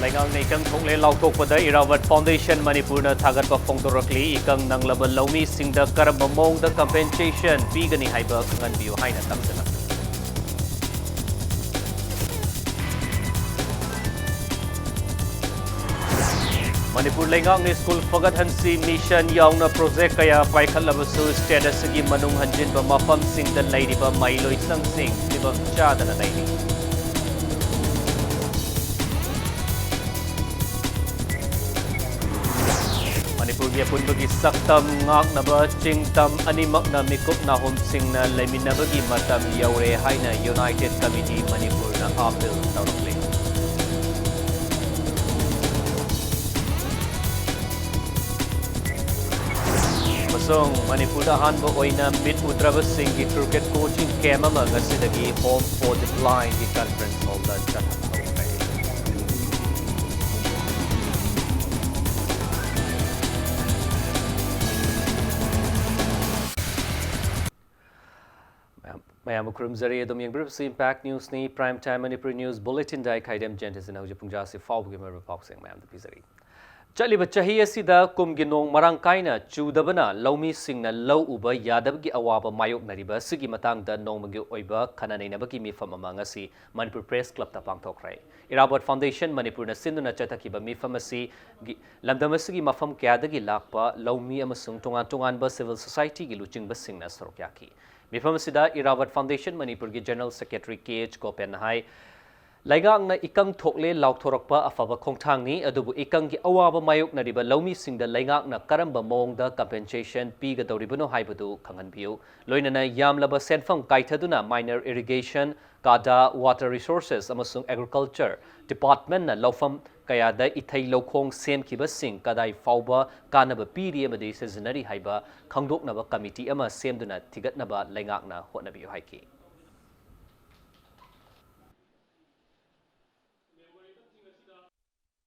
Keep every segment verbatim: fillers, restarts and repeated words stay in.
ꯂꯩꯉꯥꯛꯅ ꯏꯀꯪ ꯊꯣꯛꯂꯦ ꯂꯥꯎꯊꯣꯛꯄꯗ ꯏꯔꯥꯋꯠ ꯐꯥꯎꯟꯗꯦꯁꯟ ꯃꯅꯤꯄꯨꯔꯅ ꯊꯥꯒꯠꯄ ꯐꯣꯡꯗꯣꯔꯛꯂꯤ꯫ ꯏꯀꯪ ꯅꯪꯂꯕ ꯂꯧꯃꯤꯁꯤꯡꯗ ꯀꯔꯝꯕ ꯃꯑꯣꯡꯗ ꯀꯝꯄꯦꯟꯁꯦꯁꯟ ꯄꯤꯒꯅꯤ ꯍꯥꯏꯕ ꯈꯪꯍꯟꯕꯤꯌꯨ ꯍꯥꯏꯅ ꯇꯝꯖꯅꯕ꯫ ꯃꯅꯤꯄꯨꯔ ꯂꯩꯉꯥꯛꯅ ꯁ꯭ꯀꯨꯜ ꯐꯒꯠꯍꯟꯁꯤ ꯃꯤꯁꯟ ꯌꯥꯎꯅ ꯄ꯭ꯔꯣꯖꯦꯛ ꯀꯌꯥ ꯄꯥꯏꯈꯠꯂꯕꯁꯨ ꯁ꯭ꯇꯦꯠ ꯑꯁꯤꯒꯤ ꯃꯅꯨꯡ ꯍꯟꯖꯤꯟꯕ ꯃꯐꯝꯁꯤꯡꯗ ꯂꯩꯔꯤꯕ ꯃꯍꯩꯂꯣꯏꯁꯪꯁꯤꯡ ꯐꯤꯕꯝ ꯆꯥꯗꯅ ꯂꯩꯔꯤ꯫ ꯃꯅꯤꯄꯨꯔꯒꯤ ꯑꯄꯨꯟꯕꯒꯤ ꯁꯛꯇꯝ ꯉꯥꯛꯅꯕ ꯆꯤꯡ ꯇꯝ ꯑꯅꯤꯃꯛꯅ ꯃꯤꯀꯨꯞ ꯅꯥꯍꯨꯝꯁꯤꯡꯅ ꯂꯩꯃꯤꯟꯅꯕꯒꯤ ꯃꯇꯝ ꯌꯧꯔꯦ ꯍꯥꯏꯅ ꯌꯨꯅꯥꯏꯇꯦꯗ ꯀꯃꯤꯇꯤ ꯃꯅꯤꯄꯨꯔꯅ ꯑꯥꯄꯤꯜ ꯇꯧꯔꯛꯂꯤ꯫ ꯑꯃꯁꯨꯡ ꯃꯅꯤꯄꯨꯔꯗ ꯑꯍꯥꯟꯕ ꯑꯣꯏꯅ ꯃꯤꯠ ꯎꯗ꯭ꯔꯕꯁꯤꯡꯒꯤ ꯀ꯭ꯔꯤꯀꯦꯠ ꯀꯣꯆꯤꯡ ꯀꯦꯝꯞ ꯑꯃ ꯉꯁꯤꯗꯒꯤ ꯍꯣꯝ ꯐꯣꯔ ꯗ ꯕ꯭ꯂꯥꯏꯟꯒꯤ ꯀꯟꯐꯔꯦꯟꯁ ꯍꯣꯜꯗ ꯆꯠꯊꯕ ꯍꯧꯈ꯭ꯔꯦ꯫ ꯃꯌꯥꯝ, ꯃꯌꯥꯝꯕꯨ ꯈꯨꯔꯨꯝꯖꯔꯤ꯫ ꯑꯗꯨꯝ ꯌꯦꯡꯕꯤꯔꯤꯕꯁꯤ Impact Newsꯅꯤ꯫ Prime Time Manipuri News Bulletinꯗ ꯑꯩ ꯈꯥꯏꯗꯦꯝ ꯖꯦꯟꯇꯤꯁꯤꯅ ꯍꯧꯖꯤꯛ ꯄꯨꯡ ꯖꯥꯁꯤ ꯐꯥꯎꯕꯒꯤ ꯃꯔꯨꯑꯣꯏꯕ ꯄꯥꯎꯁꯤꯡ ꯃꯌꯥꯝꯗ ꯄꯤꯖꯔꯤ꯫ ꯆꯠꯂꯤꯕ ꯆꯍꯤ ꯑꯁꯤꯗ ꯀꯨꯝꯒꯤ ꯅꯣꯡ ꯃꯔꯥꯡ ꯀꯥꯏꯅ ꯆꯨꯗꯕꯅ ꯂꯧꯃꯤꯁꯤꯡꯅ ꯂꯧ ꯎꯕ ꯌꯥꯗꯕꯒꯤ ꯑꯋꯥꯕ ꯃꯥꯌꯣꯛꯅꯔꯤꯕ ꯑꯁꯤꯒꯤ ꯃꯇꯥꯡꯗ ꯅꯣꯡꯃꯒꯤ ꯑꯣꯏꯕ ꯈꯟꯅ ꯅꯩꯅꯕꯒꯤ ꯃꯤꯐꯝ ꯑꯃ ꯉꯁꯤ ꯃꯅꯤꯄꯨꯔ ꯄ꯭ꯔꯦꯁ ꯀ꯭ꯂꯕꯇ ꯄꯥꯡꯊꯣꯛꯈ꯭ꯔꯦ꯫ ꯏꯔꯥꯕꯣꯠ ꯐꯥꯎꯟꯗꯦꯁꯟ ꯃꯅꯤꯄꯨꯔꯅ ꯁꯤꯟꯗꯨꯅ ꯆꯠꯊꯈꯤꯕ ꯃꯤꯐꯝ ꯑꯁꯤꯒꯤ ꯂꯝꯗꯝ ꯑꯁꯤꯒꯤ ꯃꯐꯝ ꯀꯌꯥꯗꯒꯤ ꯂꯥꯛꯄ ꯂꯧꯃꯤ ꯑꯃꯁꯨꯡ ꯇꯣꯉꯥꯟ ꯇꯣꯉꯥꯟꯕ ꯁꯤꯚꯤꯜ ꯁꯣꯁꯥꯏꯇꯤꯒꯤ ꯂꯨꯆꯤꯡꯕꯁꯤꯡꯅ ꯁꯔꯨꯛ ꯌꯥꯈꯤ꯫ ꯃꯤꯐꯝ ꯑꯁꯤꯗ ꯏꯔꯥꯕꯠ ꯐꯥꯎꯟꯗꯦꯁꯟ ꯃꯅꯤꯄꯨꯔꯒꯤ ꯖꯦꯅꯔꯦꯜ ꯁꯦꯀ꯭ꯔꯦꯇꯔꯤ ꯀꯦ ꯑꯦꯆ ꯒꯣꯄꯦꯟꯅ ꯍꯥꯏ, ꯂꯩꯉꯥꯛꯅ ꯏꯀꯪ ꯊꯣꯛꯂꯦ ꯂꯥꯎꯊꯣꯔꯛꯄ ꯑꯐꯕ ꯈꯣꯡꯊꯥꯡꯅꯤ, ꯑꯗꯨꯕꯨ ꯏꯀꯪꯒꯤ ꯑꯋꯥꯕ ꯃꯥꯌꯣꯛꯅꯔꯤꯕ ꯂꯧꯃꯤꯁꯤꯡꯗ ꯂꯩꯉꯥꯛꯅ ꯀꯔꯝꯕ ꯃꯑꯣꯡꯗ ꯀꯝꯄꯦꯟꯁꯦꯁꯟ ꯄꯤꯒꯗꯧꯔꯤꯕꯅꯣ ꯍꯥꯏꯕꯗꯨ ꯈꯪꯍꯟꯕꯤꯌꯨ꯫ ꯂꯣꯏꯅꯅ ꯌꯥꯝꯂꯕ ꯁꯦꯟꯐꯝ ꯀꯥꯏꯊꯗꯨꯅ ꯃꯥꯏꯅꯔ ꯏꯔꯤꯒꯦꯁꯟ, ꯀꯥꯗꯥ, ꯋꯥꯇꯔ ꯔꯤꯁꯣꯔꯁꯦꯁ ꯑꯃꯁꯨꯡ ꯑꯦꯒ꯭ꯔꯤꯀꯜꯆꯔ ꯗꯤꯄꯥꯔꯠꯃꯦꯟꯠꯅ ꯂꯧꯐꯝ ꯀꯌꯥꯗ ꯏꯊꯩ ꯂꯧꯈꯣꯡ ꯁꯦꯝꯈꯤꯕꯁꯤꯡ ꯀꯗꯥꯏ ꯐꯥꯎꯕ ꯀꯥꯟꯅꯕ ꯄꯤꯔꯤ ꯑꯃꯗꯤ ꯁꯤꯖꯤꯟꯅꯔꯤ ꯍꯥꯏꯕ ꯈꯪꯗꯣꯛꯅꯕ ꯀꯃꯤꯇꯤ ꯑꯃ ꯁꯦꯝꯗꯨꯅ ꯊꯤꯒꯠꯅꯕ ꯂꯩꯉꯥꯛꯅ ꯍꯣꯠꯅꯕꯤꯌꯨ ꯍꯥꯏꯈꯤ꯫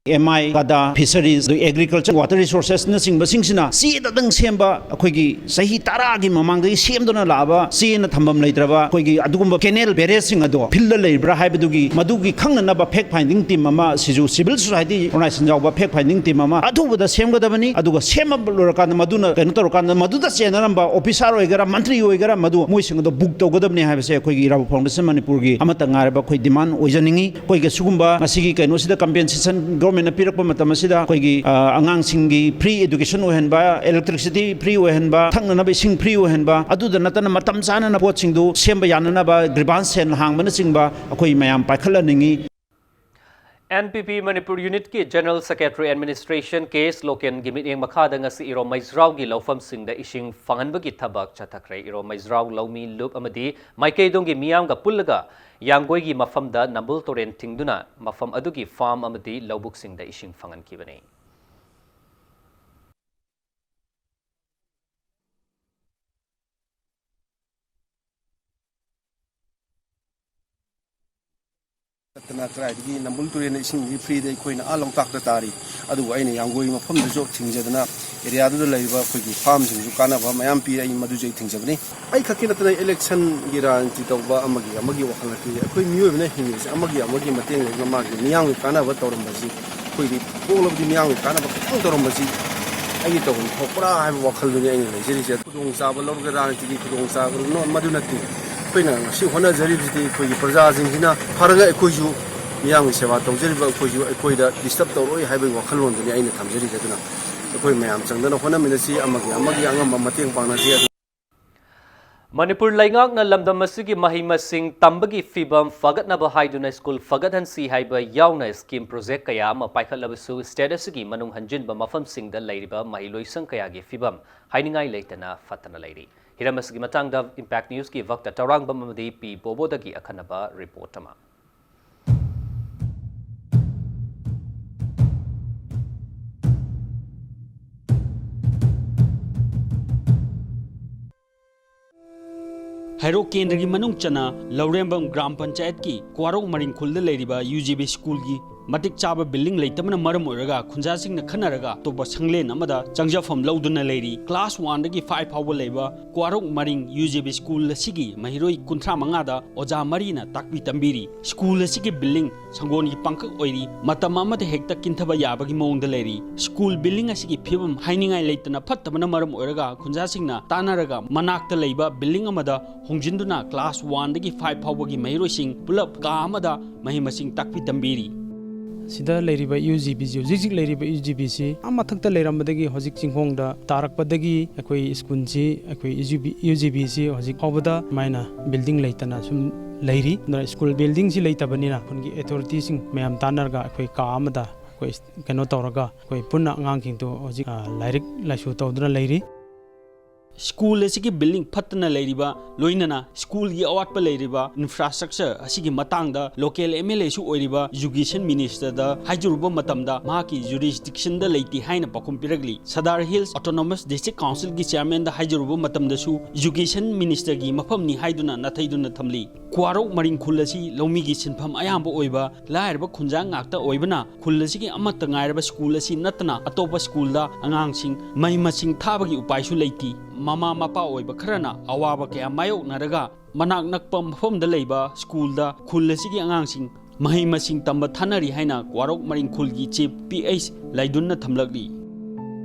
ꯑꯦꯝ ꯑꯥꯏ, ꯀꯗꯥ, ꯐꯤꯁꯔꯤꯁ, ꯑꯗꯨ ꯑꯦꯒ꯭ꯔꯤꯀꯜꯆꯔ, ꯋꯥꯇꯔ ꯔꯤꯁꯣꯔꯁꯦꯁꯅꯆꯤꯡꯕꯁꯤꯡꯁꯤꯅ ꯆꯦꯗꯗꯪ ꯁꯦꯝꯕ, ꯑꯩꯈꯣꯏꯒꯤ ꯆꯍꯤ ꯇꯔꯥꯒꯤ ꯃꯃꯥꯡꯗꯒꯤ ꯁꯦꯝꯗꯨꯅ ꯂꯥꯛꯑꯕ, ꯆꯦꯅ ꯊꯝꯐꯝ ꯂꯩꯇ꯭ꯔꯕ, ꯑꯩꯈꯣꯏꯒꯤ ꯑꯗꯨꯒꯨꯝꯕ ꯀꯦꯅꯦꯜ ꯕꯦꯔꯦꯖꯁꯤꯡ ꯑꯗꯣ ꯐꯤꯜꯗ ꯂꯩꯕ꯭ꯔꯥ ꯍꯥꯏꯕꯗꯨꯒꯤ, ꯃꯗꯨꯒꯤ ꯈꯪꯅꯅꯕ ꯐꯦꯛ ꯐꯥꯏꯟꯗꯤꯡ ꯇꯤꯝ ꯑꯃ, ꯁꯤꯁꯨ ꯁꯤꯚꯤꯜ ꯁꯣꯁꯥꯏꯇꯤ ꯑꯣꯔꯒꯅꯥꯏꯖꯦꯁꯟ ꯌꯥꯎꯕ ꯐꯦꯛ ꯐꯥꯏꯟꯗꯤꯡ ꯇꯤꯝ ꯑꯃ ꯑꯊꯨꯕꯗ ꯁꯦꯝꯒꯗꯕꯅꯤ꯫ ꯑꯗꯨꯒ ꯁꯦꯝꯃꯕ ꯂꯣꯏꯔꯀꯥꯟꯗ, ꯃꯗꯨꯅ ꯀꯩꯅꯣ ꯇꯧꯔꯀꯥꯟꯗ, ꯃꯗꯨꯗ ꯆꯦꯟꯅꯔꯝꯕ ꯑꯣꯐꯤꯁꯥꯔ ꯑꯣꯏꯒꯦꯔꯥ, ꯃꯟꯇ꯭ꯔꯤ ꯑꯣꯏꯒꯦꯔꯥ, ꯃꯗꯨ ꯃꯣꯏꯁꯤꯡ ꯑꯗꯣ ꯕꯨꯛ ꯇꯧꯒꯗꯕꯅꯤ ꯍꯥꯏꯕꯁꯦ ꯑꯩꯈꯣꯏꯒꯤ ꯏꯔꯥꯕꯣꯠ ꯐꯥꯎꯟꯗꯦꯁꯟ ꯃꯅꯤꯄꯨꯔꯒꯤ ꯑꯃꯠꯇ ꯉꯥꯏꯔꯕ ꯑꯩꯈꯣꯏ ꯗꯤꯃꯥꯟ ꯑꯣꯏꯖꯅꯤꯡꯉꯤ꯫ ꯑꯩꯈꯣꯏꯒꯤ ꯁꯤꯒꯨꯝꯕ ꯉꯁꯤꯒꯤ ꯀꯩꯅꯣꯁꯤꯗ ꯀꯝꯄꯦꯟꯁꯦꯁꯟ ꯒꯣꯔꯃꯦꯟꯅ ꯄꯤꯔꯛꯄ ꯃꯇꯝ ꯑꯁꯤꯗ, ꯑꯩꯈꯣꯏꯒꯤ, ꯑ, ꯑꯉꯥꯡꯁꯤꯡꯒꯤ ꯐ꯭ꯔꯤ ꯑꯦꯗꯨꯀꯦꯁꯟ ꯑꯣꯏꯍꯟꯕ, ꯏꯂꯦꯛꯇ꯭ꯔꯤꯁꯤꯇꯤ ꯐ꯭ꯔꯤ ꯑꯣꯏꯍꯟꯕ, ꯊꯛꯅꯅꯕ ꯏꯁꯤꯡ ꯐ꯭ꯔꯤ ꯑꯣꯏꯍꯟꯕ, ꯑꯗꯨꯗ ꯅꯠꯇꯅ ꯃꯇꯝ ꯆꯥꯅꯅ ꯄꯣꯠꯁꯤꯡꯗꯨ ꯁꯦꯝꯕ ꯌꯥꯅꯅꯕ ꯒ꯭ꯔꯤꯚꯥꯟꯁ ꯁꯦꯜ ꯍꯥꯡꯕꯅꯆꯤꯡꯕ ꯑꯩꯈꯣꯏ ꯃꯌꯥꯝ ꯄꯥꯏꯈꯠꯍꯟꯅꯤꯡꯉꯤ꯫ ꯑꯦꯟ ꯄꯤ ꯄꯤ ꯃꯅꯤꯄꯨꯔ ꯌꯨꯅꯤꯠꯀꯤ ꯖꯦꯅꯔꯦꯜ ꯁꯦꯀ꯭ꯔꯦꯇꯔꯤ ꯑꯦꯗꯃꯤꯅꯤꯁꯇ꯭ꯔꯦꯁꯟ ꯀꯦ ꯑꯦꯁ ꯂꯣꯀꯦꯟꯒꯤ ꯃꯤꯠꯌꯦꯡ ꯃꯈꯥꯗ ꯉꯁꯤ ꯏꯔꯣꯝ ꯃꯩꯖ꯭ꯔꯥꯎꯒꯤ ꯂꯧꯐꯝꯁꯤꯡꯗ ꯏꯁꯤꯡ ꯐꯪꯍꯟꯕꯒꯤ ꯊꯕꯛ ꯆꯠꯊꯈ꯭ꯔꯦ꯫ ꯏꯔꯣꯝ ꯃꯩꯖ꯭ꯔꯥꯎ ꯂꯧꯃꯤ ꯂꯨꯞ ꯑꯃꯗꯤ ꯃꯥꯏꯀꯩꯗꯣꯡꯒꯤ ꯃꯤꯌꯥꯝꯒ ꯄꯨꯜꯂꯒ ꯌꯥꯡꯒꯣꯏꯒꯤ ꯃꯐꯝꯗ ꯅꯝꯕꯨꯜ ꯇꯨꯔꯦꯟ ꯊꯤꯡꯗꯨꯅ ꯃꯐꯝ ꯑꯗꯨꯒꯤ ꯐꯥꯔꯝ ꯑꯃꯗꯤ ꯂꯧꯕꯨꯛꯁꯤꯡꯗ ꯏꯁꯤꯡ ꯐꯪꯍꯟꯈꯤꯕꯅꯤ꯫ ꯅꯠꯇꯅ ꯀꯗꯥꯏꯗꯒꯤ ꯅꯝꯕꯨꯜ ꯇꯨꯔꯦꯜꯗ ꯏꯁꯤꯡꯁꯤ ꯐ꯭ꯔꯤꯗ ꯑꯩꯈꯣꯏꯅ ꯑꯥ ꯂꯣꯛꯇꯥꯛꯇ ꯇꯥꯔꯤ꯫ ꯑꯗꯨꯕꯨ ꯑꯩꯅ ꯌꯥꯡꯒꯣꯏ ꯃꯐꯝꯗꯁꯨ ꯊꯤꯡꯖꯗꯅ ꯑꯦꯔꯤꯌꯥꯗꯨꯗ ꯂꯩꯔꯤꯕ ꯑꯩꯈꯣꯏꯒꯤ ꯐꯥꯔꯝꯁꯤꯡꯁꯨ ꯀꯥꯟꯅꯕ ꯃꯌꯥꯝ ꯄꯤꯔꯦ꯫ ꯑꯩ ꯃꯗꯨꯁꯨ ꯑꯩ ꯊꯤꯡꯖꯕꯅꯤ꯫ ꯑꯩ ꯈꯛꯀꯤ ꯅꯠꯇꯅ ꯏꯂꯦꯛꯁꯟꯒꯤ ꯔꯥꯖꯅꯤꯇꯤ ꯇꯧꯕ ꯑꯃꯒꯤ, ꯑꯃꯒꯤ ꯋꯥꯈꯜ ꯅꯠꯇꯦ꯫ ꯑꯩꯈꯣꯏ ꯃꯤꯑꯣꯏꯕꯅ ꯍꯤꯡꯉꯤꯕꯁꯦ ꯑꯃꯒꯤ, ꯑꯃꯒꯤ ꯃꯇꯦꯡ ꯂꯧꯗꯨꯅ ꯃꯥꯒꯤ ꯃꯤꯌꯥꯝꯒꯤ ꯀꯥꯟꯅꯕ ꯇꯧꯔꯝꯕꯁꯤ, ꯑꯩꯈꯣꯏꯗꯤ ꯄꯣꯛꯂꯕꯗꯤ ꯃꯤꯌꯥꯝꯒꯤ ꯀꯥꯟꯅꯕ ꯈꯤꯇꯪ ꯇꯧꯔꯝꯕꯁꯤ ꯑꯩꯒꯤ ꯇꯧꯐꯝ ꯊꯣꯛꯄ꯭ꯔꯥ ꯍꯥꯏꯕ ꯋꯥꯈꯜꯗꯨꯅꯤ ꯑꯩꯅ ꯂꯩꯖꯔꯤꯁꯦ꯫ ꯈꯨꯗꯣꯡꯆꯥꯕ ꯂꯧꯔꯒ ꯔꯥꯖꯅꯤꯇꯤꯒꯤ ꯈꯨꯗꯣꯡꯆꯥꯕ ꯂꯧꯅ-, ꯃꯗꯨ ꯅꯠꯇꯦ꯫ ꯑꯩꯈꯣꯏꯅ ꯉꯁꯤ ꯍꯣꯠꯅꯖꯔꯤꯕꯁꯤꯗꯤ ꯑꯩꯈꯣꯏꯒꯤ ꯄ꯭ꯔꯖꯥꯁꯤꯡꯁꯤꯅ ꯐꯔꯒ ꯑꯩꯈꯣꯏꯁꯨ ꯃꯤꯌꯥꯝꯒꯤ ꯁꯦꯕꯥ ꯇꯧꯖꯔꯤꯕ ꯑꯩꯈꯣꯏꯁꯨ ꯑꯩꯈꯣꯏꯗ ꯗꯤꯁꯇꯔꯕ ꯇꯧꯔꯣꯏ ꯍꯥꯏꯕꯒꯤ ꯋꯥꯈꯜꯂꯣꯟꯗꯨꯅꯤ ꯑꯩꯅ ꯊꯝꯖꯔꯤꯁꯦ꯫ ꯑꯗꯨꯅ ꯑꯩꯈꯣꯏ ꯃꯌꯥꯝ ꯆꯪꯗꯅ ꯍꯣꯠꯅꯃꯤꯟꯅꯁꯤ, ꯑꯃꯒꯤ ꯑꯃꯒꯤ ꯑꯉꯝꯕ ꯃꯇꯦꯡ ꯄꯥꯡꯅꯁꯤ꯫ ꯑꯗꯨ ꯃꯅꯤꯄꯨꯔ ꯂꯩꯉꯥꯛꯅ ꯂꯝꯗꯝ ꯑꯁꯤꯒꯤ ꯃꯍꯩ ꯃꯁꯤꯡ ꯇꯝꯕꯒꯤ ꯐꯤꯕꯝ ꯐꯒꯠꯅꯕ ꯍꯥꯏꯗꯨꯅ ꯁ꯭ꯀꯨꯜ ꯐꯒꯠꯍꯟꯁꯤ ꯍꯥꯏꯕ ꯌꯥꯎꯅ ꯁ꯭ꯀꯤꯝ ꯄ꯭ꯔꯣꯖꯦꯛ ꯀꯌꯥ ꯑꯃ ꯄꯥꯏꯈꯠꯂꯕꯁꯨ, ꯁ꯭ꯇꯦꯠ ꯑꯁꯤꯒꯤ ꯃꯅꯨꯡ ꯍꯟꯖꯤꯟꯕ ꯃꯐꯝꯁꯤꯡꯗ ꯂꯩꯔꯤꯕ ꯃꯍꯩꯂꯣꯏꯁꯪ ꯀꯌꯥꯒꯤ ꯐꯤꯕꯝ ꯍꯥꯏꯅꯤꯡꯉꯥꯏ ꯂꯩꯇꯅ ꯐꯠꯇꯅ ꯂꯩꯔꯤ꯫ ꯍꯤꯔꯝ ꯑꯁꯤꯒꯤ ꯃꯇꯥꯡꯗ ꯏꯝꯄꯦꯛ ꯅ꯭ꯌꯨꯁꯀꯤ ꯚꯛꯇ ꯇꯧꯔꯥꯡꯕꯝ ꯑꯃꯗꯤ ꯄꯤ ꯕꯣꯕꯣꯗꯒꯤ ꯑꯈꯟꯅꯕ ꯔꯤꯄꯣꯔꯠ ꯑꯃ꯫ ꯍꯩꯔꯣꯛ ꯀꯦꯟꯗ꯭ꯔꯒꯤ ꯃꯅꯨꯡ ꯆꯟꯅ ꯂꯧꯔꯦꯝꯕꯝ ꯒ꯭ꯔꯥꯝ ꯄꯟꯆꯥꯌꯠꯀꯤ ꯀ꯭ꯋꯥꯔꯣꯛ ꯃꯔꯤꯡꯈꯨꯜꯗ ꯂꯩꯔꯤꯕ ꯌꯨ ꯖꯤ ꯕꯤ ꯁ꯭ꯀꯨꯜꯒꯤ ꯃꯇꯤꯛ ꯆꯥꯕ ꯕꯤꯜꯗꯤꯡ ꯂꯩꯇꯕꯅ ꯃꯔꯝ ꯑꯣꯏꯔꯒ ꯈꯨꯟꯖꯥꯁꯤꯡꯅ ꯈꯟꯅꯔꯒ ꯑꯇꯣꯞꯄ ꯁꯪꯂꯦꯟ ꯑꯃꯗ ꯆꯪꯖꯐꯝ ꯂꯧꯗꯨꯅ ꯂꯩꯔꯤ꯫ ꯀ꯭ꯂꯥꯁ ꯋꯥꯟꯗꯒꯤ ꯐꯥꯏꯚ ꯐꯥꯎꯕ ꯂꯩꯕ ꯀ꯭ꯋꯥꯔꯣꯛ ꯃꯔꯤꯡ ꯌꯨ ꯖꯦ ꯕꯤ ꯁ꯭ꯀꯨꯜ ꯑꯁꯤꯒꯤ ꯃꯍꯩꯔꯣꯏ ꯀꯨꯟꯊ꯭ꯔꯥ ꯃꯉꯥꯗ ꯑꯣꯖꯥ ꯃꯔꯤꯅ ꯇꯥꯛꯄꯤ ꯇꯝꯕꯤꯔꯤ꯫ ꯁ꯭ꯀꯨꯜ ꯑꯁꯤꯒꯤ ꯕꯤꯜꯗꯤꯡ ꯁꯪꯒꯣꯜꯒꯤ ꯄꯥꯡꯈꯛ ꯑꯣꯏꯔꯤ꯫ ꯃꯇꯝ ꯑꯃꯗ ꯍꯦꯛꯇ ꯀꯤꯟꯊꯕ ꯌꯥꯕꯒꯤ ꯃꯑꯣꯡꯗ ꯂꯩꯔꯤ꯫ ꯁ꯭ꯀꯨꯜ ꯕꯤꯜꯗꯤꯡ ꯑꯁꯤꯒꯤ ꯐꯤꯕꯝ ꯍꯥꯏꯅꯤꯡꯉꯥꯏ ꯂꯩꯇꯅ ꯐꯠꯇꯕꯅ ꯃꯔꯝ ꯑꯣꯏꯔꯒ ꯈꯨꯟꯖꯥꯁꯤꯡꯅ ꯇꯥꯟꯅꯔꯒ ꯃꯅꯥꯛꯇ ꯂꯩꯕ ꯕꯤꯜꯗꯤꯡ ꯑꯃꯗ ꯍꯣꯡꯖꯤꯟꯗꯨꯅ ꯀ꯭ꯂꯥꯁ ꯋꯥꯟꯗꯒꯤ ꯐꯥꯏꯚ ꯐꯥꯎꯕꯒꯤ ꯃꯍꯩꯔꯣꯏꯁꯤꯡ ꯄꯨꯂꯞ ꯀꯥ ꯑꯃꯗ ꯃꯍꯩ ꯃꯁꯤꯡ ꯇꯥꯛꯄꯤ ꯇꯝꯕꯤꯔꯤ꯫ ꯁꯤꯗ ꯂꯩꯔꯤꯕ ꯌꯨ ꯖꯤ ꯕꯤꯁꯤ, ꯍꯧꯖꯤꯛ ꯍꯧꯖꯤꯛ ꯂꯩꯔꯤꯕ ꯌꯨ ꯖꯤ ꯕꯤꯁꯤ ꯑꯥ ꯃꯊꯛꯇ ꯂꯩꯔꯝꯕꯗꯒꯤ ꯍꯧꯖꯤꯛ ꯆꯤꯡꯈꯣꯡꯗ ꯇꯥꯔꯛꯄꯗꯒꯤ ꯑꯩꯈꯣꯏ ꯁ꯭ꯀꯨꯜꯁꯤ, ꯑꯩꯈꯣꯏ U G B, U G ꯕꯤꯁꯤ ꯍꯧꯖꯤꯛ ꯐꯥꯎꯕꯗ ꯁꯨꯃꯥꯏꯅ ꯕꯤꯜꯗꯤꯡ ꯂꯩꯇꯅ ꯁꯨꯝ ꯂꯩꯔꯤ꯫ ꯑꯗꯨꯅ ꯁ꯭ꯀꯨꯜ ꯕꯤꯜꯗꯤꯡꯁꯤ ꯂꯩꯇꯕꯅꯤꯅ ꯈꯨꯟꯒꯤ ꯑꯣꯊꯣꯔꯤꯇꯤꯁꯤꯡ ꯃꯌꯥꯝ ꯇꯥꯟꯅꯔꯒ ꯑꯩꯈꯣꯏ ꯀꯥ ꯑꯃꯗ ꯑꯩꯈꯣꯏ ꯀꯩꯅꯣ ꯇꯧꯔꯒ ꯑꯩꯈꯣꯏ ꯄꯨꯟꯅ ꯑꯉꯥꯡꯁꯤꯡꯗꯣ ꯍꯧꯖꯤꯛ, ꯑ, ꯂꯥꯏꯔꯤꯛ ꯂꯥꯏꯁꯨ ꯇꯧꯗꯨꯅ ꯂꯩꯔꯤ꯫ ꯁ꯭ꯀꯨꯜ ꯑꯁꯤꯒꯤ ꯕꯤꯜꯗꯤꯡ ꯐꯠꯇꯅ ꯂꯩꯔꯤꯕ, ꯂꯣꯏꯅꯅ ꯁ꯭ꯀꯨꯜꯒꯤ ꯑꯋꯥꯠꯄ ꯂꯩꯔꯤꯕ ꯏꯟꯐ꯭ꯔꯥꯁ꯭ꯇ꯭ꯔꯛꯆꯔ ꯑꯁꯤꯒꯤ ꯃꯇꯥꯡꯗ ꯂꯣꯀꯦꯜ ꯑꯦꯝ ꯑꯦꯜ ꯑꯦꯁꯨ ꯑꯣꯏꯔꯤꯕ ꯏꯖꯨꯀꯦꯁꯟ ꯃꯤꯅꯤꯁꯇꯔꯗ ꯍꯥꯏꯖꯔꯨꯕ ꯃꯇꯝꯗ ꯃꯍꯥꯛꯀꯤ ꯖꯨꯔꯤꯁꯗꯤꯛꯁꯟꯗ ꯂꯩꯇꯦ ꯍꯥꯏꯅ ꯄꯥꯎꯈꯨꯝ ꯄꯤꯔꯛꯂꯤ꯫ ꯁꯗꯥꯔ ꯍꯤꯜꯁ ꯑꯣꯇꯣꯅꯣꯃꯁ ꯗꯤꯁꯇ꯭ꯔꯤꯛ ꯀꯥꯎꯟꯁꯤꯜꯒꯤ ꯆꯤꯌꯔꯃꯦꯟꯗ ꯍꯥꯏꯖꯔꯨꯕ ꯃꯇꯝꯗꯁꯨ ꯏꯖꯨꯀꯦꯁꯟ ꯃꯤꯅꯤꯁꯇꯔꯒꯤ ꯃꯐꯝꯅꯤ ꯍꯥꯏꯗꯨꯅ ꯅꯥꯊꯩꯗꯨꯅ ꯊꯝꯂꯤ꯫ ꯀ꯭ꯋꯥꯔꯣꯛ ꯃꯔꯤꯡ ꯈꯨꯜ ꯑꯁꯤ ꯂꯧꯃꯤꯒꯤ ꯁꯤꯟꯐꯝ ꯑꯌꯥꯝꯕ ꯑꯣꯏꯕ ꯂꯥꯏꯔꯕ ꯈꯨꯟꯖꯥ ꯉꯥꯛꯇ ꯑꯣꯏꯕꯅ ꯈꯨꯜ ꯑꯁꯤꯒꯤ ꯑꯃꯠꯇ ꯉꯥꯏꯔꯕ ꯁ꯭ꯀꯨꯜ ꯑꯁꯤ ꯅꯠꯇꯅ ꯑꯇꯣꯞꯄ ꯁ꯭ꯀꯨꯜꯗ ꯑꯉꯥꯡꯁꯤꯡ ꯃꯍꯩ ꯃꯁꯤꯡ ꯊꯥꯕꯒꯤ ꯎꯄꯥꯏꯁꯨ ꯂꯩꯇꯦ꯫ ꯃꯃꯥ ꯃꯄꯥ ꯑꯣꯏꯕ ꯈꯔꯅ ꯑꯋꯥꯕ ꯀꯌꯥ ꯃꯥꯌꯣꯛꯅꯔꯒ ꯃꯅꯥꯛ ꯅꯛꯄ ꯃꯐꯝꯗ ꯂꯩꯕ ꯁ꯭ꯀꯨꯜꯗ ꯈꯨꯜ ꯑꯁꯤꯒꯤ ꯑꯉꯥꯡꯁꯤꯡ ꯃꯍꯩ ꯃꯁꯤꯡ ꯇꯝꯕ ꯊꯥꯅꯔꯤ ꯍꯥꯏꯅ ꯀ꯭ꯋꯥꯔꯣꯛ ꯃꯔꯤꯡ ꯈꯨꯜꯒꯤ ꯆꯤꯐ ꯄꯤ ꯑꯩꯆ ꯂꯥꯏꯗꯨꯟꯅ ꯊꯝꯂꯛꯂꯤ꯫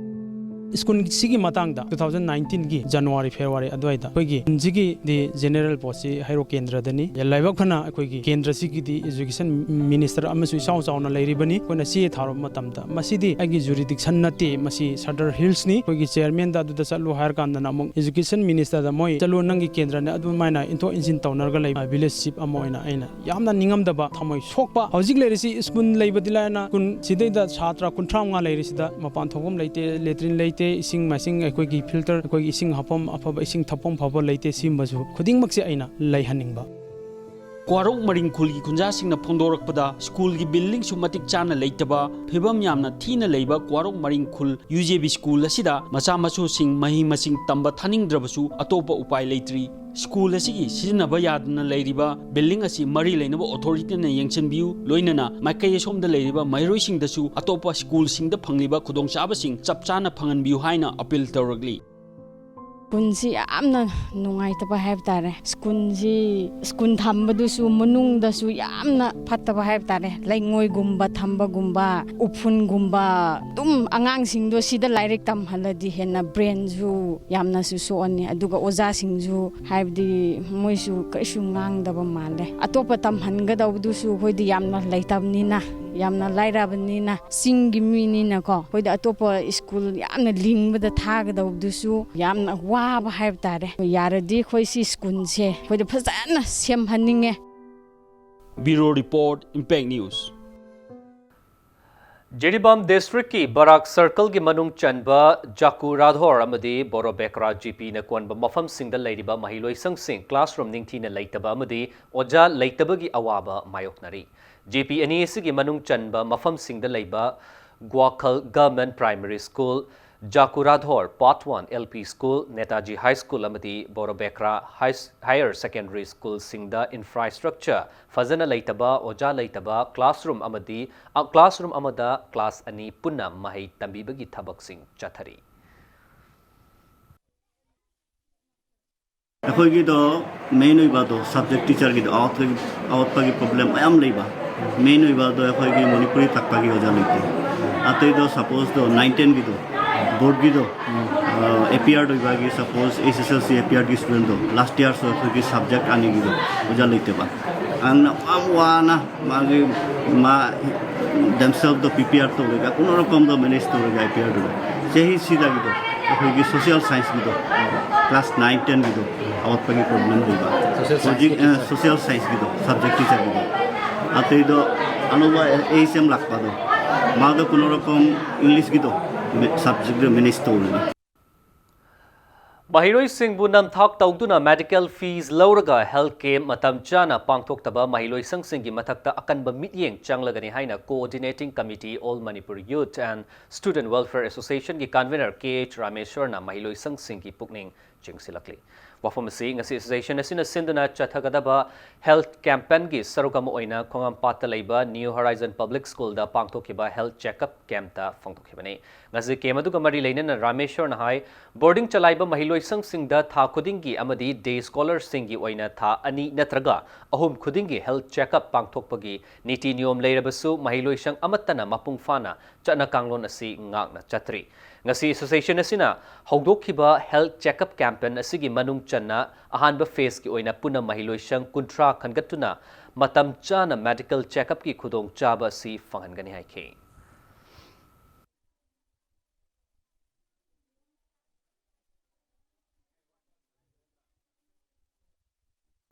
ꯁ꯭ꯀꯨꯜꯁꯤꯒꯤ ꯃꯇꯥꯡꯗ two thousand nineteenꯒꯤ January February ꯑꯗꯨꯋꯥꯏꯗ ꯑꯩꯈꯣꯏꯒꯤ ꯈꯨꯟꯁꯤꯒꯤꯗꯤ ꯖꯦꯅꯦꯔꯦꯜ ꯄꯣꯁꯁꯤ ꯍꯩꯔꯣꯛ ꯀꯦꯟꯗ꯭ꯔꯗꯅꯤ꯫ ꯂꯥꯏꯕꯛ ꯐꯅ ꯑꯩꯈꯣꯏꯒꯤ ꯀꯦꯟꯗ꯭ꯔꯁꯤꯒꯤꯗꯤ ꯏꯖꯨꯀꯦꯁꯟ ꯃꯤꯅꯤꯁꯇꯔ ꯑꯃꯁꯨ ꯏꯆꯥꯎ ꯆꯥꯎꯅ ꯂꯩꯔꯤꯕꯅꯤ꯫ ꯑꯩꯈꯣꯏꯅ ꯆꯦ ꯊꯥꯔꯨꯕ ꯃꯇꯝꯗ ꯃꯁꯤꯗꯤ ꯑꯩꯒꯤ ꯖꯨꯔꯤꯗꯤꯛꯁꯟ ꯅꯠꯇꯦ, ꯃꯁꯤ ꯁꯗꯔ ꯍꯤꯜꯁꯅꯤ꯫ ꯑꯩꯈꯣꯏꯒꯤ ꯆꯤꯌꯔꯃꯦꯟꯗ ꯑꯗꯨꯗ ꯆꯠꯂꯨ ꯍꯥꯏꯔ ꯀꯥꯟꯗꯅ ꯑꯃꯨꯛ ꯏꯖꯨꯀꯦꯁꯟ ꯃꯤꯅꯤꯁꯇꯔꯗ ꯃꯣꯏ ꯆꯠꯂꯨ, ꯅꯪꯒꯤ ꯀꯦꯟꯗ꯭ꯔꯅꯦ, ꯑꯗꯨꯃꯥꯏꯅ ꯏꯟꯊꯣꯛ ꯏꯟꯁꯤꯟ ꯇꯧꯅꯔꯒ ꯂꯩꯕ ꯚꯤꯂꯦꯖ ꯆꯤꯐ ꯑꯃ ꯑꯣꯏꯅ ꯑꯩꯅ ꯌꯥꯝꯅ ꯅꯤꯡꯉꯝꯗꯕ, ꯊꯃꯣꯏ ꯁꯣꯛꯄ꯫ ꯍꯧꯖꯤꯛ ꯂꯩꯔꯤꯁꯤ ꯁ꯭ꯀꯨꯜ ꯂꯩꯕꯗꯤ ꯂꯥꯏꯅ ꯁ꯭ꯀꯨꯜ ꯁꯤꯗꯩꯗ ꯁꯥꯇ꯭ꯔ ꯀꯨꯟꯊ꯭ꯔꯥ ꯃꯉꯥ ꯂꯩꯔꯤꯁꯤꯗ ꯃꯄꯥꯟ ꯊꯣꯛꯐꯝ ꯂꯩꯇꯦ, ꯂꯦꯇ꯭ꯔꯤꯟ ꯂꯩꯇꯦ, ꯏꯁꯤꯡ ꯃꯥꯏꯁꯤꯡ, ꯑꯩꯈꯣꯏꯒꯤ ꯐꯤꯜꯇꯔ, ꯑꯩꯈꯣꯏꯒꯤ ꯏꯁꯤꯡ ꯍꯥꯞꯐꯝ ꯑꯐꯕ, ꯏꯁꯤꯡ ꯊꯛꯐꯝ ꯐꯕ ꯂꯩꯇꯦ꯫ ꯁꯤꯒꯨꯝꯕꯁꯨ ꯈꯨꯗꯤꯡꯃꯛꯁꯦ ꯑꯩꯅ ꯂꯩꯍꯟꯅꯤꯡꯕ꯫ ꯀ꯭ꯋꯥꯔꯣꯛ ꯃꯔꯤꯡ ꯈꯨꯜꯒꯤ ꯈꯨꯟꯖꯥꯁꯤꯡꯅ ꯐꯣꯡꯗꯣꯔꯛꯄꯗ, ꯁ꯭ꯀꯨꯜꯒꯤ ꯕꯤꯜꯗꯤꯡꯁꯨ ꯃꯇꯤꯛ ꯆꯥꯅ ꯂꯩꯇꯕ, ꯐꯤꯕꯝ ꯌꯥꯝꯅ ꯊꯤꯅ ꯂꯩꯕ ꯀ꯭ꯋꯥꯔꯣꯛ ꯃꯔꯤꯡ ꯈꯨꯜ ꯌꯨ ꯖꯦ ꯕꯤ ꯁ꯭ꯀꯨꯜ ꯑꯁꯤꯗ ꯃꯆꯥ ꯃꯁꯨꯁꯤꯡ ꯃꯍꯩ ꯃꯁꯤꯡ ꯇꯝꯕ ꯊꯥꯅꯤꯡꯗ꯭ꯔꯕꯁꯨ ꯑꯇꯣꯞꯄ ꯎꯄꯥꯏ ꯂꯩꯇ꯭ꯔꯤ꯫ ꯁ꯭ꯀꯨꯜ ꯑꯁꯤꯒꯤ ꯁꯤꯖꯤꯟꯅꯕ ꯌꯥꯗꯅ ꯂꯩꯔꯤꯕ ꯕꯤꯜꯗꯤꯡ ꯑꯁꯤ ꯃꯔꯤ ꯂꯩꯅꯕ ꯑꯣꯊꯣꯔꯤꯇꯤꯅ ꯌꯦꯡꯁꯤꯟꯕꯤꯌꯨ, ꯂꯣꯏꯅꯅ ꯃꯥꯏꯀꯩ ꯑꯁꯣꯝꯗ ꯂꯩꯔꯤꯕ ꯃꯍꯩꯔꯣꯏꯁꯤꯡꯗꯁꯨ ꯑꯇꯣꯞꯄ ꯁ꯭ꯀꯨꯜꯁꯤꯡꯗ ꯐꯪꯂꯤꯕ ꯈꯨꯗꯣꯡꯆꯥꯕꯁꯤꯡ ꯆꯞ ꯆꯥꯅ ꯐꯪꯍꯟꯕꯤꯌꯨ ꯍꯥꯏꯅ ꯑꯄꯤꯜ ꯇꯧꯔꯛꯂꯤ꯫ ꯁ꯭ꯀꯨꯜꯁꯤ ꯌꯥꯝꯅ ꯅꯨꯡꯉꯥꯏꯇꯕ ꯍꯥꯏꯕ ꯇꯥꯔꯦ꯫ ꯁ꯭ꯀꯨꯜꯁꯤ, ꯁ꯭ꯀꯨꯜ ꯊꯝꯕꯗꯨꯁꯨ ꯃꯅꯨꯡꯗꯁꯨ ꯌꯥꯝꯅ ꯐꯠꯇꯕ ꯍꯥꯏꯕ ꯇꯥꯔꯦ꯫ ꯂꯩꯉꯣꯏꯒꯨꯝꯕ ꯊꯝꯕꯒꯨꯝꯕ, ꯎꯐꯨꯟꯒꯨꯝꯕ, ꯑꯗꯨꯝ ꯑꯉꯥꯡꯁꯤꯡꯗꯣ ꯁꯤꯗ ꯂꯥꯏꯔꯤꯛ ꯇꯝꯍꯜꯂꯗꯤ ꯍꯦꯟꯅ ꯕ꯭ꯔꯦꯟꯁꯨ ꯌꯥꯝꯅꯁꯨ ꯁꯣꯛꯑꯅꯤ, ꯑꯗꯨꯒ ꯑꯣꯖꯥꯁꯤꯡꯁꯨ ꯍꯥꯏꯕꯗꯤ ꯃꯣꯏꯁꯨ ꯀꯔꯤꯁꯨ ꯉꯥꯡꯗꯕ ꯃꯥꯜꯂꯦ꯫ ꯑꯇꯣꯞꯄ ꯇꯝꯍꯟꯒꯗꯧꯕꯗꯨꯁꯨ ꯑꯩꯈꯣꯏꯗꯤ ꯌꯥꯝꯅ ꯂꯩꯇꯕꯅꯤꯅ, ꯌꯥꯝꯅ ꯂꯥꯏꯔꯕꯅꯤꯅ, ꯆꯤꯡꯒꯤ ꯃꯤꯅꯤꯅꯀꯣ, ꯑꯩꯈꯣꯏꯗꯤ ꯑꯇꯣꯞꯄ ꯁ꯭ꯀꯨꯜ ꯌꯥꯝꯅ ꯂꯤꯡꯕꯗ ꯊꯥꯒꯗꯧꯕꯗꯨꯁꯨ ꯌꯥꯝꯅ ꯋꯥꯕ ꯍꯥꯏꯕ ꯇꯥꯔꯦ꯫ ꯌꯥꯔꯗꯤ ꯑꯩꯈꯣꯏ ꯁꯤ ꯁ꯭ꯀꯨꯜꯁꯦ ꯑꯩꯈꯣꯏꯗ ꯐꯖꯅ ꯁꯦꯝꯍꯟꯅꯤꯡꯉꯦ꯫ Bureau Report, Impact News. Jiribam ꯗꯤꯁꯇ꯭ꯔꯤꯛꯀꯤ ꯕꯔꯥꯛ ꯁꯔꯀꯜꯒꯤ ꯃꯅꯨꯡ ꯆꯟꯕ ꯖꯥꯀꯨ ꯔꯥꯙꯣꯔ ꯑꯃꯗꯤ ꯕꯣꯔꯣꯕꯦꯀ꯭ꯔꯥ ꯖꯤꯄꯤꯅ ꯀꯣꯟꯕ ꯃꯐꯝꯁꯤꯡꯗ ꯂꯩꯔꯤꯕ ꯃꯍꯩꯂꯣꯏꯁꯪꯁꯤꯡ ꯀ꯭ꯂꯥꯁꯔꯨꯝ ꯅꯤꯡꯊꯤꯅ ꯂꯩꯇꯕ ꯑꯃꯗꯤ ꯑꯣꯖꯥ ꯂꯩꯇꯕꯒꯤ ꯑꯋꯥꯕ ꯃꯥꯌꯣꯛꯅꯔꯤ꯫ ꯖꯤꯄꯤ ꯑꯅꯤ ꯑꯁꯤꯒꯤ ꯃꯅꯨꯡ ꯆꯟꯕ ꯃꯐꯝꯁꯤꯡꯗ ꯂꯩꯕ Gwakhal government primary school, Jakuradhor part one L P school, Netaji high school ꯑꯃꯗꯤ ꯕꯣꯔꯣꯕꯦꯀ꯭ꯔꯥ ꯍꯥꯏ-, ꯍꯥꯌꯔ ꯁꯦꯀꯦꯟꯗꯔꯤ ꯁ꯭ꯀꯨꯜꯁꯤꯡꯗ ꯏꯟꯐ꯭ꯔꯥꯁ꯭ꯇ꯭ꯔꯛꯆꯔ ꯐꯖꯅ ꯂꯩꯇꯕ, ꯑꯣꯖꯥ ꯂꯩꯇꯕ, ꯀ꯭ꯂꯥꯁꯔꯨꯝ ꯑꯃꯗꯤ, ꯑ, ꯀ꯭ꯂꯥꯁꯔꯨꯝ ꯑꯃꯗ ꯀ꯭ꯂꯥꯁ ꯑꯅꯤ ꯄꯨꯟꯅ ꯃꯍꯩ ꯇꯝꯕꯤꯕꯒꯤ ꯊꯕꯛꯁꯤꯡ ꯆꯠꯊꯔꯤ꯫ ꯑꯩꯈꯣꯏꯒꯤꯗꯣ ꯃꯦꯟ ꯑꯣꯏꯕꯗꯣ ꯁꯕꯖꯦꯛ ꯇꯤꯆꯔꯒꯤꯗꯣ ꯑꯋꯥꯠꯄꯒꯤ, ꯑꯋꯥꯠꯄꯒꯤ ꯄ꯭ꯔꯣꯕ꯭ꯂꯦꯝ ꯃꯌꯥꯝ ꯂꯩꯕ꯫ ꯃꯦꯟ ꯑꯣꯏꯕꯗꯣ ꯑꯩꯈꯣꯏꯒꯤ ꯃꯅꯤꯄꯨꯔꯤ ꯇꯥꯛꯄꯒꯤ ꯑꯣꯖꯥ ꯂꯩꯇꯦ꯫ ꯑꯇꯩꯗꯣ ꯁꯄꯣꯁꯇꯣ ꯅꯥꯏꯟ ꯇꯦꯟꯒꯤꯗꯣ, ꯕꯣꯔꯗꯒꯤꯗꯣ, ꯑꯦꯄꯤꯌꯔ ꯑꯣꯏꯕꯒꯤ ꯁꯄꯣꯁ ꯑꯦꯁ ꯑꯦꯁ ꯑꯦꯜ ꯁꯤ ꯑꯦꯄꯤꯌꯔꯒꯤ ꯁ꯭ꯇꯨꯗꯦꯟꯠꯗꯣ ꯂꯥꯁ ꯌꯥꯔꯁꯨ ꯑꯩꯈꯣꯏꯒꯤ ꯁꯕꯖꯦꯛ ꯑꯅꯤꯒꯤꯗꯣ ꯑꯣꯖꯥ ꯂꯩꯇꯦꯕ꯫ ꯑꯗꯨꯅ ꯌꯥꯝ ꯋꯥꯅ ꯃꯥꯒꯤ, ꯃꯥ ꯗꯦꯝꯁꯦꯜꯗꯣ ꯄ꯭ꯔꯤꯄꯦꯌꯔ ꯇꯧꯔꯒ ꯀꯣꯅꯣꯔꯣꯀꯣꯝꯗꯣ ꯃꯦꯅꯦꯖ ꯇꯧꯔꯒ ꯑꯦꯄꯤꯌꯔꯗꯨꯗ ꯆꯍꯤ ꯁꯤꯗꯒꯤꯗꯣ ꯑꯩꯈꯣꯏꯒꯤ ꯁꯣꯁꯤꯌꯦꯜ ꯁꯥꯏꯟꯁꯀꯤꯗꯣ ꯀ꯭ꯂꯥꯁ ꯅꯥꯏꯟ ꯇꯦꯟꯒꯤꯗꯣ ꯑꯋꯥꯠꯄꯒꯤ ꯄ꯭ꯔꯣꯕ꯭ꯂꯦꯝ ꯂꯩꯕ꯫ ꯁꯣꯁꯤꯌꯦꯜ ꯍꯧꯖꯤꯛ, ꯁꯥꯏꯟꯁꯀꯤ ꯑ, ꯇꯤꯆꯔ꯫ ꯁꯣꯁꯤꯌꯦꯜ ꯁꯥꯏꯟꯁꯀꯤꯗꯣ ꯁꯕꯖꯦꯛ ꯇꯤꯆꯔꯒꯤꯗꯣ꯫ ꯑꯇꯩꯗꯣ ꯑꯅꯧꯕ ꯑꯦ ꯑꯦꯁ ꯑꯦꯝ ꯂꯥꯛꯄꯗꯣ ꯃꯥꯗꯣ ꯀꯣꯅꯣꯔꯣꯀꯣꯝ ꯏꯪꯂꯤꯁꯀꯤꯗꯣ ꯃꯦ-, ꯁꯕꯖꯦꯛꯇꯣ ꯃꯦꯅꯦꯖ ꯇꯧꯔꯅꯤ꯫ ꯃꯍꯩꯔꯣꯏꯁꯤꯡꯕꯨ ꯅꯝꯊꯥꯛ ꯇꯧꯗꯨꯅ ꯃꯦꯗꯤꯀꯦꯜ ꯐꯤꯁ ꯂꯧꯔꯒ ꯍꯦꯜꯊ ꯀꯦꯝꯞ ꯃꯇꯝ ꯆꯥꯅ ꯄꯥꯡꯊꯣꯛꯇꯕ ꯃꯍꯩꯂꯣꯏꯁꯪꯁꯤꯡꯒꯤ ꯃꯊꯛꯇ ꯑꯀꯟꯕ ꯃꯤꯠꯌꯦꯡ ꯆꯪꯂꯒꯅꯤ ꯍꯥꯏꯅ Coordinating Committee All Manipur Youth and Student Welfare Associationꯒꯤ ꯀꯟꯚꯦꯅꯔ ꯀꯦ ꯑꯩꯆ ꯔꯥꯃꯦꯁ꯭ꯋꯔꯅ ꯃꯍꯩꯂꯣꯏꯁꯪꯁꯤꯡꯒꯤ ꯄꯨꯛꯅꯤꯡ ꯆꯤꯡꯁꯤꯜꯂꯛꯂꯤ꯫ ꯋꯥꯐꯝ ꯑꯁꯤ ꯉꯁꯤ association ꯑꯁꯤꯅ ꯁꯤꯟꯗꯨꯅ ꯆꯠꯊꯒꯗꯕ health campaignꯒꯤ ꯁꯔꯨꯛ ꯑꯃ ꯑꯣꯏꯅ ꯈꯣꯡꯉꯥꯝꯄꯥꯠꯇ ꯂꯩꯕ New Horizon Public Schoolꯗ ꯄꯥꯡꯊꯣꯛꯈꯤꯕ health checkup campꯇ ꯐꯣꯡꯗꯣꯛꯈꯤꯕꯅꯤ꯫ ꯉꯁꯤ camp ꯑꯗꯨꯒ ꯃꯔꯤ ꯂꯩꯅꯅ ꯔꯥꯃꯦꯁ꯭ꯋꯔꯅ ꯍꯥꯏ, boarding ꯆꯂꯥꯏꯕ ꯃꯍꯩꯂꯣꯏꯁꯪꯁꯤꯡꯗ ꯊꯥ ꯈꯨꯗꯤꯡꯒꯤ ꯑꯃꯗꯤ day scholarꯁꯤꯡꯒꯤ ꯑꯣꯏꯅ ꯊꯥ ꯑꯅꯤ ꯅꯠꯇ꯭ꯔꯒ ꯑꯍꯨꯝ ꯈꯨꯗꯤꯡꯒꯤ health checkup ꯄꯥꯡꯊꯣꯛꯄꯒꯤ ꯅꯤꯇꯤ ꯅꯤꯌꯣꯝ ꯂꯩꯔꯕꯁꯨ ꯃꯍꯩꯂꯣꯏꯁꯪ ꯑꯃꯠꯇꯅ ꯃꯄꯨꯡ ꯐꯥꯅ ꯆꯠꯅ ꯀꯥꯡꯂꯣꯟ ꯑꯁꯤ ꯉꯥꯛꯅ ꯆꯠꯇ꯭ꯔꯤ꯫ ꯉꯁꯤ association ꯑꯁꯤꯅ ꯍꯧꯗꯣꯛꯈꯤꯕ health checkup campaign ꯑꯁꯤꯒꯤ ꯃꯅꯨꯡ ꯆꯟꯅ ꯑꯍꯥꯟꯕ phaseꯀꯤ ꯑꯣꯏꯅ ꯄꯨꯟꯅ ꯃꯍꯩꯂꯣꯏꯁꯪ ꯀꯨꯟꯊ꯭ꯔꯥ ꯈꯟꯒꯠꯇꯨꯅ ꯃꯇꯝ ꯆꯥꯅ medical checkupꯀꯤ ꯈꯨꯗꯣꯡꯆꯥꯕ ꯑꯁꯤ ꯐꯪꯍꯟꯒꯅꯤ ꯍꯥꯏꯈꯤ꯫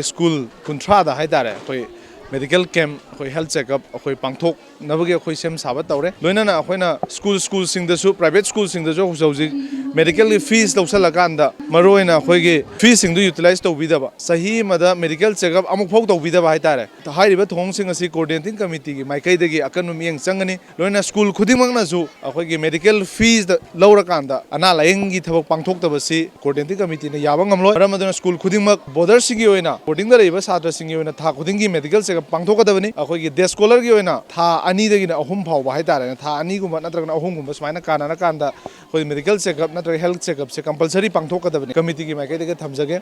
School ꯀꯨꯟꯊ꯭ꯔꯥꯗ ꯍꯥꯏꯇꯥꯔꯦ, ꯑꯩꯈꯣꯏ medical camp, ꯑꯩꯈꯣꯏ health checkup ꯑꯩꯈꯣꯏ ꯄꯥꯡꯊꯣꯛꯅꯕꯒꯤ ꯑꯩꯈꯣꯏ ꯁꯦꯝ ꯁꯥꯕ ꯇꯧꯔꯦ꯫ ꯂꯣꯏꯅꯅ ꯑꯩꯈꯣꯏꯅ school, schoolꯁꯤꯡꯗꯁꯨ, private schoolꯁꯤꯡꯗꯁꯨ ꯍꯧꯖꯤꯛ ꯍꯧꯖꯤꯛ medicalꯒꯤ fees ꯂꯧꯁꯜꯂꯀꯥꯟꯗ, ꯃꯔꯨꯑꯣꯏꯅ ꯑꯩꯈꯣꯏꯒꯤ feesꯁꯤꯡꯗꯨ utilize ꯇꯧꯕꯤꯗꯕ, ꯆꯍꯤ ꯑꯃꯗ medical checkup ꯑꯃꯨꯛ ꯐꯥꯎ ꯇꯧꯕꯤꯗꯕ ꯍꯥꯏꯇꯥꯔꯦ꯫ ꯍꯥꯏꯔꯤꯕ ꯊꯧꯑꯣꯡꯁꯤꯡ ꯑꯁꯤ coordinating committeeꯒꯤ ꯃꯥꯏꯀꯩꯗꯒꯤ ꯑꯀꯟꯕ ꯃꯤꯠꯌꯦꯡ ꯆꯪꯒꯅꯤ꯫ ꯂꯣꯏꯅ school ꯈꯨꯗꯤꯡꯃꯛꯅꯁꯨ ꯑꯩꯈꯣꯏꯒꯤ medical feesꯇ ꯂꯧꯔꯀꯥꯟꯗ ꯑꯅꯥ ꯂꯥꯌꯦꯡꯒꯤ ꯊꯕꯛ ꯄꯥꯡꯊꯣꯛꯇꯕꯁꯤ coordinating committeeꯅ ꯌꯥꯕ ꯉꯝꯂꯣꯏ꯫ ꯃꯔꯝ ꯑꯗꯨꯅ school ꯈꯨꯗꯤꯡꯃꯛ boarderꯁꯤꯡꯒꯤ ꯑꯣꯏꯅ, boardingꯗ ꯂꯩꯔꯤꯕ ꯁꯥꯇ꯭ꯔꯁꯤꯡꯒꯤ ꯑꯣꯏꯅ ꯊꯥ ꯈꯨꯗꯤꯡꯒꯤ medical checkup ꯄꯥꯡꯊꯣꯛꯀꯗꯕꯅꯤ꯫ ꯑꯩꯈꯣꯏꯒꯤ day scholarꯒꯤ ꯑꯣꯏꯅ ꯊꯥ ꯑꯅꯤꯗꯒꯤꯅ ꯑꯍꯨꯝ ꯐꯥꯎꯕ ꯍꯥꯏꯇꯥꯔꯦꯅꯦ, ꯊꯥ ꯑꯅꯤꯒꯨꯝꯕ ꯅꯠꯇ꯭ꯔꯒꯅ ꯑꯍꯨꯝꯒꯨꯝꯕ ꯁꯨꯃꯥꯏꯅ ꯀꯥꯟꯅꯔꯀꯥꯟꯗ ꯑꯩꯈꯣꯏ medical checkup ꯅꯠꯇ꯭ꯔꯒ health checkupꯁꯦ compulsory ꯄꯥꯡꯊꯣꯛꯀꯗꯕꯅꯤ꯫ Committeeꯒꯤ ꯃꯥꯏꯀꯩꯗꯒꯤ ꯊꯝꯖꯒꯦ꯫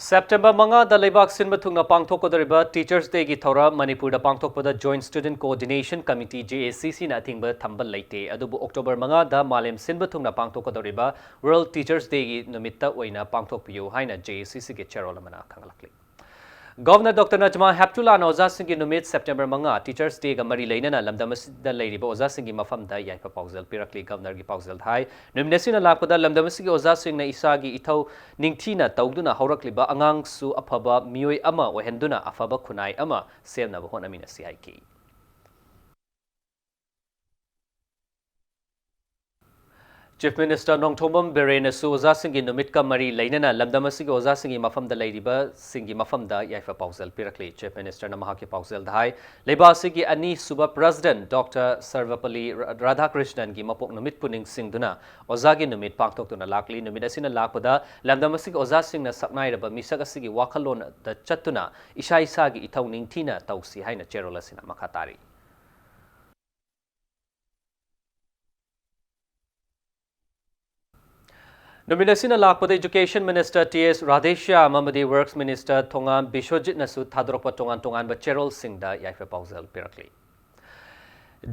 September ꯃꯉꯥꯗ ꯂꯩꯕꯥꯛ ꯁꯤꯟꯕ ꯊꯨꯡꯅ ꯄꯥꯡꯊꯣꯛꯀꯗꯧꯔꯤꯕ Teachers Dayꯒꯤ ꯊꯧꯔꯝ ꯃꯅꯤꯄꯨꯔꯗ ꯄꯥꯡꯊꯣꯛꯄꯗ Joint Student Coordination Committee, JACCꯅ ꯑꯊꯤꯡꯕ ꯊꯝꯕ ꯂꯩꯇꯦ꯫ ꯑꯗꯨꯕꯨ October ꯃꯉꯥꯗ ꯃꯥꯂꯦꯝ ꯁꯤꯟꯕ ꯊꯨꯡꯅ ꯄꯥꯡꯊꯣꯛꯀꯗꯧꯔꯤꯕ World Teachers Dayꯒꯤ ꯅꯨꯃꯤꯠꯇ ꯑꯣꯏꯅ ꯄꯥꯡꯊꯣꯛꯄꯤꯌꯨ ꯍꯥꯏꯅ JACCꯒꯤ chairman ꯑꯃꯅ ꯈꯪꯍꯜꯂꯛꯂꯤ꯫ Governor Doctor Najma Heptullahꯅ ꯑꯣꯖꯥꯁꯤꯡꯒꯤ ꯅꯨꯃꯤꯠ September ꯃꯉꯥ, Teachers Dayꯒ ꯃꯔꯤ ꯂꯩꯅꯅ ꯂꯝꯗꯝ ꯑꯁꯤꯗ ꯂꯩꯔꯤꯕ ꯑꯣꯖꯥꯁꯤꯡꯒꯤ ꯃꯐꯝꯗ ꯌꯥꯏꯐ ꯄꯥꯎꯖꯦꯜ ꯄꯤꯔꯛꯂꯤ꯫ Governorꯒꯤ ꯄꯥꯎꯖꯦꯜꯗ ꯍꯥꯏ, ꯅꯨꯃꯤꯠ ꯑꯁꯤꯅ ꯂꯥꯛꯄꯗ ꯂꯝꯗꯝ ꯑꯁꯤꯒꯤ ꯑꯣꯖꯥꯁꯤꯡꯅ ꯏꯁꯥꯒꯤ ꯏꯊꯧ ꯅꯤꯡꯊꯤꯅ ꯇꯧꯗꯨꯅ ꯍꯧꯔꯛꯂꯤꯕ ꯑꯉꯥꯡꯁꯨ ꯑꯐꯕ ꯃꯤꯑꯣꯏ ꯑꯃ ꯑꯣꯏꯍꯟꯗꯨꯅ ꯑꯐꯕ ꯈꯨꯟꯅꯥꯏ ꯑꯃ ꯁꯦꯝꯅꯕ ꯍꯣꯠꯅꯃꯤꯟꯅꯁꯤ ꯍꯥꯏꯈꯤ꯫ Chief Minister ꯅꯣꯡꯊꯣꯝꯕꯝ ꯕꯤꯔꯦꯟꯅꯁꯨ ꯑꯣꯖꯥꯁꯤꯡꯒꯤ ꯅꯨꯃꯤꯠꯀ ꯃꯔꯤ ꯂꯩꯅꯅ ꯂꯝꯗꯝ ꯑꯁꯤꯒꯤ ꯑꯣꯖꯥꯁꯤꯡꯒꯤ ꯃꯐꯝꯗ ꯂꯩꯔꯤꯕꯁꯤꯡꯒꯤ ꯃꯐꯝꯗ ꯌꯥꯏꯐ ꯄꯥꯎꯖꯦꯜ ꯄꯤꯔꯛꯂꯤ꯫ Chief Minister ꯅ ꯃꯍꯥꯛꯀꯤ ꯄꯥꯎꯖꯦꯜꯗ ꯍꯥꯏ, ꯂꯩꯕꯥꯛ ꯑꯁꯤꯒꯤ ꯑꯅꯤꯁꯨꯕ President Doctor ꯁꯔꯕꯄꯜꯂꯤ ꯔꯥ-, ꯔꯥꯙꯥꯀ꯭ꯔꯤꯁꯅꯟꯒꯤ ꯃꯄꯣꯛ ꯅꯨꯃꯤꯠꯄꯨ ꯅꯤꯡꯁꯤꯡꯗꯨꯅ ꯑꯣꯖꯥꯒꯤ ꯅꯨꯃꯤꯠ ꯄꯥꯡꯊꯣꯛꯇꯨꯅ ꯂꯥꯛꯂꯤ꯫ ꯅꯨꯃꯤꯠ ꯑꯁꯤꯅ ꯂꯥꯛꯄꯗ ꯂꯝꯗꯝ ꯑꯁꯤꯒꯤ ꯑꯣꯖꯥꯁꯤꯡꯅ ꯁꯛꯅꯥꯏꯔꯕ ꯃꯤꯁꯛ ꯑꯁꯤꯒꯤ ꯋꯥꯈꯜꯂꯣꯟꯗ ꯆꯠꯇꯨꯅ ꯏꯁꯥ ꯏꯁꯥꯒꯤ ꯏꯊꯧ ꯅꯤꯡꯊꯤꯅ ꯇꯧꯁꯤ ꯍꯥꯏꯅ ꯆꯦꯔꯣꯜ ꯑꯁꯤꯅ ꯃꯈꯥ ꯇꯥꯔꯤ꯫ ꯅꯨꯃꯤꯠ ꯑꯁꯤꯅ ꯂꯥꯛꯄꯗ Education Minister ꯇꯤ ꯑꯦꯁ ꯔꯥꯙꯦꯁ꯭ꯌꯥꯝ ꯑꯃꯗꯤ Works Minister ꯊꯣꯉꯥꯝ ꯕꯤꯁ꯭ꯋꯖꯤꯠꯅꯁꯨ ꯊꯥꯗꯣꯔꯛꯄ ꯇꯣꯉꯥꯟ ꯇꯣꯉꯥꯟꯕ ꯆꯦꯔꯣꯜꯁꯤꯡꯗ ꯌꯥꯏꯐ ꯄꯥꯎꯖꯦꯜ ꯄꯤꯔꯛꯂꯤ꯫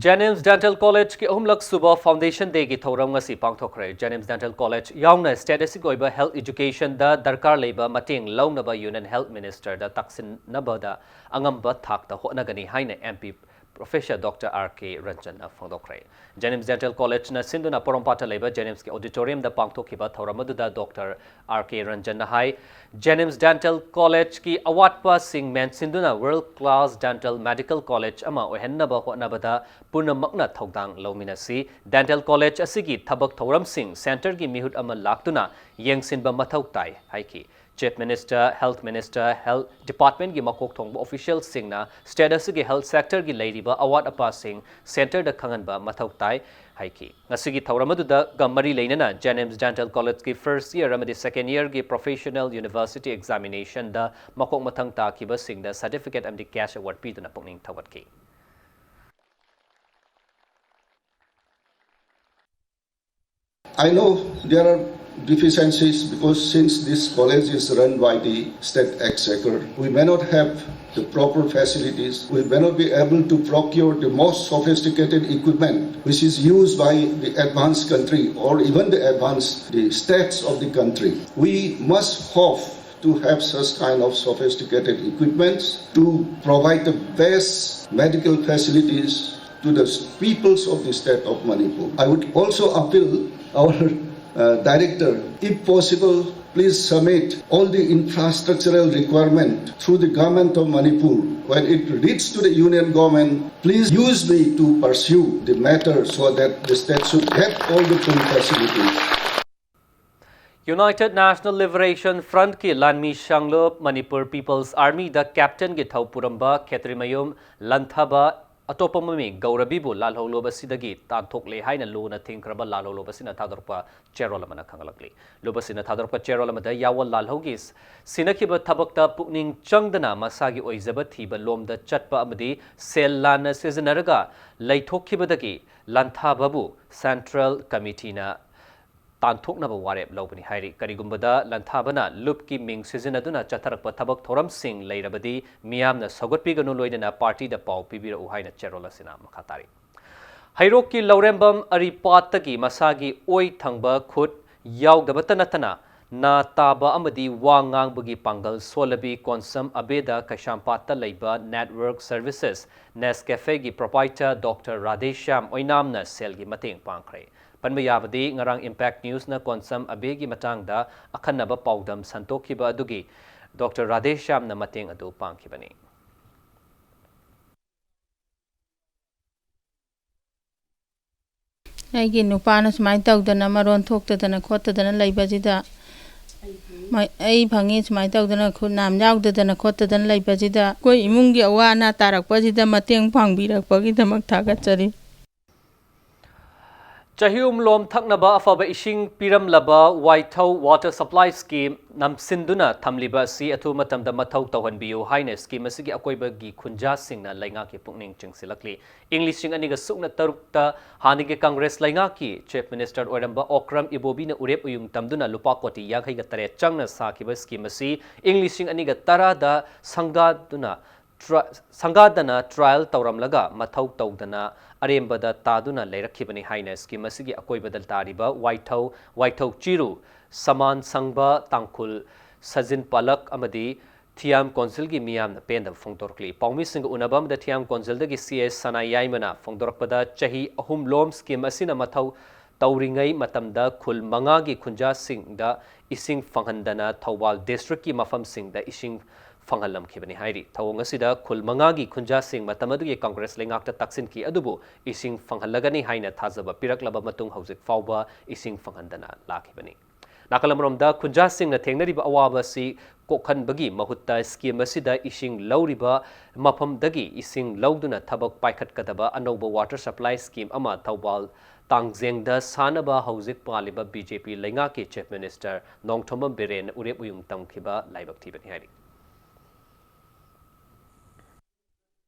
JNIMS Dental College ꯀꯤ ꯑꯍꯨꯝꯂꯛ ꯁꯨꯕ Foundation Day ꯒꯤ ꯊꯧꯔꯝ ꯉꯁꯤ ꯄꯥꯡꯊꯣꯛꯈ꯭ꯔꯦ꯫ JNIMS Dental College ꯌꯥꯎꯅ state ꯑꯁꯤꯒꯤ ꯑꯣꯏꯕ health education ꯗ ꯗꯔꯀꯥꯔ ꯂꯩꯕ ꯃꯇꯦꯡ ꯂꯧꯅꯕ Union Health Minister ꯗ ꯇꯥꯛꯁꯤꯟꯅꯕꯗ ꯑꯉꯝꯕ ꯊꯥꯛꯇ ꯍꯣꯠꯅꯒꯅꯤ ꯍꯥꯏꯅ M P Professor Doctor R K ꯔꯟꯖꯟꯅ ꯐꯣꯡꯗꯣꯛꯈ꯭ꯔꯦ꯫ JNIMS Dental College ꯅ ꯁꯤꯟꯗꯨꯅ ꯄꯣꯔꯣꯝꯄꯥꯠꯇ ꯂꯩꯕ JNIMS ꯀꯤ auditorium ꯗ ꯄꯥꯡꯊꯣꯛꯈꯤꯕ ꯊꯧꯔꯝ ꯑꯗꯨꯗ Doctor R K ꯔꯟꯖꯟꯅ ꯍꯥꯏ, JNIMS Dental College ꯀꯤ ꯑꯋꯥꯠꯄꯁꯤꯡ ꯃꯦꯟꯁꯤꯟꯗꯨꯅ world class dental medical college ꯑꯃ ꯑꯣꯏꯍꯟꯅꯕ ꯍꯣꯠꯅꯕꯗ ꯄꯨꯝꯅꯃꯛꯅ ꯊꯧꯗꯥꯡ ꯂꯧꯃꯤꯟꯅꯁꯤ꯫ Dental College ꯑꯁꯤꯒꯤ ꯊꯕꯛ ꯊꯧꯔꯝꯁꯤꯡ centre ꯒꯤ ꯃꯤꯍꯨꯠ ꯑꯃ ꯂꯥꯛꯇꯨꯅ ꯌꯦꯡꯁꯤꯟꯕ ꯃꯊꯧ ꯇꯥꯏ ꯍꯥꯏꯈꯤ꯫ Chief Minister, Health Minister, Health Department ꯀꯤ ꯃꯀꯣꯛ ꯊꯣꯡꯕ official ꯁꯤꯡꯅ state ꯑꯁꯤꯒꯤ health sector ꯒꯤ ꯂꯩꯔꯤꯕ ꯑꯋꯥꯠ ꯑꯄꯥꯁꯤꯡ centre ꯗ ꯈꯪꯍꯟꯕ ꯃꯊꯧ ꯇꯥꯏ ꯍꯥꯏꯈꯤ꯫ ꯉꯁꯤꯒꯤ ꯊꯧꯔꯝ ꯑꯗꯨꯗꯒ ꯃꯔꯤ ꯂꯩꯅꯅ JNIMS Dental College ꯀꯤ first year ꯑꯃꯗꯤ second year ꯒꯤ professional university examination ꯗ ꯃꯀꯣꯛ ꯃꯊꯪ ꯇꯥꯈꯤꯕꯁꯤꯡꯗ certificate ꯑꯃꯗꯤ cash award ꯄꯤꯗꯨꯅ ꯄꯨꯛꯅꯤꯡ ꯊꯧꯒꯠꯈꯤ꯫ I know there are deficiencies because since this college is run by the state exchequer, we may not have the proper facilities. We may not be able to procure the most sophisticated equipment which is used by the advanced country or even the advanced the states of the country. We must hope to have such kind of sophisticated equipments to provide the best medical facilities to the peoples of the state of Manipur. I would also appeal our uh, director, if possible, Please submit all the infrastructural requirement through the government of Manipur. When it reaches to the union government, please use me to pursue the matter so that the state should get all the full facilities. United National Liberation Frontꯀꯤ ꯂꯥꯟꯃꯤ ꯁꯥꯡꯂꯨꯞ Manipur People's Armyꯗ captainꯒꯤ ꯊꯧ ꯄꯨꯔꯝꯕ ꯈꯦꯇ꯭ꯔꯤꯃꯌꯨꯝ ꯂꯟꯊꯥꯕ ꯑꯇꯣꯞꯄ ꯃꯃꯤꯡ ꯒꯧꯔꯕꯤꯕꯨ ꯂꯥꯜꯍꯧꯂꯨꯞ ꯑꯁꯤꯗꯒꯤ ꯇꯥꯟꯊꯣꯛꯂꯦ ꯍꯥꯏꯅ ꯂꯨꯅ ꯊꯤꯡꯈ꯭ꯔꯕ ꯂꯥꯜꯍꯧꯂꯨꯞ ꯑꯁꯤꯅ ꯊꯥꯗꯣꯔꯛꯄ ꯆꯦꯔꯣꯜ ꯑꯃꯅ ꯈꯪꯍꯜꯂꯛꯂꯤ꯫ ꯂꯨꯞ ꯑꯁꯤꯅ ꯊꯥꯗꯣꯔꯛꯄ ꯆꯦꯔꯣꯜ ꯑꯃꯗ ꯌꯥꯋꯜ ꯂꯥꯜꯍꯧꯒꯤ ꯁꯤꯟꯅꯈꯤꯕ ꯊꯕꯛꯇ ꯄꯨꯛꯅꯤꯡ ꯆꯪꯗꯅ ꯃꯁꯥꯒꯤ ꯑꯣꯏꯖꯕ ꯊꯤꯕ ꯂꯣꯝꯗ ꯆꯠꯄ ꯑꯃꯗꯤ ꯁꯦꯜ ꯂꯥꯟꯅ ꯁꯤꯖꯤꯟꯅꯔꯒ ꯂꯩꯊꯣꯛꯈꯤꯕꯗꯒꯤ ꯂꯟꯊꯥꯕꯕꯨ Central Committeeꯅ ꯇꯥꯟꯊꯣꯛꯅꯕ ꯋꯥꯔꯦꯞ ꯂꯧꯕꯅꯤ ꯍꯥꯏꯔꯤ꯫ ꯀꯔꯤꯒꯨꯝꯕꯗ ꯂꯟꯊꯥꯕꯅ ꯂꯨꯞꯀꯤ ꯃꯤꯡ ꯁꯤꯖꯤꯟꯅꯗꯨꯅ ꯆꯠꯊꯔꯛꯄ ꯊꯕꯛ ꯊꯧꯔꯝꯁꯤꯡ ꯂꯩꯔꯕꯗꯤ ꯃꯤꯌꯥꯝꯅ ꯁꯧꯒꯠꯄꯤꯒꯅꯨ, ꯂꯣꯏꯅꯅ partyꯗ ꯄꯥꯎ ꯄꯤꯕꯤꯔꯛꯎ ꯍꯥꯏꯅ ꯆꯦꯔꯣꯜ ꯑꯁꯤꯅ ꯃꯈꯥ ꯇꯥꯔꯤ꯫ ꯍꯩꯔꯣꯛꯀꯤ ꯂꯧꯔꯦꯝꯕꯝ ꯑꯔꯤꯄꯥꯠꯇꯒꯤ ꯃꯁꯥꯒꯤ ꯑꯣꯏ ꯊꯪꯕ ꯈꯨꯠ ꯌꯥꯎꯗꯕꯇ ꯅꯠꯇꯅ ꯅꯥ ꯇꯥꯕ ꯑꯃꯗꯤ ꯋꯥ ꯉꯥꯡꯕꯒꯤ ꯄꯥꯡꯒꯜ ꯁꯣꯜꯂꯕꯤ ꯀꯣꯟꯁꯝ ꯑꯕꯦꯗ ꯀꯩꯁꯥꯝꯄꯥꯠꯇ ꯂꯩꯕ Network Services Nescafeꯒꯤ proprietor Doctor Radheshyam ꯑꯣꯏꯅꯥꯝꯅ ꯁꯦꯜꯒꯤ ꯃꯇꯦꯡ ꯄꯥꯡꯈ꯭ꯔꯦ꯫ ꯄꯟꯕ ꯌꯥꯕꯗꯤ ꯉꯔꯥꯡ Impact Newsꯅ ꯀꯣꯟꯁꯝ ꯑꯕꯦꯒꯤ ꯃꯇꯥꯡꯗ ꯑꯈꯟꯅꯕ ꯄꯥꯎꯗꯝ ꯁꯟꯗꯣꯛꯈꯤꯕ ꯑꯗꯨꯒꯤ Doctor ꯔꯥꯙꯦꯁ꯭ꯌꯥꯝꯅ ꯃꯇꯦꯡ ꯑꯗꯨ ꯄꯥꯡꯈꯤꯕꯅꯤ꯫ ꯑꯩꯒꯤ ꯅꯨꯄꯥꯅ ꯁꯨꯃꯥꯏꯅ ꯇꯧꯗꯅ ꯃꯔꯣꯟ ꯊꯣꯛꯇꯗꯅ ꯈꯣꯠꯇꯗꯅ ꯂꯩꯕꯁꯤꯗ ꯑꯩ ꯐꯪꯉꯤ ꯁꯨꯃꯥꯏꯅ ꯇꯧꯗꯅ ꯈꯨꯠ ꯅꯥꯝ ꯌꯥꯎꯗꯗꯅ ꯈꯣꯠꯇꯗꯅ ꯂꯩꯕꯁꯤꯗ ꯑꯩꯈꯣꯏ ꯏꯃꯨꯡꯒꯤ ꯑꯋꯥ ꯑꯅꯥ ꯇꯥꯔꯛꯄꯁꯤꯗ ꯃꯇꯦꯡ ꯄꯥꯡꯕꯤꯔꯛꯄꯒꯤꯗꯃꯛ ꯊꯥꯒꯠꯆꯔꯤ꯫ ꯆꯍꯤꯌꯨꯝꯂꯣꯝ ꯊꯛꯅꯕ ꯑꯐꯕ ꯏꯁꯤꯡ ꯄꯤꯔꯝꯂꯕ ꯋꯥꯏꯊꯧ Water Supply Scheme ꯅꯝꯁꯤꯟꯗꯨꯅ ꯊꯝꯂꯤꯕ ꯑꯁꯤ ꯑꯊꯨꯕ ꯃꯇꯝꯗ ꯃꯊꯧ ꯇꯧꯍꯟꯕꯤꯌꯨ ꯍꯥꯏꯅ scheme ꯑꯁꯤꯒꯤ ꯑꯀꯣꯏꯕꯒꯤ ꯈꯨꯟꯖꯥꯁꯤꯡꯅ ꯂꯩꯉꯥꯛꯀꯤ ꯄꯨꯛꯅꯤꯡ ꯆꯤꯡꯁꯤꯜꯂꯛꯂꯤ꯫ ꯏꯪ ꯂꯤꯁꯤꯡ ꯑꯅꯤꯒ ꯁꯨꯞꯅ ꯇꯔꯨꯛꯇ ꯍꯥꯟꯅꯒꯤ Congress ꯂꯩꯉꯥꯛꯀꯤ Chief Minister ꯑꯣꯏꯔꯝꯕ ꯑꯣꯀ꯭ꯔꯝ ꯏꯕꯣꯕꯤꯅ ꯎꯔꯦꯞ ꯎꯌꯨꯡ ꯇꯝꯗꯨꯅ ꯂꯨꯄꯥ ꯀꯣꯇꯤ ꯌꯥꯡꯈꯩꯒ ꯇꯔꯦꯠ ꯆꯪꯅ ꯁꯥꯈꯤꯕ scheme ꯑꯁꯤ ꯏꯪ ꯂꯤꯁꯤꯡ ꯑꯅꯤꯒ ꯇꯔꯥꯗ ꯁꯪꯒꯥꯗꯨꯅ ꯇ꯭ꯔ-, ꯁꯪꯒꯥꯗꯅ trial ꯇꯧꯔꯝꯂꯒ ꯃꯊꯧ ꯇꯧꯗꯅ ꯑꯔꯦꯝꯕꯗ ꯇꯥꯗꯨꯅ ꯂꯩꯔꯛꯈꯤꯕꯅꯤ ꯍꯥꯏꯅ scheme ꯑꯁꯤꯒꯤ ꯑꯀꯣꯏꯕꯗ ꯇꯥꯔꯤꯕ ꯋꯥꯏꯊꯧ, ꯋꯥꯏꯊꯧ ꯆꯤꯔꯨ, ꯁꯃꯥꯟ ꯁꯪꯕ, ꯇꯥꯡꯈꯨꯜ, ꯁꯖꯤꯟ ꯄꯥꯂꯛ ꯑꯃꯗꯤ ꯊꯤꯌꯥꯝ councilꯒꯤ ꯃꯤꯌꯥꯝꯅ ꯄꯦꯟꯗꯕ ꯐꯣꯡꯗꯣꯔꯛꯂꯤ꯫ ꯄꯥꯎꯃꯤꯁꯤꯡꯒ ꯎꯅꯕ ꯑꯃꯗ ꯊꯤꯌꯥꯝ councilꯗꯒꯤ ꯁꯤ ꯑꯦꯁ ꯁꯅꯥꯌꯥꯏꯃꯅ ꯐꯣꯡꯗꯣꯔꯛꯄꯗ ꯆꯍꯤ ꯑꯍꯨꯝ ꯂꯣꯝ scheme ꯑꯁꯤꯅ ꯃꯊꯧ ꯇꯧꯔꯤꯉꯩ ꯃꯇꯝꯗ ꯈꯨꯜ ꯃꯉꯥꯒꯤ ꯈꯨꯟꯖꯥꯁꯤꯡꯗ ꯏꯁꯤꯡ ꯐꯪꯍꯟꯗꯅ ꯊꯧꯕꯥꯜ districtꯀꯤ ꯃꯐꯝꯁꯤꯡꯗ ꯏꯁꯤꯡ ꯐꯪꯍꯜꯂꯝꯈꯤꯕꯅꯤ ꯍꯥꯏꯔꯤ꯫ ꯊꯧꯑꯣꯡ ꯑꯁꯤꯗ ꯈꯨꯜ ꯃꯉꯥꯒꯤ ꯈꯨꯟꯖꯥꯁꯤꯡ ꯃꯇꯝ ꯑꯗꯨꯒꯤ Congress ꯂꯩꯉꯥꯛꯇ ꯇꯛꯁꯤꯟꯈꯤ, ꯑꯗꯨꯕꯨ ꯏꯁꯤꯡ ꯐꯪꯍꯜꯂꯒꯅꯤ ꯍꯥꯏꯅ ꯊꯥꯖꯕ ꯄꯤꯔꯛꯂꯕ ꯃꯇꯨꯡ ꯍꯧꯖꯤꯛ ꯐꯥꯎꯕ ꯏꯁꯤꯡ ꯐꯪꯍꯟꯗꯅ ꯂꯥꯛꯈꯤꯕꯅꯤ꯫ ꯅꯥꯀꯜ ꯑꯃꯔꯣꯝꯗ ꯈꯨꯟꯖꯥꯁꯤꯡꯅ ꯊꯦꯡꯅꯔꯤꯕ ꯑꯋꯥꯕ ꯑꯁꯤ ꯀꯣꯛꯍꯟꯕꯒꯤ ꯃꯍꯨꯠꯇ scheme ꯑꯁꯤꯗ ꯏꯁꯤꯡ ꯂꯧꯔꯤꯕ ꯃꯐꯝꯗꯒꯤ ꯏꯁꯤꯡ ꯂꯧꯗꯨꯅ ꯊꯕꯛ ꯄꯥꯏꯈꯠꯀꯗꯕ ꯑꯅꯧꯕ water supply scheme ꯑꯃ ꯊꯧꯕꯥꯜ ꯇꯥꯡꯖꯦꯡꯗ ꯁꯥꯅꯕ ꯍꯧꯖꯤꯛ ꯄꯥꯜꯂꯤꯕ BJP ꯂꯩꯉꯥꯛꯀꯤ Chief Minister ꯅꯣꯡꯊꯣꯝꯕꯝ ꯕꯤꯔꯦꯟꯅ ꯎꯔꯦꯞ ꯎꯌꯨꯡ ꯇꯝꯈꯤꯕ ꯂꯥꯏꯕꯛ ꯊꯤꯕꯅꯤ ꯍꯥꯏꯔꯤ꯫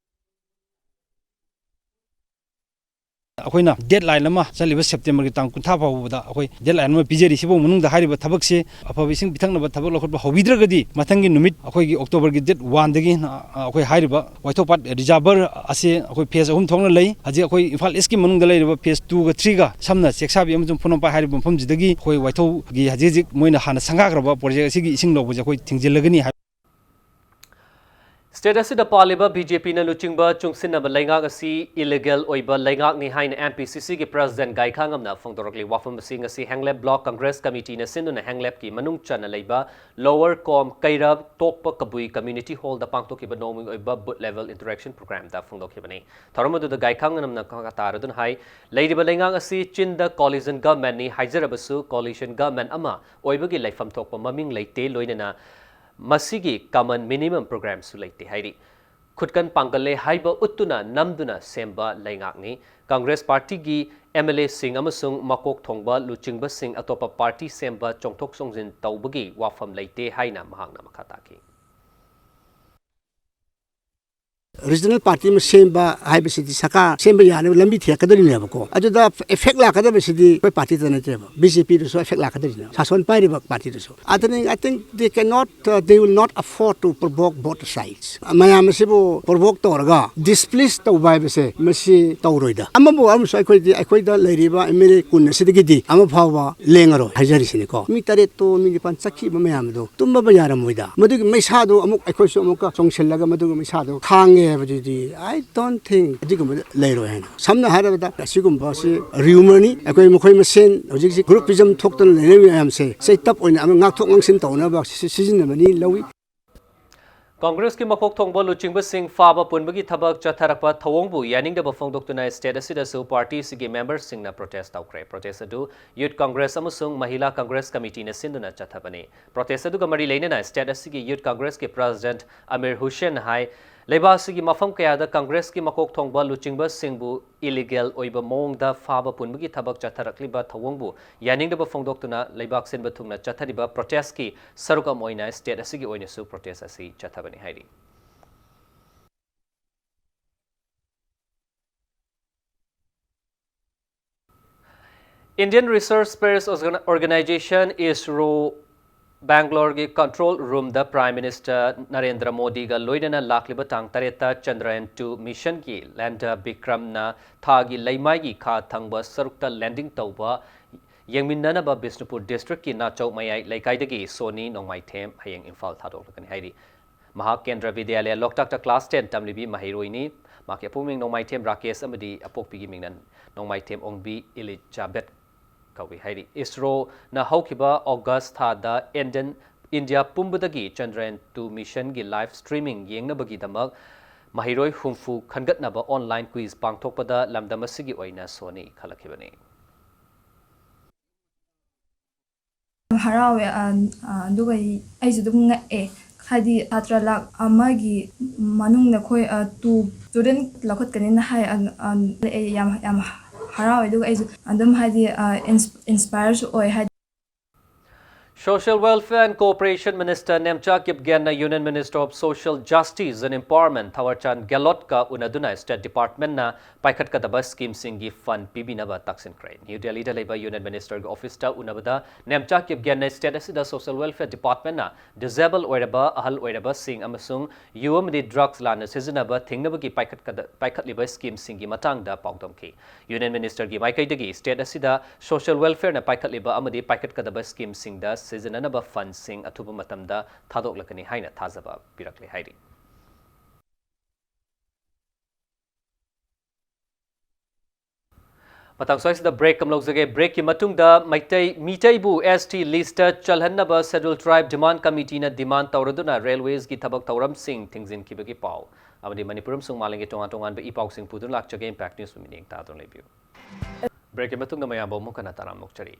ꯑꯩꯈꯣꯏꯅ deadline ꯑꯃ ꯆꯠꯂꯤꯕ Septemberꯒꯤ ꯇꯥꯡ ꯀꯨꯟꯊ꯭ꯔꯥ ꯐꯥꯎꯕꯗ ꯑꯩꯈꯣꯏ deadline ꯑꯃ ꯄꯤꯖꯔꯤ꯫ ꯁꯤꯐꯥꯎ ꯃꯅꯨꯡꯗ ꯍꯥꯏꯔꯤꯕ ꯊꯕꯛꯁꯦ ꯑꯐꯕ ꯏꯁꯤꯡ ꯄꯤꯊꯛꯅꯕ ꯊꯕꯛ ꯂꯧꯈꯠꯄ ꯍꯧꯕꯤꯗ꯭ꯔꯒꯗꯤ ꯃꯊꯪꯒꯤ ꯅꯨꯃꯤꯠ ꯑꯩꯈꯣꯏꯒꯤ Octoberꯒꯤ date oneꯗꯒꯤ ꯑꯩꯈꯣꯏ ꯍꯥꯏꯔꯤꯕ ꯋꯥꯏꯊꯧ ꯄꯥꯠ reservoir ꯑꯁꯤ ꯑꯩꯈꯣꯏ phase ꯑꯍꯨꯝ ꯊꯣꯛꯅ ꯂꯩ꯫ ꯍꯧꯖꯤꯛ ꯑꯩꯈꯣꯏ ꯏꯝꯐꯥꯜ Eastꯀꯤ ꯃꯅꯨꯡꯗ ꯂꯩꯔꯤꯕ phase twoꯒ threeꯒ ꯁꯝꯅ ꯆꯦꯛꯁꯥꯕꯤ ꯑꯃꯁꯨꯡ ꯐꯨꯅꯣꯝꯄꯥꯏ ꯍꯥꯏꯔꯤꯕ ꯃꯐꯝꯁꯤꯗꯒꯤ ꯑꯩꯈꯣꯏ ꯋꯥꯏꯊꯧꯒꯤ ꯍꯧꯖꯤꯛ ꯍꯧꯖꯤꯛ ꯃꯣꯏꯅ ꯍꯥꯟꯅ ꯁꯪꯒꯥꯈ꯭ꯔꯕ project ꯑꯁꯤꯒꯤ ꯏꯁꯤꯡ ꯂꯧꯕꯁꯦ ꯑꯩꯈꯣꯏ ꯊꯤꯡꯖꯤꯜꯂꯒꯅꯤ ꯍꯥꯏ꯫ State ꯑꯁꯤꯗ ꯄꯥꯜꯂꯤꯕ BJPꯅ ꯂꯨꯆꯤꯡꯕ ꯆꯨꯡꯁꯤꯟꯅꯕ ꯂꯩꯉꯥꯛ ꯑꯁꯤ illegal ꯑꯣꯏꯕ ꯂꯩꯉꯥꯛꯅꯤ ꯍꯥꯏꯅ MPCCꯒꯤ President ꯒꯥꯏꯈꯥꯉꯝꯅ ꯐꯣꯡꯗꯣꯔꯛꯂꯤ꯫ ꯋꯥꯐꯝ ꯑꯁꯤ ꯉꯁꯤ ꯍꯦꯡꯂꯦꯞ Block Congress Committeeꯅ ꯁꯤꯟꯗꯨꯅ ꯍꯦꯡꯂꯦꯞꯀꯤ ꯃꯅꯨꯡ ꯆꯟꯅ ꯂꯩꯕ Lower ꯀꯣꯝ ꯀꯩꯔꯥ ꯇꯣꯛꯄ ꯀꯕꯨꯏ Community Hallꯗ ꯄꯥꯡꯊꯣꯛꯈꯤꯕ ꯅꯣꯡꯃꯒꯤ ꯑꯣꯏꯕ Booth Level Interaction Programꯗ ꯐꯣꯡꯗꯣꯛꯈꯤꯕꯅꯤ꯫ ꯊꯧꯔꯝ ꯑꯗꯨꯗ ꯒꯥꯏꯈꯥꯉꯝꯅ ꯃꯈꯥ ꯇꯥꯔꯗꯨꯅ ꯍꯥꯏ, ꯂꯩꯔꯤꯕ ꯂꯩꯉꯥꯛ ꯑꯁꯤ ꯆꯤꯟꯗ Coalition Governmentꯅꯤ ꯍꯥꯏꯖꯔꯕꯁꯨ Coalition Government ꯑꯃ ꯑꯣꯏꯕꯒꯤ ꯂꯩꯐꯝ ꯊꯣꯛꯄ ꯃꯃꯤꯡ ꯂꯩꯇꯦ, ꯂꯣꯏꯅꯅ ꯃꯁꯤꯒꯤ common minimum programꯁꯨ ꯂꯩꯇꯦ ꯍꯥꯏꯔꯤ꯫ ꯈꯨꯠꯀꯟ ꯄꯥꯡꯒꯜ ꯂꯩ ꯍꯥꯏꯕ ꯎꯠꯇꯨꯅ ꯅꯝꯗꯨꯅ ꯁꯦꯝꯕ ꯂꯩꯉꯥꯛꯅꯤ꯫ Congress Partyꯒꯤ MLAꯁꯤꯡ ꯑꯃꯁꯨꯡ ꯃꯀꯣꯛ ꯊꯣꯡꯕ ꯂꯨꯆꯤꯡꯕꯁꯤꯡ ꯑꯇꯣꯞꯄ party ꯁꯦꯝꯕ ꯆꯣꯡꯊꯣꯛ ꯆꯣꯡꯁꯤꯟ ꯇꯧꯕꯒꯤ ꯋꯥꯐꯝ ꯂꯩꯇꯦ ꯍꯥꯏꯅ ꯃꯍꯥꯛꯅ ꯃꯈꯥ ꯇꯥꯈꯤ꯫ Regional party ꯑꯃ ꯁꯦꯝꯕ ꯍꯥꯏꯕꯁꯤꯗꯤ ꯁꯔꯀꯥꯔ ꯁꯦꯝꯕ ꯌꯥꯅꯕ ꯂꯝꯕꯤ ꯊꯤꯔꯛꯀꯗꯣꯔꯤꯅꯦꯕꯀꯣ꯫ ꯑꯗꯨꯗ effect ꯂꯥꯛꯀꯗꯕꯁꯤꯗꯤ ꯑꯩꯈꯣꯏ partyꯗ ꯅꯠꯇꯦꯕ, BJPꯗꯁꯨ effect ꯂꯥꯛꯀꯗꯣꯔꯤꯅꯦꯕ, ꯁꯥꯁꯣꯟ ꯄꯥꯏꯔꯤꯕ partyꯗꯁꯨ꯫ ꯑꯗꯨꯅ I think they cannot, uh, they will not afford to provoke both sides. ꯃꯌꯥꯝ ꯑꯁꯤꯕꯨ provoke ꯇꯧꯔꯒ displease ꯇꯧꯕ ꯍꯥꯏꯕꯁꯦ ꯃꯁꯤ ꯇꯧꯔꯣꯏꯗ꯫ ꯑꯃꯕꯨ ꯑꯃꯁꯨ ꯑꯩꯈꯣꯏꯗꯤ, ꯑꯩꯈꯣꯏꯗ ꯂꯩꯔꯤꯕ MLA ꯀꯨꯟ ꯑꯁꯤꯗꯒꯤꯗꯤ ꯑꯃ ꯐꯥꯎꯕ ꯂꯦꯡꯉꯔꯣꯏ ꯍꯥꯏꯖꯔꯤꯁꯤꯅꯤꯀꯣ꯫ ꯃꯤ ꯇꯔꯦꯠꯇꯣ, ꯃꯤ ꯅꯤꯄꯥꯟ ꯆꯠꯈꯤꯕ ꯃꯌꯥꯝꯗꯣ ꯇꯨꯝꯕ ꯌꯥꯔꯝꯃꯣꯏꯗ꯫ ꯃꯗꯨꯒꯤ ꯃꯩꯁꯥꯗꯣ ꯑꯃꯨꯛ ꯑꯩꯈꯣꯏꯁꯨ ꯑꯃꯨꯛꯀ ꯆꯣꯡꯁꯤꯜꯂꯒ ꯃꯗꯨꯒꯤ ꯃꯩꯁꯥꯗꯣ ꯈꯥꯡꯉꯦ꯫ ꯍꯥꯏꯕꯗꯨꯗꯤ I don't think ꯑꯗꯨꯒꯨꯝꯕ ꯂꯩꯔꯣꯏ ꯍꯥꯏꯅ꯫ ꯁꯝꯅ ꯍꯥꯏꯔꯕꯗ ꯑꯁꯤꯒꯨꯝꯕꯁꯤ ꯔꯤꯌꯨꯃꯔꯅꯤ꯫ ꯑꯩꯈꯣꯏ ꯃꯈꯣꯏ ꯃꯁꯦꯟ ꯍꯧꯖꯤꯛ ꯍꯧꯖꯤꯛ ꯒ꯭ꯔꯨꯞ ꯄꯤꯖꯝ ꯊꯣꯛꯇꯅ ꯂꯩꯅꯔꯤꯕ ꯃꯌꯥꯝꯁꯦ ꯆꯩꯇꯞ ꯑꯣꯏꯅ ꯑꯃ ꯉꯥꯛꯊꯣꯛ ꯉꯥꯡꯁꯤꯟ ꯇꯧꯅꯕ ꯁꯤꯖꯤꯟꯅꯕꯅꯤ ꯂꯧꯏ꯫ ꯀꯪꯒ꯭ꯔꯦꯁꯀꯤ ꯃꯀꯣꯛ ꯊꯣꯡꯕ ꯂꯨꯆꯤꯡꯕꯁꯤꯡ ꯐꯥꯕ ꯄꯨꯟꯕꯒꯤ ꯊꯕꯛ ꯆꯠꯊꯔꯛꯄ ꯊꯧꯑꯣꯡꯕꯨ ꯌꯥꯅꯤꯡꯗꯕ ꯐꯣꯡꯗꯣꯛꯇꯨꯅ ꯁ꯭ꯇꯦꯠ ꯑꯁꯤꯗꯁꯨ ꯄꯥꯔꯇꯤꯁꯤꯒꯤ ꯃꯦꯝꯕꯔꯁꯤꯡꯅ ꯄ꯭ꯔꯣꯇꯦꯁ ꯇꯧꯈ꯭ꯔꯦ꯫ ꯄ꯭ꯔꯣꯇꯦꯁ ꯑꯗꯨ ꯌꯨꯠ ꯀꯪꯒ꯭ꯔꯦꯁ ꯑꯃꯁꯨꯡ ꯃꯍꯤꯂꯥ ꯀꯪꯒ꯭ꯔꯦꯁ ꯀꯃꯤꯇꯤꯅ ꯁꯤꯟꯗꯨꯅ ꯆꯠꯊꯕꯅꯤ꯫ ꯄ꯭ꯔꯣꯇꯦꯁ ꯑꯗꯨꯒ ꯃꯔꯤ ꯂꯩꯅꯅ ꯁ꯭ꯇꯦꯠ ꯑꯁꯤꯒꯤ ꯌꯨꯠ ꯀꯪꯒ꯭ꯔꯦꯁꯀꯤ ꯄ꯭ꯔꯦꯁꯤꯗꯦꯟꯠ ꯑꯃꯤꯔ ꯍꯨꯁꯦꯟ ꯍꯥꯏ, ꯂꯩꯕꯥꯛ ꯑꯁꯤꯒꯤ ꯃꯐꯝ ꯀꯌꯥꯗ ꯀꯪꯒ꯭ꯔꯦꯁꯀꯤ ꯃꯀꯣꯛ ꯊꯣꯡꯕ ꯂꯨꯆꯤꯡꯕꯁꯤꯡꯕꯨ ꯏꯂꯤꯒꯦꯜ ꯑꯣꯏꯕ ꯃꯑꯣꯡꯗ ꯐꯥꯕ ꯄꯨꯟꯕꯒꯤ ꯊꯕꯛ ꯆꯠꯊꯔꯛꯂꯤꯕ ꯊꯧꯑꯣꯡꯕꯨ ꯌꯥꯅꯤꯡꯗꯕ ꯐꯣꯡꯗꯣꯛꯇꯨꯅ ꯂꯩꯕꯥꯛ ꯁꯤꯟꯕ ꯊꯨꯡꯅ ꯆꯠꯊꯔꯤꯕ ꯄ꯭ꯔꯣꯇꯦꯁꯀꯤ ꯁꯔꯨꯛ ꯑꯃ ꯑꯣꯏꯅ ꯁ꯭ꯇꯦꯠ ꯑꯁꯤꯒꯤ ꯑꯣꯏꯅꯁꯨ ꯄ꯭ꯔꯣꯇꯦꯁ ꯑꯁꯤ ꯆꯠꯊꯕꯅꯤ ꯍꯥꯏꯔꯤ꯫ Indian Research Space Organ-, Organization, ISRO, ꯕꯦꯡꯒ꯭ꯂꯣꯔꯒꯤ ꯀꯟꯇ꯭ꯔꯣꯜ ꯔꯨꯝꯗ ꯄ꯭ꯔꯥꯏꯝ ꯃꯤꯅꯤꯁꯇꯔ ꯅꯔꯦꯟꯗ꯭ꯔ ꯃꯣꯗꯤꯒ ꯂꯣꯏꯅꯅ ꯂꯥꯛꯂꯤꯕ ꯇꯥꯡ ꯇꯔꯦꯠꯇ ꯆꯟꯗ꯭ꯔꯌꯥꯟ ꯇꯨ ꯃꯤꯁꯟꯒꯤ ꯂꯦꯟꯗꯔ ꯕꯤꯀ꯭ꯔꯝꯅ ꯊꯥꯒꯤ ꯂꯩꯃꯥꯏꯒꯤ ꯈꯥ ꯊꯪꯕ ꯁꯔꯨꯛꯇ ꯂꯦꯟꯗꯤꯡ ꯇꯧꯕ ꯌꯦꯡꯃꯤꯟꯅꯅꯕ ꯕꯤꯁꯅꯨꯄꯨꯔ ꯗꯤꯁꯇ꯭ꯔꯤꯛꯀꯤ ꯅꯥꯆꯧ ꯃꯌꯥꯏ ꯂꯩꯀꯥꯏꯗꯒꯤ ꯁꯣꯅꯤ ꯅꯣꯡꯃꯥꯏꯊꯦꯝ ꯍꯌꯦꯡ ꯏꯝꯐꯥꯜ ꯊꯥꯗꯣꯛꯂꯛꯀꯅꯤ ꯍꯥꯏꯔꯤ꯫ ꯃꯍꯥꯛ ꯀꯦꯟꯗ꯭ꯔ ꯕꯤꯗ꯭ꯌꯥꯂꯌ ꯂꯣꯛꯇꯥꯛꯇ ꯀ꯭ꯂꯥꯁ ꯇꯦꯟ ꯇꯝꯂꯤꯕꯤ ꯃꯍꯩꯔꯣꯏꯅꯤ꯫ ꯃꯍꯥꯛꯀꯤ ꯑꯄꯣꯛꯄ ꯃꯤꯡ ꯅꯣꯡꯃꯥꯏꯊꯦꯝ ꯔꯥꯀꯦꯁ ꯑꯃꯗꯤ ꯑꯄꯣꯛꯄꯤꯒꯤ ꯃꯤꯡꯅ ꯅꯣꯡꯃꯥꯏꯊꯦꯝ ꯑꯣꯡꯕꯤ ꯏꯂꯤꯖꯥꯕꯦꯠ ꯀꯧꯏ ꯍꯥꯏꯔꯤ꯫ ꯏꯁꯔꯣꯅ ꯍꯧꯈꯤꯕ ꯑꯣꯒꯁ ꯊꯥꯗ ꯏꯟꯗꯤꯌꯟ, ꯏꯟꯗꯤꯌꯥ ꯄꯨꯝꯕꯗꯒꯤ ꯆꯟꯗ꯭ꯔꯌꯥꯟ ꯇꯨ ꯃꯤꯁꯟꯒꯤ ꯂꯥꯏꯚ ꯁ꯭ꯇ꯭ꯔꯤꯃꯤꯡ ꯌꯦꯡꯅꯕꯒꯤꯗꯃꯛ ꯃꯍꯩꯔꯣꯏ ꯍꯨꯝꯐꯨ ꯈꯟꯒꯠꯅꯕ ꯑꯣꯟꯂꯥꯏꯟ ꯀ꯭ꯋꯤꯖ ꯄꯥꯡꯊꯣꯛꯄꯗ ꯂꯝꯗꯝ ꯑꯁꯤꯒꯤ ꯑꯣꯏꯅ ꯁꯣꯅꯤ ꯈꯜꯂꯛꯈꯤꯕꯅꯤ꯫ ꯍꯔꯥꯎꯋꯦ꯫ ꯑ, ꯑ, ꯑꯗꯨꯒ ꯑꯩ, ꯑꯩꯁꯨ ꯑꯗꯨꯝ ꯉꯛꯑꯦ꯫ ꯍꯥꯏꯗꯤ ꯁꯥꯇ꯭ꯔ ꯂꯥꯛ ꯑꯃꯒꯤ ꯃꯅꯨꯡꯗ ꯑꯩꯈꯣꯏ, ꯑ, ꯇꯨ ꯁ꯭ꯇꯨꯗꯦꯟꯠ ꯂꯧꯈꯠꯀꯅꯤꯅ ꯍꯥꯏ꯫ ꯑ, ꯑ, ꯑꯩ ꯌꯥꯝ, ꯌꯥꯝ ꯍꯔꯥꯎꯋꯦ꯫ ꯑꯗꯨꯒ ꯑꯩꯁꯨ ꯑꯗꯨꯝ ꯍꯥꯏꯗꯤ, ꯑ, ꯏꯟꯁ-, ꯏꯟꯁꯄꯥꯌꯔꯁꯨ ꯑꯣꯏ꯫ ꯍꯥꯏꯗꯤ Social Welfare and Cooperation Minister Nemcha ꯀꯤꯞꯒꯦꯟꯅ Union Minister of Social Justice and Empowerment Thawarchand ꯒꯦꯂꯣꯠꯀ ꯎꯅꯗꯨꯅ ꯁ꯭ꯇꯦꯠ ꯗꯤꯄꯥꯔꯠꯃꯦꯟꯠꯅ ꯄꯥꯏꯈꯠꯀꯗꯕ ꯁ꯭ꯀꯤꯝꯁꯤꯡꯒꯤ ꯐꯟꯗ ꯄꯤꯕꯤꯅꯕ ꯇꯛꯁꯤꯟꯈ꯭ꯔꯦ꯫ ꯅ꯭ꯌꯨ ꯗꯦꯜꯂꯤꯗ ꯂꯩꯕ ꯌꯨꯅꯤꯌꯟ ꯃꯤꯅꯤꯁꯇꯔꯒꯤ ꯑꯣꯐꯤꯁꯇ ꯎꯅꯕꯗ ꯅꯦꯝꯆꯥ ꯀꯤꯞꯒꯦꯟꯅ ꯁ꯭ꯇꯦꯠ ꯑꯁꯤꯗ ꯁꯣꯁꯤꯌꯦꯜ ꯋꯦꯜꯐꯦꯌꯔ ꯗꯤꯄꯥꯔꯠꯃꯦꯟꯠꯅ ꯗꯤꯁꯦꯕꯜ ꯑꯣꯏꯔꯕ, ꯑꯍꯜ ꯑꯣꯏꯔꯕꯁꯤꯡ ꯑꯃꯁꯨꯡ ꯌꯨ ꯑꯃꯗꯤ ꯗ꯭ꯔꯒꯁ ꯂꯥꯟꯅ ꯁꯤꯖꯤꯟꯅꯕ ꯊꯤꯡꯅꯕꯒꯤ ꯄꯥꯏꯈꯠꯀꯗ-, ꯄꯥꯏꯈꯠꯂꯤꯕ ꯁ꯭ꯀꯤꯝꯁꯤꯡꯒꯤ ꯃꯇꯥꯡꯗ ꯄꯥꯎꯗꯝꯈꯤ꯫ ꯌꯨꯅꯤꯌꯟ ꯃꯤꯅꯤꯁꯇꯔꯒꯤ ꯃꯥꯏꯀꯩꯗꯒꯤ ꯁ꯭ꯇꯦꯠ ꯑꯁꯤꯗ ꯁꯣꯁꯤꯌꯦꯜ ꯋꯦꯜꯐꯦꯌꯔꯅ ꯄꯥꯏꯈꯠꯂꯤꯕ ꯑꯃꯗꯤ ꯄꯥꯏꯈꯠꯀꯗꯕ ꯁ꯭ꯀꯤꯝꯁꯤꯡꯗ ꯁꯤꯖꯤꯟꯅꯅꯕ ꯐꯟꯗꯁꯤꯡ ꯑꯊꯨꯕ ꯃꯇꯝꯗ ꯊꯥꯗꯣꯛꯂꯛꯀꯅꯤ ꯍꯥꯏꯅ ꯊꯥꯖꯕ ꯄꯤꯔꯛꯂꯦ ꯍꯥꯏꯔꯤ꯫ ꯃꯇꯥꯡ ꯁ꯭ꯋꯥꯏꯁꯤꯗ ꯕ꯭ꯔꯦꯛ ꯑꯃ ꯂꯧꯖꯒꯦ꯫ ꯕ꯭ꯔꯦꯛꯀꯤ ꯃꯇꯨꯡꯗ ꯃꯩꯇꯩ ꯃꯤꯇꯩꯕꯨ ꯑꯦꯁ ꯇꯤ ꯂꯤꯁꯇ ꯆꯜꯍꯟꯅꯕ ꯁꯦꯗ꯭ꯌꯨꯜ ꯇ꯭ꯔꯥꯏꯕ ꯗꯤꯃꯥꯟ ꯀꯃꯤꯇꯤꯅ ꯗꯤꯃꯥꯟ ꯇꯧꯔꯗꯨꯅ ꯔꯦꯜꯋꯦꯁꯀꯤ ꯊꯕꯛ ꯊꯧꯔꯝꯁꯤꯡ ꯊꯤꯡꯖꯤꯟꯈꯤꯕꯒꯤ ꯄꯥꯎ ꯑꯃꯗꯤ ꯃꯅꯤꯄꯨꯔ ꯑꯃꯁꯨꯡ ꯃꯥꯂꯦꯝꯒꯤ ꯇꯣꯉꯥꯟ ꯇꯣꯉꯥꯟꯕ ꯏ ꯄꯥꯎꯁꯤꯡ ꯄꯨꯗꯨꯅ ꯂꯥꯛꯆꯒꯦ꯫ ꯏꯝꯄꯦꯛ ꯅ꯭ꯌꯨꯁꯄꯨ ꯃꯤꯠꯌꯦꯡ ꯇꯥꯗꯨꯅ ꯂꯩꯕꯤꯌꯨ꯫ ꯕ꯭ꯔꯦꯛꯀꯤ ꯃꯇꯨꯡꯗ ꯃꯌꯥꯝꯕꯨ ꯑꯃꯨꯛ ꯍꯟꯅ ꯇꯔꯥꯝꯅ ꯑꯣꯛꯆꯔꯤ꯫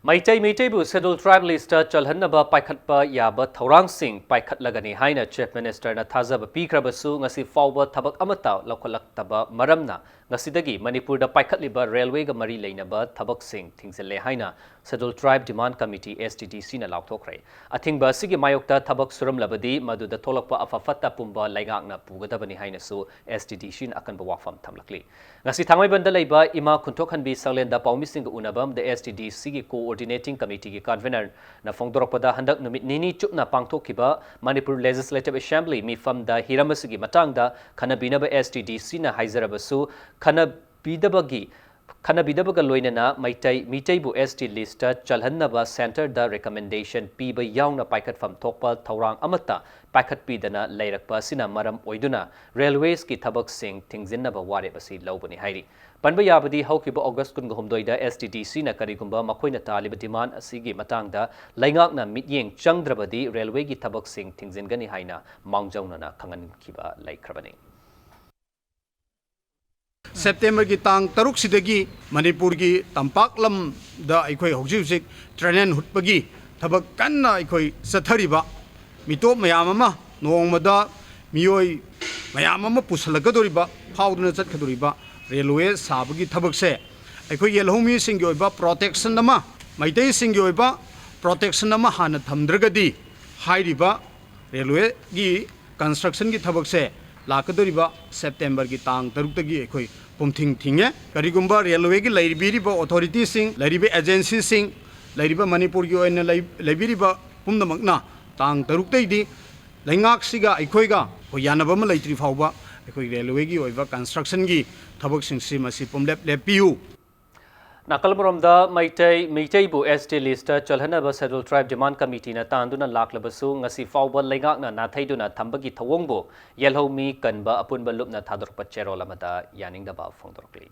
ꯃꯩꯇꯩ ꯃꯤꯇꯩꯕꯨ ꯁꯦꯗ꯭ꯌꯨꯜ ꯇ꯭ꯔꯥꯏꯕ ꯂꯤꯁꯇ ꯆꯜꯍꯟꯅꯕ ꯄꯥꯏꯈꯠꯄ ꯌꯥꯕ ꯊꯧꯔꯥꯡꯁꯤꯡ ꯄꯥꯏꯈꯠꯂꯒꯅꯤ ꯍꯥꯏꯅ ꯆꯤꯐ ꯃꯤꯅꯤꯁꯇꯔꯅ ꯊꯥꯖꯕ ꯄꯤꯈ꯭ꯔꯕꯁꯨ ꯉꯁꯤ ꯐꯥꯎꯕ ꯊꯕꯛ ꯑꯃꯠꯇ ꯂꯧꯈꯠꯂꯛꯇꯕ ꯃꯔꯝꯅ ꯉꯁꯤꯗꯒꯤ ꯃꯅꯤꯄꯨꯔꯗ ꯄꯥꯏꯈꯠꯂꯤꯕ ꯔꯦꯜꯋꯦꯒ ꯃꯔꯤ ꯂꯩꯅꯕ ꯊꯕꯛꯁꯤꯡ ꯊꯤꯡꯖꯤꯜꯂꯦ ꯍꯥꯏꯅ ꯁꯦꯗ꯭ꯌꯨꯜ ꯇ꯭ꯔꯥꯏꯕ ꯗꯤꯃꯥꯟ ꯀꯃꯤꯇꯤ, ꯑꯦꯁ ꯇꯤ ꯗꯤ ꯁꯤꯅ ꯂꯥꯎꯊꯣꯛꯈ꯭ꯔꯦ꯫ ꯑꯊꯤꯡꯕ ꯑꯁꯤꯒꯤ ꯃꯥꯌꯣꯛꯇ ꯊꯕꯛ ꯁꯨꯔꯝꯂꯕꯗꯤ ꯃꯗꯨꯗ ꯊꯣꯛꯂꯛꯄ ꯑꯐ ꯐꯠꯇ ꯄꯨꯝꯕ ꯂꯩꯉꯥꯛꯅ ꯄꯨꯒꯗꯕꯅꯤ ꯍꯥꯏꯅꯁꯨ ꯑꯦꯁ ꯇꯤ ꯗꯤ ꯁꯤꯅ ꯑꯀꯟꯕ ꯋꯥꯐꯝ ꯊꯝꯂꯛꯂꯤ꯫ ꯉꯁꯤ ꯊꯥꯡꯃꯩꯕꯟꯗ ꯂꯩꯕ ꯏꯃꯥ ꯈꯨꯟꯊꯣꯛꯍꯟꯕꯤ ꯁꯪꯂꯦꯟꯗ ꯄꯥꯎꯃꯤꯁꯤꯡꯒ ꯎꯅꯕ ꯑꯃꯗ ꯑꯦꯁ ꯇꯤ ꯗꯤ ꯁꯤꯒꯤ ꯀꯣꯑꯣꯔꯗꯤꯅꯦꯇꯤꯡ ꯀꯃꯤꯇꯤꯒꯤ ꯀꯟꯚꯦꯅꯔꯅ ꯐꯣꯡꯗꯣꯔꯛꯄꯗ, ꯍꯟꯗꯛ ꯅꯨꯃꯤꯠ ꯅꯤꯅꯤ ꯆꯨꯞꯅ ꯄꯥꯡꯊꯣꯛꯈꯤꯕ ꯃꯅꯤꯄꯨꯔ ꯂꯦꯖꯤꯁꯂꯦꯇꯤꯚ ꯑꯦꯁꯦꯝꯕ꯭ꯂꯤ ꯃꯤꯐꯝꯗ ꯍꯤꯔꯝ ꯑꯁꯤꯒꯤ ꯃꯇꯥꯡꯗ ꯈꯟꯅꯕꯤꯅꯕ ꯑꯦꯁ ꯇꯤ ꯗꯤ ꯁꯤꯅ ꯍꯥꯏꯖꯔꯕꯁꯨ, ꯈꯟꯅꯕꯤꯗꯕꯒꯤ ꯈꯟꯅꯕꯤꯗꯕꯒ ꯂꯣꯏꯅꯅ ꯃꯩꯇꯩ ꯃꯤꯇꯩꯕꯨ ꯑꯦꯁ ꯇꯤ ꯂꯤꯁꯇ ꯆꯜꯍꯟꯅꯕ ꯁꯦꯟꯇꯔꯗ ꯔꯤꯀꯃꯦꯟꯗꯦꯁꯟ ꯄꯤꯕ ꯌꯥꯎꯅ ꯄꯥꯏꯈꯠꯐꯝ ꯊꯣꯛꯄ ꯊꯧꯔꯥꯡ ꯑꯃꯠꯇ ꯄꯥꯏꯈꯠꯄꯤꯗꯅ ꯂꯩꯔꯛꯄ ꯑꯁꯤꯅ ꯃꯔꯝ ꯑꯣꯏꯗꯨꯅ ꯔꯦꯜꯋꯦꯁꯀꯤ ꯊꯕꯛꯁꯤꯡ ꯊꯤꯡꯖꯤꯟꯅꯕ ꯋꯥꯔꯦꯞ ꯑꯁꯤ ꯂꯧꯕꯅꯤ ꯍꯥꯏꯔꯤ꯫ ꯄꯟꯕ ꯌꯥꯕꯗꯤ, ꯍꯧꯈꯤꯕ ꯑꯣꯒꯁ ꯀꯨꯟꯒ ꯍꯨꯝꯗꯣꯏꯗ ꯑꯦꯁ ꯇꯤ ꯗꯤ ꯁꯤꯅ ꯀꯔꯤꯒꯨꯝꯕ ꯃꯈꯣꯏꯅ ꯇꯥꯜꯂꯤꯕ ꯗꯤꯃꯥꯟ ꯑꯁꯤꯒꯤ ꯃꯇꯥꯡꯗ ꯂꯩꯉꯥꯛꯅ ꯃꯤꯠꯌꯦꯡ ꯆꯪꯗ꯭ꯔꯕꯗꯤ ꯔꯦꯜꯋꯦꯒꯤ ꯊꯕꯛꯁꯤꯡ ꯊꯤꯡꯖꯤꯟꯒꯅꯤ ꯍꯥꯏꯅ ꯃꯥꯡꯖꯧꯅꯅ ꯈꯪꯍꯟꯈꯤꯕ ꯂꯩꯈ꯭ꯔꯕꯅꯤ꯫ ꯁꯦꯞꯇꯦꯝꯕꯔꯒꯤ ꯇꯥꯡ ꯇꯔꯨꯛꯁꯤꯗꯒꯤ ꯃꯅꯤꯄꯨꯔꯒꯤ ꯇꯝꯄꯥꯛ ꯂꯝꯗ ꯑꯩꯈꯣꯏ ꯍꯧꯖꯤꯛ ꯍꯧꯖꯤꯛ ꯇ꯭ꯔꯦꯅꯦꯟ ꯍꯨꯠꯄꯒꯤ ꯊꯕꯛ ꯀꯟꯅ ꯑꯩꯈꯣꯏ ꯆꯠꯊꯔꯤꯕ, ꯃꯤꯇꯣꯞ ꯃꯌꯥꯝ ꯑꯃ ꯅꯣꯡꯃꯗ ꯃꯤꯑꯣꯏ ꯃꯌꯥꯝ ꯑꯃ ꯄꯨꯁꯜꯂꯛꯀꯗꯧꯔꯤꯕ, ꯐꯥꯎꯗꯨꯅ ꯆꯠꯀꯗꯧꯔꯤꯕ ꯔꯦꯜꯋꯦ ꯁꯥꯕꯒꯤ ꯊꯕꯛꯁꯦ ꯑꯩꯈꯣꯏ ꯌꯦꯜꯍꯧꯃꯤꯁꯤꯡꯒꯤ ꯑꯣꯏꯕ ꯄ꯭ꯔꯣꯇꯦꯛꯁꯟ ꯑꯃ, ꯃꯩꯇꯩꯁꯤꯡꯒꯤ ꯑꯣꯏꯕ ꯄ꯭ꯔꯣꯇꯦꯛꯁꯟ ꯑꯃ ꯍꯥꯟꯅ ꯊꯝꯗ꯭ꯔꯒꯗꯤ ꯍꯥꯏꯔꯤꯕ ꯔꯦꯜꯋꯦꯒꯤ ꯀꯟꯁꯇ꯭ꯔꯛꯁꯟꯒꯤ ꯊꯕꯛꯁꯦ ꯂꯥꯛꯀꯗꯧꯔꯤꯕ ꯁꯦꯞꯇꯦꯝꯕꯔꯒꯤ ꯇꯥꯡ ꯇꯔꯨꯛꯇꯒꯤ ꯑꯩꯈꯣꯏ ꯄꯨꯝꯊꯤꯡ ꯊꯤꯡꯉꯦ꯫ ꯀꯔꯤꯒꯨꯝꯕ ꯔꯦꯜꯋꯦꯒꯤ ꯂꯩꯕꯤꯔꯤꯕ ꯑꯣꯊꯣꯔꯤꯇꯤꯁꯤꯡ, ꯂꯩꯔꯤꯕ ꯑꯦꯖꯦꯟꯁꯤꯁꯤꯡ, ꯂꯩꯔꯤꯕ ꯃꯅꯤꯄꯨꯔꯒꯤ ꯑꯣꯏꯅ ꯂꯩ-, ꯂꯩꯕꯤꯔꯤꯕ ꯄꯨꯝꯅꯃꯛꯅ ꯇꯥꯡ ꯇꯔꯨꯛꯇꯩꯗꯤ ꯂꯩꯉꯥꯛꯁꯤꯒ ꯑꯩꯈꯣꯏꯒ ꯑꯩꯈꯣꯏ ꯌꯥꯅꯕ ꯑꯃ ꯂꯩꯇ꯭ꯔꯤ ꯐꯥꯎꯕ ꯑꯩꯈꯣꯏ ꯔꯦꯜꯋꯦꯒꯤ ꯑꯣꯏꯕ ꯀꯟꯁꯇ꯭ꯔꯛꯁꯟꯒꯤ ꯊꯕꯛꯁꯤꯡꯁꯤ ꯃꯁꯤ ꯄꯨꯝꯂꯦꯞ ꯂꯦꯞꯄꯤꯌꯨ꯫ ꯅꯥꯀꯜ ꯑꯃꯔꯣꯝꯗ ꯃꯩꯇꯩ ꯃꯤꯇꯩꯕꯨ ꯑꯦꯁ ꯇꯤ ꯂꯤꯁꯇ ꯆꯜꯍꯟꯅꯕ ꯁꯦꯗ꯭ꯌꯨꯜ ꯇ꯭ꯔꯥꯏꯕ ꯗꯤꯃꯥꯟ ꯀꯃꯤꯇꯤꯅ ꯇꯥꯟꯗꯨꯅ ꯂꯥꯛꯂꯕꯁꯨ ꯉꯁꯤ ꯐꯥꯎꯕ ꯂꯩꯉꯥꯛꯅ ꯅꯥꯊꯩꯗꯨꯅ ꯊꯝꯕꯒꯤ ꯊꯧꯑꯣꯡꯕꯨ ꯌꯦꯜꯍꯧꯃꯤ ꯀꯟꯕ ꯑꯄꯨꯟꯕ ꯂꯨꯞꯅ ꯊꯥꯗꯣꯔꯛꯄ ꯆꯦꯔꯣꯜ ꯑꯃꯗ ꯌꯥꯅꯤꯡꯗꯕ ꯐꯣꯡꯗꯣꯔꯛꯂꯤ꯫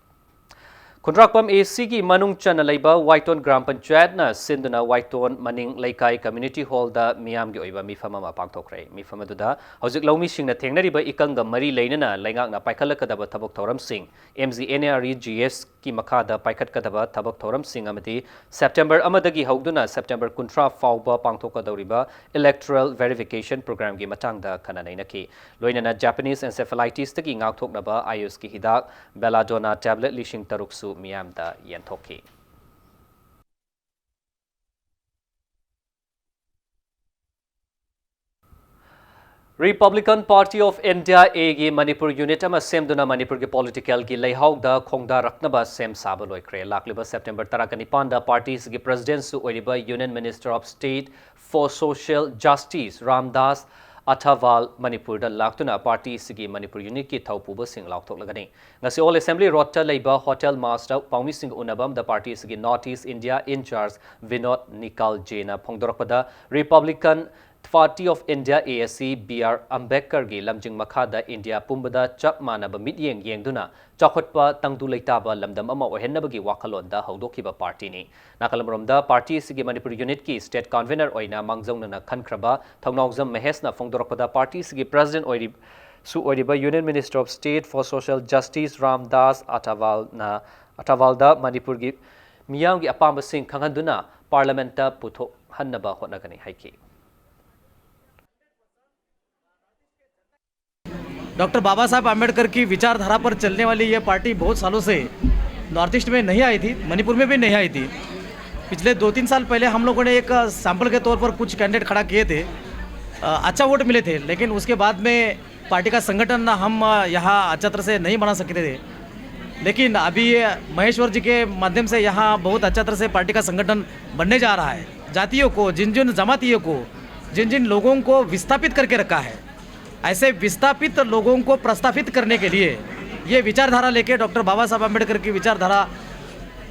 ꯈꯨꯟꯗ꯭ꯔꯥꯛꯄꯝ ꯑꯦ ꯁꯤꯒꯤ ꯃꯅꯨꯡ ꯆꯟꯅ ꯂꯩꯕ ꯋꯥꯏꯇꯣꯟ ꯒ꯭ꯔꯥꯝ ꯄꯟꯆꯥꯌꯠꯅ ꯁꯤꯟꯗꯨꯅ ꯋꯥꯏꯇꯣꯟ ꯃꯅꯤꯡ ꯂꯩꯀꯥꯏ ꯀꯝꯃ꯭ꯌꯨꯅꯤꯇꯤ ꯍꯣꯜꯗ ꯃꯤꯌꯥꯝꯒꯤ ꯑꯣꯏꯕ ꯃꯤꯐꯝ ꯑꯃ ꯄꯥꯡꯊꯣꯛꯈ꯭ꯔꯦ꯫ ꯃꯤꯐꯝ ꯑꯗꯨꯗ ꯍꯧꯖꯤꯛ ꯂꯧꯃꯤꯁꯤꯡꯅ ꯊꯦꯡꯅꯔꯤꯕ ꯏꯀꯪꯒ ꯃꯔꯤ ꯂꯩꯅꯅ ꯂꯩꯉꯥꯛꯅ ꯄꯥꯏꯈꯠꯂꯛꯀꯗꯕ ꯊꯕꯛ ꯊꯧꯔꯝꯁꯤꯡ, M G N R E G ꯑꯦꯁꯀꯤ ꯃꯈꯥꯗ ꯄꯥꯏꯈꯠꯀꯗꯕ ꯊꯕꯛ ꯊꯧꯔꯝꯁꯤꯡ ꯑꯃꯗꯤ ꯁꯦꯞꯇꯦꯝꯕꯔ ꯑꯃꯗꯒꯤ ꯍꯧꯗꯨꯅ ꯁꯦꯞꯇꯦꯝꯕꯔ ꯀꯨꯟꯊ꯭ꯔꯥ ꯐꯥꯎꯕ ꯄꯥꯡꯊꯣꯛꯀꯗꯧꯔꯤꯕ ꯏꯂꯦꯛꯇꯣꯔꯦꯜ ꯚꯦꯔꯤꯐꯤꯀꯦꯁꯟ ꯄ꯭ꯔꯣꯒ꯭ꯔꯥꯝꯒꯤ ꯃꯇꯥꯡꯗ ꯈꯟꯅ ꯅꯩꯅꯈꯤ꯫ ꯂꯣꯏꯅꯅ ꯖꯄꯥꯅꯤꯁ ꯑꯦꯟꯁꯦꯐꯦꯂꯥꯏꯇꯤꯁꯇꯒꯤ ꯉꯥꯛꯊꯣꯛꯅꯕ ꯑꯥꯌꯨꯁꯀꯤ ꯍꯤꯗꯥꯛ ꯕꯦꯂꯥꯗꯣꯅꯥ ꯇꯦꯕ꯭ꯂꯦꯠ ꯂꯤꯁꯤꯡ ꯇꯔꯨꯛꯁꯨ ꯃꯤꯌꯥꯝꯗ ꯌꯦꯟꯊꯣꯛꯈꯤ꯫ Republican Party of India, ꯑꯦ ꯒꯤ ꯃꯅꯤꯄꯨꯔ ꯌꯨꯅꯤꯠ ꯑꯃ ꯁꯦꯝꯗꯨꯅ ꯃꯅꯤꯄꯨꯔꯒꯤ ꯄꯣꯂꯤꯇꯤꯀꯦꯜꯒꯤ ꯂꯩꯍꯥꯎꯗ ꯈꯣꯡꯗꯥꯔꯛꯅꯕ ꯁꯦꯝ ꯁꯥꯕ ꯂꯣꯏꯈ꯭ꯔꯦ꯫ ꯂꯥꯛꯂꯤꯕ ꯁꯦꯞꯇꯦꯝꯕꯔ ꯇꯔꯥꯅꯤꯄꯥꯟꯗ ꯄꯥꯔꯇꯤ ꯑꯁꯤꯒꯤ ꯄ꯭ꯔꯁꯤꯗꯦꯟꯠꯁꯨ ꯑꯣꯏꯔꯤꯕ Union Minister of State for Social Justice Ramdas ꯑꯊꯥꯋꯥꯜ ꯃꯅꯤꯄꯨꯔꯗ ꯂꯥꯛꯇꯨꯅ ꯄꯥꯔꯇꯤ ꯑꯁꯤꯒꯤ ꯃꯅꯤꯄꯨꯔ ꯌꯨꯅꯤꯠꯀꯤ ꯊꯧꯄꯨꯕꯁꯤꯡ ꯂꯥꯎꯊꯣꯛꯂꯒꯅꯤ꯫ ꯉꯁꯤ ꯑꯣꯜ ꯑꯦꯁꯦꯝꯕ꯭ꯂꯤ ꯔꯣꯗꯇ ꯂꯩꯕ ꯍꯣꯇꯦꯜ ꯃꯥꯁꯇ ꯄꯥꯎꯃꯤꯁꯤꯡꯒ ꯎꯅꯕ ꯑꯃꯗ ꯄꯥꯔꯇꯤ ꯑꯁꯤꯒꯤ North East India in charge Vinod ꯅꯤꯀꯥꯜꯖꯦꯅ ꯐꯣꯡꯗꯣꯔꯛꯄꯗ, Republican Party of India, ꯑꯦ ꯑꯁꯤ ꯕꯤ ꯑꯥꯔ ꯑꯝꯕꯦꯗꯀꯔꯒꯤ ꯂꯝꯖꯤꯡ ꯃꯈꯥꯗ ꯏꯟꯗꯤꯌꯥ ꯄꯨꯝꯕꯗ ꯆꯞ ꯃꯥꯟꯅꯕ ꯃꯤꯠꯌꯦꯡ ꯌꯦꯡꯗꯨꯅ ꯆꯥꯎꯈꯠꯄ ꯇꯪꯗꯨ ꯂꯩꯇꯥꯕ ꯂꯝꯗꯝ ꯑꯃ ꯑꯣꯏꯍꯟꯅꯕꯒꯤ ꯋꯥꯈꯜꯂꯣꯟꯗ ꯍꯧꯗꯣꯛꯈꯤꯕ ꯄꯥꯔꯇꯤꯅꯤ꯫ ꯅꯥꯀꯜ ꯑꯃꯔꯣꯝꯗ, ꯄꯥꯔꯇꯤ ꯑꯁꯤꯒꯤ ꯃꯅꯤꯄꯨꯔ ꯌꯨꯅꯤꯠꯀꯤ ꯁ꯭ꯇꯦꯠ ꯀꯟꯚꯤꯅꯔ ꯑꯣꯏꯅ ꯃꯥꯡꯖꯧꯅꯅ ꯈꯟꯈ꯭ꯔꯕ ꯊꯧꯅꯥꯎꯖꯝ ꯃꯍꯦꯁꯅ ꯐꯣꯡꯗꯣꯔꯛꯄꯗ, ꯄꯥꯔꯇꯤ ꯑꯁꯤꯒꯤ ꯄ꯭ꯔꯁꯤꯗꯦꯟꯠ ꯑꯣꯏꯔꯤ-, ꯁꯨ ꯑꯣꯏꯔꯤꯕ Union Minister of State for Social Justice Ramdas ꯑꯊꯥꯋꯥꯜꯅ, ꯑꯊꯥꯋꯥꯜꯗ ꯃꯅꯤꯄꯨꯔꯒꯤ ꯃꯤꯌꯥꯝꯒꯤ ꯑꯄꯥꯝꯕꯁꯤꯡ ꯈꯪꯍꯟꯗꯨꯅ ꯄꯥꯔꯂꯤꯌꯥꯃꯦꯟꯠꯇ ꯄꯨꯊꯣꯛꯍꯟꯅꯕ ꯍꯣꯠꯅꯒꯅꯤ ꯍꯥꯏꯈꯤ꯫ डॉक्टर बाबा साहब आम्बेडकर की विचारधारा पर चलने वाली ये पार्टी बहुत सालों से नॉर्थ ईस्ट में नहीं आई थी, मणिपुर में भी नहीं आई थी। पिछले दो तीन साल पहले हम लोगों ने एक सैंपल के तौर पर कुछ कैंडिडेट खड़ा किए थे, अ, अच्छा वोट मिले थे, लेकिन उसके बाद में पार्टी का संगठन हम यहाँ अच्छा तरह से नहीं बना सकते थे। लेकिन अभी ये महेश्वर जी के माध्यम से यहाँ बहुत अच्छा तरह से पार्टी का संगठन बनने जा रहा है। जातियों को, जिन जिन जमातियों को, जिन जिन लोगों को विस्थापित करके रखा है, ऐसे विस्थापित लोगों को प्रस्थापित करने के लिए ये विचारधारा लेके, डॉक्टर बाबा साहब आम्बेडकर की विचारधारा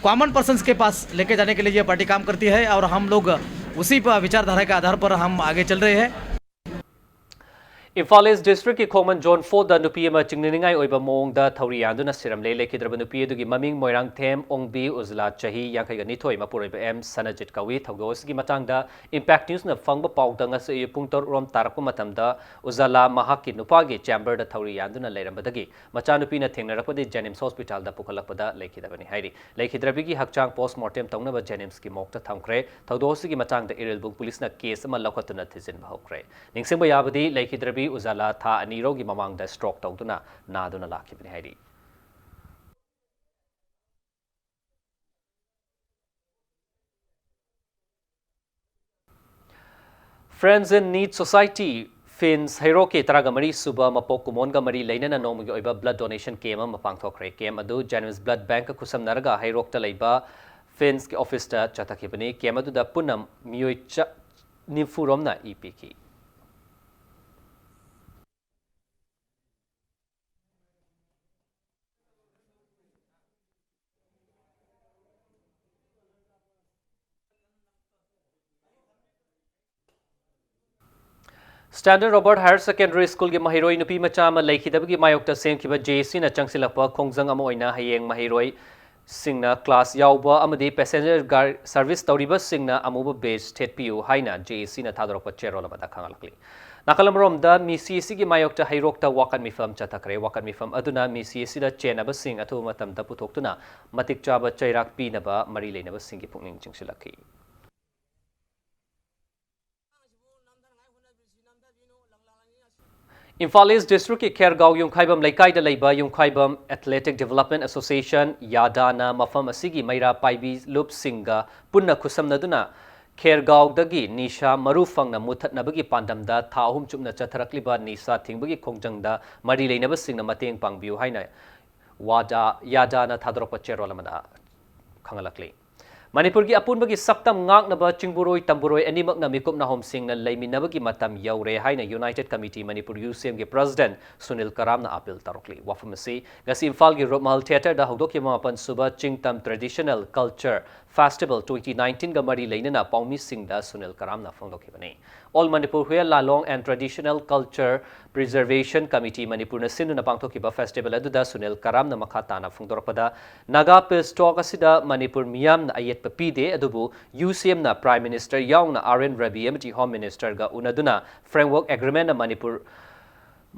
कॉमन पर्सन्स के पास लेके जाने के लिए ये पार्टी काम करती है और हम लोग उसी प-, विचारधारा के आधार पर हम आगे चल रहे हैं। ꯏꯝꯐꯥꯜ ꯏꯁ ꯗꯤꯁꯇ꯭ꯔꯤꯛꯀꯤ ꯈꯣꯡꯃꯟ ꯖꯣꯟ ꯐꯣꯔꯗ ꯅꯨꯄꯤ ꯑꯃ ꯆꯤꯡꯅꯅꯤꯡꯉꯥꯏ ꯑꯣꯏꯕ ꯃꯑꯣꯡꯗ ꯊꯧꯔꯤ ꯌꯥꯟꯗꯨꯅ ꯁꯤꯔꯝꯂꯦ꯫ ꯂꯩꯈꯤꯗ꯭ꯔꯕ ꯅꯨꯄꯤ ꯑꯗꯨꯒꯤ ꯃꯃꯤꯡ ꯃꯣꯏꯔꯥꯡꯊꯦꯝ ꯑꯣꯡꯕꯤ ꯎꯖꯂꯥ, ꯆꯍꯤ ꯌꯥꯡꯈꯩꯒ ꯅꯤꯊꯣꯏ, ꯃꯄꯨꯔꯣꯏꯕ ꯑꯦꯝ ꯁꯅꯖꯤꯠ ꯀꯧꯏ꯫ ꯊꯧꯗꯣꯛ ꯑꯁꯤꯒꯤ ꯃꯇꯥꯡꯗ ꯏꯝꯄꯦꯛ ꯅ꯭ꯌꯨꯁꯅ ꯐꯪꯕ ꯄꯥꯎꯗ ꯉꯁꯤ ꯑꯌꯨꯛ ꯄꯨꯡ ꯇꯔꯨꯛ ꯔꯣꯝ ꯇꯥꯔꯛꯄ ꯃꯇꯝꯗ ꯎꯖꯂꯥ ꯃꯍꯥꯛꯀꯤ ꯅꯨꯄꯥꯒꯤ ꯆꯦꯝꯕꯔꯗ ꯊꯧꯔꯤ ꯌꯥꯟꯗꯨꯅ ꯂꯩꯔꯝꯕꯗꯒꯤ ꯃꯆꯥꯅꯨꯄꯤꯅ ꯊꯦꯡꯅꯔꯛꯄꯗꯒꯤ ꯖꯦꯅꯤꯝꯁ ꯍꯣꯁꯄꯤꯇꯥꯜꯗ ꯄꯨꯈꯠꯂꯛꯄꯗ ꯂꯩꯈꯤꯗꯕꯅꯤ ꯍꯥꯏꯔꯤ꯫ ꯂꯩꯈꯤꯗ꯭ꯔꯕꯤꯒꯤ ꯍꯛꯆꯥꯡ ꯄꯣꯁꯃꯣꯔꯇꯦꯝ ꯇꯧꯅꯕ ꯖꯦꯅꯤꯝꯁꯀꯤ ꯃꯣꯔꯒꯇ ꯊꯝꯈ꯭ꯔꯦ꯫ ꯊꯧꯗꯣꯛ ꯑꯁꯤꯒꯤ ꯃꯇꯥꯡꯗ ꯏꯔꯤꯜꯕꯨꯡ ꯄꯨꯂꯤꯁꯅ ꯀꯦꯁ ꯑꯃ ꯂꯧꯈꯠꯇꯨꯅ ꯊꯤꯖꯤꯟꯕ ꯍꯧꯈ꯭ꯔꯦ꯫ ꯅꯤꯡꯁꯤꯡꯕ ꯌꯥꯕꯗꯤ, ꯂꯩꯈꯤꯗ꯭ꯔꯕꯤ ꯎꯖꯥꯂꯥ ꯊꯥ ꯑꯅꯤꯔꯣꯝꯒꯤ ꯃꯃꯥꯡꯗ ꯁ꯭ꯇ꯭ꯔꯣꯛ ꯇꯧꯗꯨꯅ ꯅꯥꯗꯨꯅ ꯂꯥꯛꯈꯤꯕꯅꯤ ꯍꯥꯏꯔꯤ꯫ Friends in Need Society, ꯐꯤꯟꯁ ꯍꯩꯔꯣꯛꯀꯤ ꯇꯔꯥꯒ ꯃꯔꯤ ꯁꯨꯕ ꯃꯄꯣꯛ ꯀꯨꯝꯑꯣꯟꯒ ꯃꯔꯤ ꯂꯩꯅꯅ ꯅꯣꯡꯃꯒꯤ ꯑꯣꯏꯕ blood donation camp ꯑꯃ ꯄꯥꯡꯊꯣꯛꯈ꯭ꯔꯦ꯫ Camp ꯑꯗꯨ ꯖꯦꯅꯤꯝꯁ blood bankꯀ ꯈꯨꯠꯁꯝꯅꯔꯒ ꯍꯩꯔꯣꯛꯇ ꯂꯩꯕ ꯐꯤꯟꯁꯀꯤ ꯑꯣꯐꯤꯁꯇ ꯆꯠꯊꯈꯤꯕꯅꯤ꯫ Camp ꯑꯗꯨꯗ ꯄꯨꯟꯅ ꯃꯤꯑꯣꯏ ꯆ-, ꯅꯤꯐꯨ ꯔꯣꯝꯅ ꯏ ꯄꯤꯈꯤ꯫ Standard Robert Higher Secondary Schoolꯒꯤ ꯃꯍꯩꯔꯣꯏ ꯅꯨꯄꯤ ꯃꯆꯥ ꯑꯃ ꯂꯩꯈꯤꯗꯕꯒꯤ ꯃꯥꯌꯣꯛꯇ ꯁꯦꯝꯈꯤꯕ J A Cꯅ ꯆꯪꯁꯤꯜꯂꯛꯄ ꯈꯣꯡꯖꯪ ꯑꯃ ꯑꯣꯏꯅ ꯍꯌꯦꯡ ꯃꯍꯩꯔꯣꯏꯁꯤꯡꯅ class ꯌꯥꯎꯕ ꯑꯃꯗꯤ passenger ꯒꯥꯔꯤ service ꯇꯧꯔꯤꯕꯁꯤꯡꯅ ꯑꯃꯨꯕ badge ꯊꯦꯠꯄꯤꯌꯨ ꯍꯥꯏꯅ J A Cꯅ ꯊꯥꯗꯣꯔꯛꯄ ꯆꯦꯔꯣꯜ ꯑꯃꯗ ꯈꯪꯍꯜꯂꯛꯂꯤ꯫ ꯅꯥꯀꯜ ꯑꯃꯔꯣꯝꯗ, ꯃꯤ ꯁꯤ ꯑꯁꯤꯒꯤ ꯃꯥꯌꯣꯛꯇ ꯍꯩꯔꯣꯛꯇ ꯋꯥꯀꯠ ꯃꯤꯐꯝ ꯆꯠꯊꯈ꯭ꯔꯦ꯫ ꯋꯥꯀꯠ ꯃꯤꯐꯝ ꯑꯗꯨꯅ ꯃꯤ ꯁꯤ ꯑꯁꯤꯗ ꯆꯦꯟꯅꯕꯁꯤꯡ ꯑꯊꯨꯕ ꯃꯇꯝꯗ ꯄꯨꯊꯣꯛꯇꯨꯅ ꯃꯇꯤꯛ ꯆꯥꯕ ꯆꯩꯔꯥꯛ ꯄꯤꯅꯕ ꯃꯔꯤ ꯂꯩꯅꯕꯁꯤꯡꯒꯤ ꯄꯨꯛꯅꯤꯡ ꯆꯤꯡꯁꯤꯜꯂꯛꯈꯤ꯫ ꯏꯝꯐꯥꯜ ꯏꯁ ꯗꯤꯁꯇ꯭ꯔꯤꯛꯀꯤ ꯈꯦꯔꯒꯥꯎ ꯌꯨꯝꯈꯥꯏꯕꯝ ꯂꯩꯀꯥꯏꯗ ꯂꯩꯕ ꯌꯨꯝꯈꯥꯏꯕꯝ Athletic Development Association, ꯌꯥꯗꯥꯅ ꯃꯐꯝ ꯑꯁꯤꯒꯤ ꯃꯩꯔꯥ ꯄꯥꯏꯕꯤ ꯂꯨꯞꯁꯤꯡꯒ ꯄꯨꯟꯅ ꯈꯨꯠꯁꯝꯅꯗꯨꯅ ꯈꯦꯔꯒꯥꯎꯗꯒꯤ ꯅꯤꯁꯥ ꯃꯔꯨ ꯐꯪꯅ ꯃꯨꯠꯊꯠꯅꯕꯒꯤ ꯄꯥꯟꯗꯝꯗ ꯊꯥ ꯑꯍꯨꯝ ꯆꯨꯞꯅ ꯆꯠꯊꯔꯛꯂꯤꯕ ꯅꯤꯁꯥ ꯊꯤꯡꯕꯒꯤ ꯈꯣꯡꯖꯪꯗ ꯃꯔꯤ ꯂꯩꯅꯕꯁꯤꯡꯅ ꯃꯇꯦꯡ ꯄꯥꯡꯕꯤꯌꯨ ꯍꯥꯏꯅ ꯋꯥꯗꯥ, ꯌꯥꯗꯥꯅ ꯊꯥꯗꯣꯔꯛꯄ ꯆꯦꯔꯣꯜ ꯑꯃꯗ ꯈꯪꯍꯜꯂꯛꯂꯤ꯫ ꯃꯅꯤꯄꯨꯔꯒꯤ ꯑꯄꯨꯟꯕꯒꯤ ꯁꯛꯇꯝ ꯉꯥꯛꯅꯕ ꯆꯤꯡꯕꯨꯔꯣꯏ ꯇꯝꯕꯨꯔꯣꯏ ꯑꯅꯤꯃꯛꯅ ꯃꯤꯀꯨꯞ ꯅꯥꯍꯣꯝꯁꯤꯡꯅ ꯂꯩꯃꯤꯟꯅꯕꯒꯤ ꯃꯇꯝ ꯌꯧꯔꯦ ꯍꯥꯏꯅ United Committee Manipur, ꯌꯨ ꯁꯤ ꯑꯦꯝꯒꯤ President ꯁꯨꯅꯤꯜ ꯀꯔꯥꯝꯅ ꯑꯥꯄꯤꯜ ꯇꯧꯔꯛꯂꯤ꯫ ꯋꯥꯐꯝ ꯑꯁꯤ ꯉꯁꯤ ꯏꯝꯐꯥꯜꯒꯤ ꯔꯨꯞꯃꯍꯜ ꯊꯤꯌꯦꯇꯔꯗ ꯍꯧꯗꯣꯛꯈꯤꯕ ꯃꯥꯄꯟ ꯁꯨꯕ ꯆꯤꯡꯇꯝ Traditional Culture Festival twenty nineteen-ꯒ ꯃꯔꯤ ꯂꯩꯅꯅ ꯄꯥꯎꯃꯤꯁꯤꯡꯗ Sunil ꯀꯔꯥꯝꯅ ꯐꯣꯡꯗꯣꯛꯈꯤꯕꯅꯤ꯫ All Manipur Huyal Lalong and Traditional Culture Preservation Committee ꯃꯅꯤꯄꯨꯔꯅ ꯁꯤꯟꯗꯨꯅ ꯄꯥꯡꯊꯣꯛꯈꯤꯕ festival ꯑꯗꯨꯗ ꯁꯨꯅꯤꯜ ꯀꯔꯥꯝꯅ ꯃꯈꯥ ꯇꯥꯅ ꯐꯣꯡꯗꯣꯔꯛꯄꯗ, Naga Peace Talk ꯑꯁꯤꯗ ꯃꯅꯤꯄꯨꯔ ꯃꯤꯌꯥꯝꯅ ꯑꯌꯦꯠꯄ ꯄꯤꯗꯦ, ꯑꯗꯨꯕꯨ UCM-ꯅ Prime Minister ꯌꯥꯎꯅ R N Ravi ꯑꯃꯗꯤ Home Minister-ꯒ ꯎꯅꯗꯨꯅ Framework Agreement-ꯅ ꯃꯅꯤꯄꯨꯔ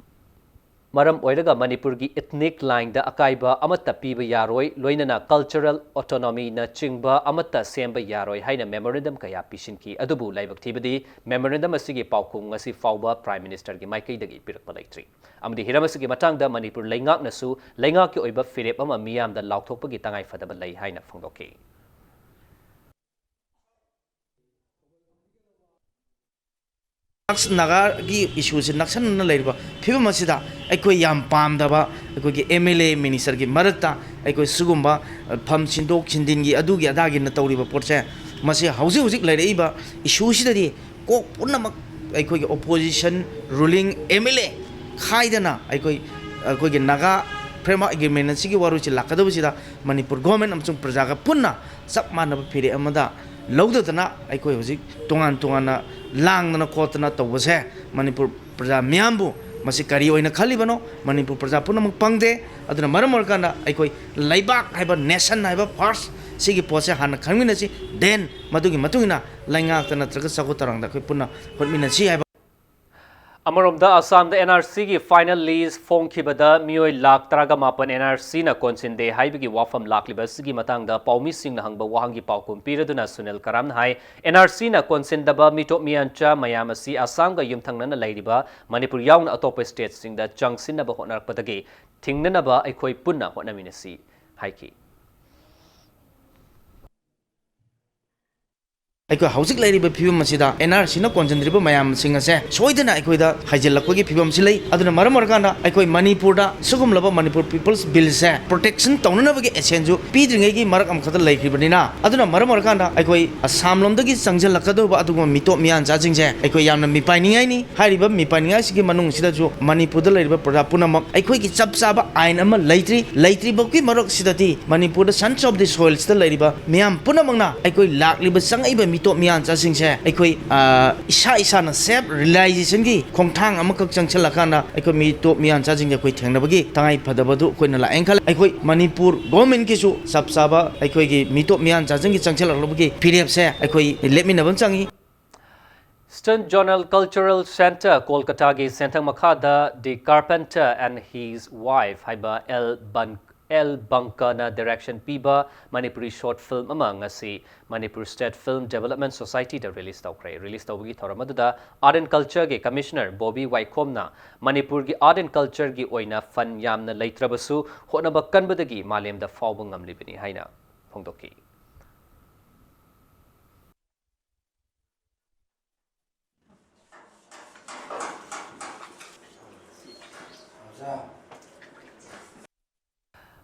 ꯃꯔꯝ ꯑꯣꯏꯔꯒ ꯃꯅꯤꯄꯨꯔꯒꯤ ethnic line-ꯗ ꯑꯀꯥꯏꯕ ꯑꯃꯠꯇ ꯄꯤꯕ ꯌꯥꯔꯣꯏ, ꯂꯣꯏꯅꯅ cultural autonomy-ꯅꯆꯤꯡꯕ ꯑꯃꯠꯇ ꯁꯦꯝꯕ ꯌꯥꯔꯣꯏ ꯍꯥꯏꯅ memorandum ꯀꯌꯥ ꯄꯤꯁꯤꯟꯈꯤ꯫ ꯑꯗꯨꯕꯨ ꯂꯥꯏꯕꯛ ꯊꯤꯕꯗꯤ memorandum ꯑꯁꯤꯒꯤ ꯄꯥꯎꯈꯨꯝ ꯉꯁꯤ ꯐꯥꯎꯕ Prime Minister-ꯒꯤ ꯃꯥꯏꯀꯩꯗꯒꯤ ꯄꯤꯔꯛꯄ ꯂꯩꯇ꯭ꯔꯤ꯫ ꯑꯃꯗꯤ ꯍꯤꯔꯝ ꯑꯁꯤꯒꯤ ꯃꯇꯥꯡꯗ ꯃꯅꯤꯄꯨꯔ ꯂꯩꯉꯥꯛꯅꯁꯨ ꯂꯩꯉꯥꯛꯀꯤ ꯑꯣꯏꯕ ꯐꯤꯔꯦꯞ ꯑꯃ ꯃꯤꯌꯥꯝꯗ ꯂꯥꯎꯊꯣꯛꯄꯒꯤ ꯇꯉꯥꯏ ꯐꯗꯕ ꯂꯩ ꯍꯥꯏꯅ ꯐꯣꯡꯗꯣꯛꯈꯤ꯫ ꯅꯥꯒꯥꯒꯤ issue-ꯁꯤ ꯅꯛꯁꯟꯅꯅ ꯂꯩꯔꯤꯕ ꯐꯤꯕꯝ ꯑꯁꯤꯗ ꯑꯩꯈꯣꯏ ꯌꯥꯝ ꯄꯥꯝꯗꯕ ꯑꯩꯈꯣꯏꯒꯤ MLA minister-ꯒꯤ ꯃꯔꯛꯇ ꯑꯩꯈꯣꯏ ꯁꯤꯒꯨꯝꯕ, ꯑ, ꯐꯝ ꯁꯤꯟꯗꯣꯛ ꯁꯤꯟꯖꯤꯟꯒꯤ ꯑꯗꯨꯒꯤ ꯑꯗꯥꯒꯤꯅ ꯇꯧꯔꯤꯕ ꯄꯣꯠꯁꯦ, ꯃꯁꯤ ꯍꯧꯖꯤꯛ ꯍꯧꯖꯤꯛ ꯂꯩꯔꯛꯏꯕ issue-ꯁꯤꯗꯗꯤ ꯀꯣꯛ ꯄꯨꯝꯅꯃꯛ ꯑꯩꯈꯣꯏꯒꯤ opposition, ruling, MLA ꯈꯥꯏꯗꯅ ꯑꯩꯈꯣꯏ, ꯑꯩꯈꯣꯏꯒꯤ Naga Framework Agreement ꯑꯁꯤꯒꯤ ꯋꯥꯔꯣꯏꯁꯤꯟ ꯂꯥꯛꯀꯗꯕꯁꯤꯗ ꯃꯅꯤꯄꯨꯔ government ꯑꯃꯁꯨꯡ ꯄ꯭ꯔꯖꯥꯒ ꯄꯨꯟꯅ ꯆꯞ ꯃꯥꯟꯅꯕ ꯐꯤꯔꯦꯞ ꯑꯃꯗ ꯂꯧꯗꯗꯅ ꯑꯩꯈꯣꯏ ꯍꯧꯖꯤꯛ ꯇꯣꯉꯥꯟ ꯇꯣꯉꯥꯟꯅ ꯂꯥꯡꯗꯅ ꯈꯣꯠꯇꯅ ꯇꯧꯕꯁꯦ ꯃꯅꯤꯄꯨꯔ ꯄ꯭ꯔꯖꯥ ꯃꯤꯌꯥꯝꯕꯨ ꯃꯁꯤ ꯀꯔꯤ ꯑꯣꯏꯅ ꯈꯜꯂꯤꯕꯅꯣ? ꯃꯅꯤꯄꯨꯔ ꯄ꯭ꯔꯖꯥ ꯄꯨꯝꯅꯃꯛ ꯄꯪꯗꯦ꯫ ꯑꯗꯨꯅ ꯃꯔꯝ ꯑꯣꯏꯔꯀꯥꯟꯗ ꯑꯩꯈꯣꯏ ꯂꯩꯕꯥꯛ ꯍꯥꯏꯕ, nation ꯍꯥꯏꯕ first, ꯁꯤꯒꯤ ꯄꯣꯠꯁꯦ ꯍꯥꯟꯅ ꯈꯪꯃꯤꯟꯅꯁꯤ, then ꯃꯗꯨꯒꯤ ꯃꯇꯨꯡ ꯏꯟꯅ ꯂꯩꯉꯥꯛꯇ ꯅꯠꯇ꯭ꯔꯒ ꯆꯥꯎꯈꯠ ꯊꯧꯔꯥꯡꯗ ꯑꯩꯈꯣꯏ ꯄꯨꯟꯅ ꯍꯣꯠꯃꯤꯟꯅꯁꯤ ꯍꯥꯏꯕ꯫ ꯑꯃꯔꯣꯝꯗ ꯑꯁꯥꯝꯗ NRC-ꯒꯤ final list ꯐꯣꯡꯈꯤꯕꯗ ꯃꯤꯑꯣꯏ ꯂꯥꯈ ꯇꯔꯥꯒ ꯃꯥꯄꯟ NRC-ꯅ ꯀꯣꯟꯁꯤꯟꯗꯦ ꯍꯥꯏꯕꯒꯤ ꯋꯥꯐꯝ ꯂꯥꯛꯂꯤꯕ ꯑꯁꯤꯒꯤ ꯃꯇꯥꯡꯗ ꯄꯥꯎꯃꯤꯁꯤꯡꯅ ꯍꯪꯕ ꯋꯥꯍꯪꯒꯤ ꯄꯥꯎꯈꯨꯝ ꯄꯤꯔꯗꯨꯅ ꯁꯨꯅꯤꯜ ꯀꯔꯥꯝꯅ ꯍꯥꯏ, NRC-ꯅ ꯀꯣꯟꯁꯤꯟꯗꯕ ꯃꯤꯇꯣꯞ ꯃꯤꯌꯥꯟꯆꯥ ꯃꯌꯥꯝ ꯑꯁꯤ ꯑꯁꯥꯝꯒ ꯌꯨꯝꯊꯪꯅꯅ ꯂꯩꯔꯤꯕ ꯃꯅꯤꯄꯨꯔ ꯌꯥꯎꯅ ꯑꯇꯣꯞꯄ state-ꯁꯤꯡꯗ ꯆꯪꯁꯤꯟꯅꯕ ꯍꯣꯠꯅꯔꯛꯄꯗꯒꯤ ꯊꯤꯡꯅꯅꯕ ꯑꯩꯈꯣꯏ ꯄꯨꯟꯅ ꯍꯣꯠꯅꯃꯤꯟꯅꯁꯤ ꯍꯥꯏꯈꯤ꯫ ꯑꯩꯈꯣꯏ ꯍꯧꯖꯤꯛ ꯂꯩꯔꯤꯕ ꯐꯤꯕꯝ ꯑꯁꯤꯗ ꯑꯦꯟ ꯑꯥꯔ ꯁꯤꯅ ꯀꯣꯟꯁꯤꯟꯗ꯭ꯔꯤꯕ ꯃꯌꯥꯝꯁꯤꯡ ꯑꯁꯦ ꯁꯣꯏꯗꯅ ꯑꯩꯈꯣꯏꯗ ꯍꯥꯏꯖꯤꯜꯂꯛꯄꯒꯤ ꯐꯤꯕꯝꯁꯤ ꯂꯩ꯫ ꯑꯗꯨꯅ ꯃꯔꯝ ꯑꯣꯏꯔꯀꯥꯟꯗ ꯑꯩꯈꯣꯏ ꯃꯅꯤꯄꯨꯔꯗ ꯁꯤꯒꯨꯝꯂꯕ ꯃꯅꯤꯄꯨꯔ ꯄꯤꯄꯜꯁ ꯕꯤꯜꯁꯦ ꯄ꯭ꯔꯣꯇꯦꯛꯁꯟ ꯇꯧꯅꯅꯕꯒꯤ ꯑꯦꯁꯦꯟꯁꯨ ꯄꯤꯗ꯭ꯔꯤꯉꯩꯒꯤ ꯃꯔꯛ ꯑꯃꯈꯛꯇ ꯂꯩꯈ꯭ꯔꯤꯕꯅꯤꯅ, ꯑꯗꯨꯅ ꯃꯔꯝ ꯑꯣꯏꯔꯀꯥꯟꯗ ꯑꯩꯈꯣꯏ ꯑꯁꯥꯝ ꯂꯣꯝꯗꯒꯤ ꯆꯪꯁꯤꯜꯂꯛꯀꯗꯧꯕ ꯑꯗꯨꯒꯨꯝꯕ ꯃꯤꯇꯣꯞ ꯃꯤꯌꯥꯟꯆꯥꯁꯤꯡꯁꯦ ꯑꯩꯈꯣꯏ ꯌꯥꯝꯅ ꯃꯤꯄꯥꯏꯅꯤꯡꯉꯥꯏꯅꯤ꯫ ꯍꯥꯏꯔꯤꯕ ꯃꯤꯄꯥꯏꯅꯤꯡꯉꯥꯏꯁꯤꯒꯤ ꯃꯅꯨꯡꯁꯤꯗꯁꯨ ꯃꯅꯤꯄꯨꯔꯗ ꯂꯩꯔꯤꯕ ꯄ꯭ꯔꯖꯥ ꯄꯨꯝꯅꯃꯛ ꯑꯩꯈꯣꯏꯒꯤ ꯆꯞ ꯆꯥꯕ ꯑꯥꯏꯟ ꯑꯃ ꯂꯩꯇ꯭ꯔꯤ꯫ ꯂꯩꯇ꯭ꯔꯤꯕꯒꯤ ꯃꯔꯛꯁꯤꯗꯗꯤ ꯃꯅꯤꯄꯨꯔꯗ Sons of the Soilꯁꯤꯗ ꯂꯩꯔꯤꯕ ꯃꯤꯌꯥꯝ ꯄꯨꯝꯅꯃꯛꯅ ꯑꯩꯈꯣꯏ ꯂꯥꯛꯂꯤꯕ ꯆꯪꯉꯛꯏꯕ ꯃꯤꯇꯣꯞ ꯃꯤꯌꯥꯟꯆꯥꯁꯤꯡꯁꯦ ꯑꯩꯈꯣꯏ, ꯑ, ꯏꯁꯥ ꯏꯁꯥꯅ self realizationꯒꯤ ꯈꯣꯡꯊꯥꯡ ꯑꯃꯈꯛ ꯆꯪꯁꯤꯜꯂꯀꯥꯟꯗ ꯑꯩꯈꯣꯏ ꯃꯤꯇꯣꯞ ꯃꯤꯌꯥꯟꯆꯥꯁꯤꯡꯁꯦ ꯑꯩꯈꯣꯏ ꯊꯦꯡꯅꯕꯒꯤ ꯇꯉꯥꯏ ꯐꯗꯕꯗꯨ ꯑꯩꯈꯣꯏꯅ ꯂꯥꯛꯑꯦꯅ ꯈꯜꯂꯦ꯫ ꯑꯩꯈꯣꯏ ꯃꯅꯤꯄꯨꯔ ꯒꯣꯔꯃꯦꯟꯒꯤꯁꯨ ꯆꯞ ꯆꯥꯕ ꯑꯩꯈꯣꯏꯒꯤ ꯃꯤꯇꯣꯞ ꯃꯤꯌꯥꯟꯆꯥꯁꯤꯡꯒꯤ ꯆꯪꯁꯤꯜꯂꯛꯂꯕꯒꯤ ꯐꯤꯔꯦꯞꯁꯦ ꯑꯩꯈꯣꯏ ꯂꯦꯞꯃꯤꯟꯅꯕ ꯑꯃ ꯆꯪꯉꯤ꯫ Eastern Zonal Cultural Centre, ꯀꯣꯜꯀꯇꯥꯒꯤ ꯁꯦꯟꯊꯪ ꯃꯈꯥꯗ The Carpenter and His Wife ꯍꯥꯏꯕ ꯑꯦꯜ ꯕꯟ-, ꯑꯦꯜ ꯕꯪꯀꯅ direction ꯄꯤꯕ ꯃꯅꯤꯄꯨꯔꯤ short film ꯑꯃ ꯉꯁꯤ Manipur State Film Development Societyꯗ release ꯇꯧꯈ꯭ꯔꯦ꯫ Release ꯇꯧꯕꯒꯤ ꯊꯧꯔꯝ ꯑꯗꯨꯗ Art and Cultureꯒꯤ Commissioner ꯕꯣꯕꯤ ꯋꯥꯏꯈꯣꯝꯅ ꯃꯅꯤꯄꯨꯔꯒꯤ art and cultureꯒꯤ ꯑꯣꯏꯅ fund ꯌꯥꯝꯅ ꯂꯩꯇ꯭ꯔꯕꯁꯨ ꯍꯣꯠꯅꯕ ꯀꯟꯕꯗꯒꯤ ꯃꯥꯂꯦꯝꯗ ꯐꯥꯎꯕ ꯉꯝꯂꯤꯕꯅꯤ ꯍꯥꯏꯅ ꯐꯣꯡꯗꯣꯛꯈꯤ꯫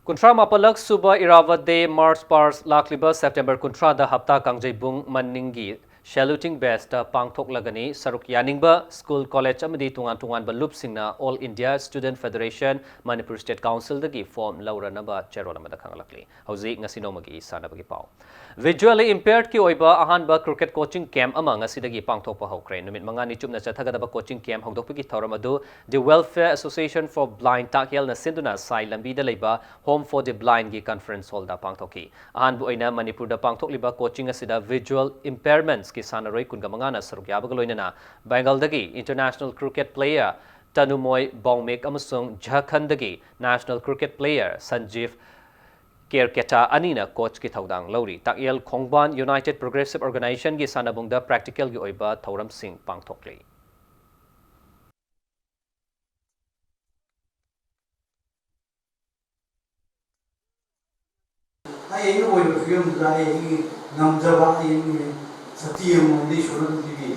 ꯀꯨꯟꯊ꯭ꯔꯥ ꯃꯥꯄꯜꯂꯛ ꯁꯨꯕ Irava Day March Past ꯂꯥꯛꯂꯤꯕ September ꯀꯨꯟꯊ꯭ꯔꯥꯗ ꯍꯞꯇꯥ ꯀꯥꯡꯖꯩꯕꯨꯡ ꯃꯅꯤꯡꯒꯤ Saluting Baseꯇ ꯄꯥꯡꯊꯣꯛꯂꯒꯅꯤ꯫ ꯁꯔꯨꯛ ꯌꯥꯅꯤꯡꯕ school, college ꯑꯃꯗꯤ ꯇꯣꯉꯥꯟ ꯇꯣꯉꯥꯟꯕ ꯂꯨꯞꯁꯤꯡꯅ All India Student Federation, Manipur State Councilꯗꯒꯤ form ꯂꯧꯔꯅꯕ ꯆꯦꯔꯣꯜ ꯑꯃꯗ ꯈꯪꯂꯛꯂꯤ꯫ ꯍꯧꯖꯤꯛ ꯉꯁꯤ ꯅꯣꯡꯃꯒꯤ ꯁꯥꯟꯅꯕꯒꯤ ꯄꯥꯎ꯫ Visually impairedꯀꯤ ꯑꯣꯏꯕ ꯑꯍꯥꯟꯕ cricket coaching camp ꯑꯃ ꯉꯁꯤꯗꯒꯤ ꯄꯥꯡꯊꯣꯛꯄ ꯍꯧꯈ꯭ꯔꯦ꯫ ꯅꯨꯃꯤꯠ ꯃꯉꯥꯅꯤ ꯆꯨꯞꯅ ꯆꯠꯊꯒꯗꯕ coaching camp ꯍꯧꯗꯣꯛꯄꯒꯤ ꯊꯧꯔꯝ ꯑꯗꯨ The Welfare Association for Blind ꯇꯥꯛꯌꯦꯜꯅ ꯁꯤꯟꯗꯨꯅ ꯁꯥꯏ ꯂꯝꯕꯤꯗ ꯂꯩꯕ Home for the Blindꯒꯤ conference hallꯗ ꯄꯥꯡꯊꯣꯛꯈꯤ꯫ ꯑꯍꯥꯟꯕ ꯑꯣꯏꯅ ꯃꯅꯤꯄꯨꯔꯗ ꯄꯥꯡꯊꯣꯛꯂꯤꯕ coaching ꯑꯁꯤꯗ visual impairmentsꯀꯤ ꯁꯥꯟꯅꯔꯣꯏ ꯀꯨꯟꯒ ꯃꯉꯥꯅ ꯁꯔꯨꯛ ꯌꯥꯕꯒ ꯂꯣꯏꯅꯅ ꯕꯦꯡꯒꯜꯗꯒꯤ international cricket player ꯇꯅꯨꯃꯣꯏ ꯕꯧꯃꯤꯛ ꯑꯃꯁꯨꯡ ꯖꯥꯔꯈꯟꯗꯒꯤ national cricket player ꯁꯟꯖꯤꯚ ꯀꯦꯔꯀꯦꯇꯥ ꯑꯅꯤꯅ coachꯀꯤ ꯊꯧꯗꯥꯡ ꯂꯧꯔꯤ꯫ ꯇꯥꯛꯌꯦꯜ ꯈꯣꯡꯕꯥꯟ United Progressive Organizationꯒꯤ ꯁꯥꯟꯅꯕꯨꯡꯗ practicalꯒꯤ ꯑꯣꯏꯕ ꯊꯧꯔꯝꯁꯤꯡ ꯄꯥꯡꯊꯣꯛꯂꯤ꯫ ꯑꯩ ꯑꯩꯅ ꯑꯣꯏꯕ ꯐꯤꯕꯝꯗꯨꯗ ꯑꯩ ꯑꯩꯒꯤ ꯉꯝꯖꯕ, ꯑꯩ ꯑꯩꯒꯤ ꯁꯛꯇꯤ ꯑꯃꯃꯝꯗꯤ ꯏꯁꯣꯔꯅ ꯑꯗꯨꯝ ꯄꯤꯕꯤ꯫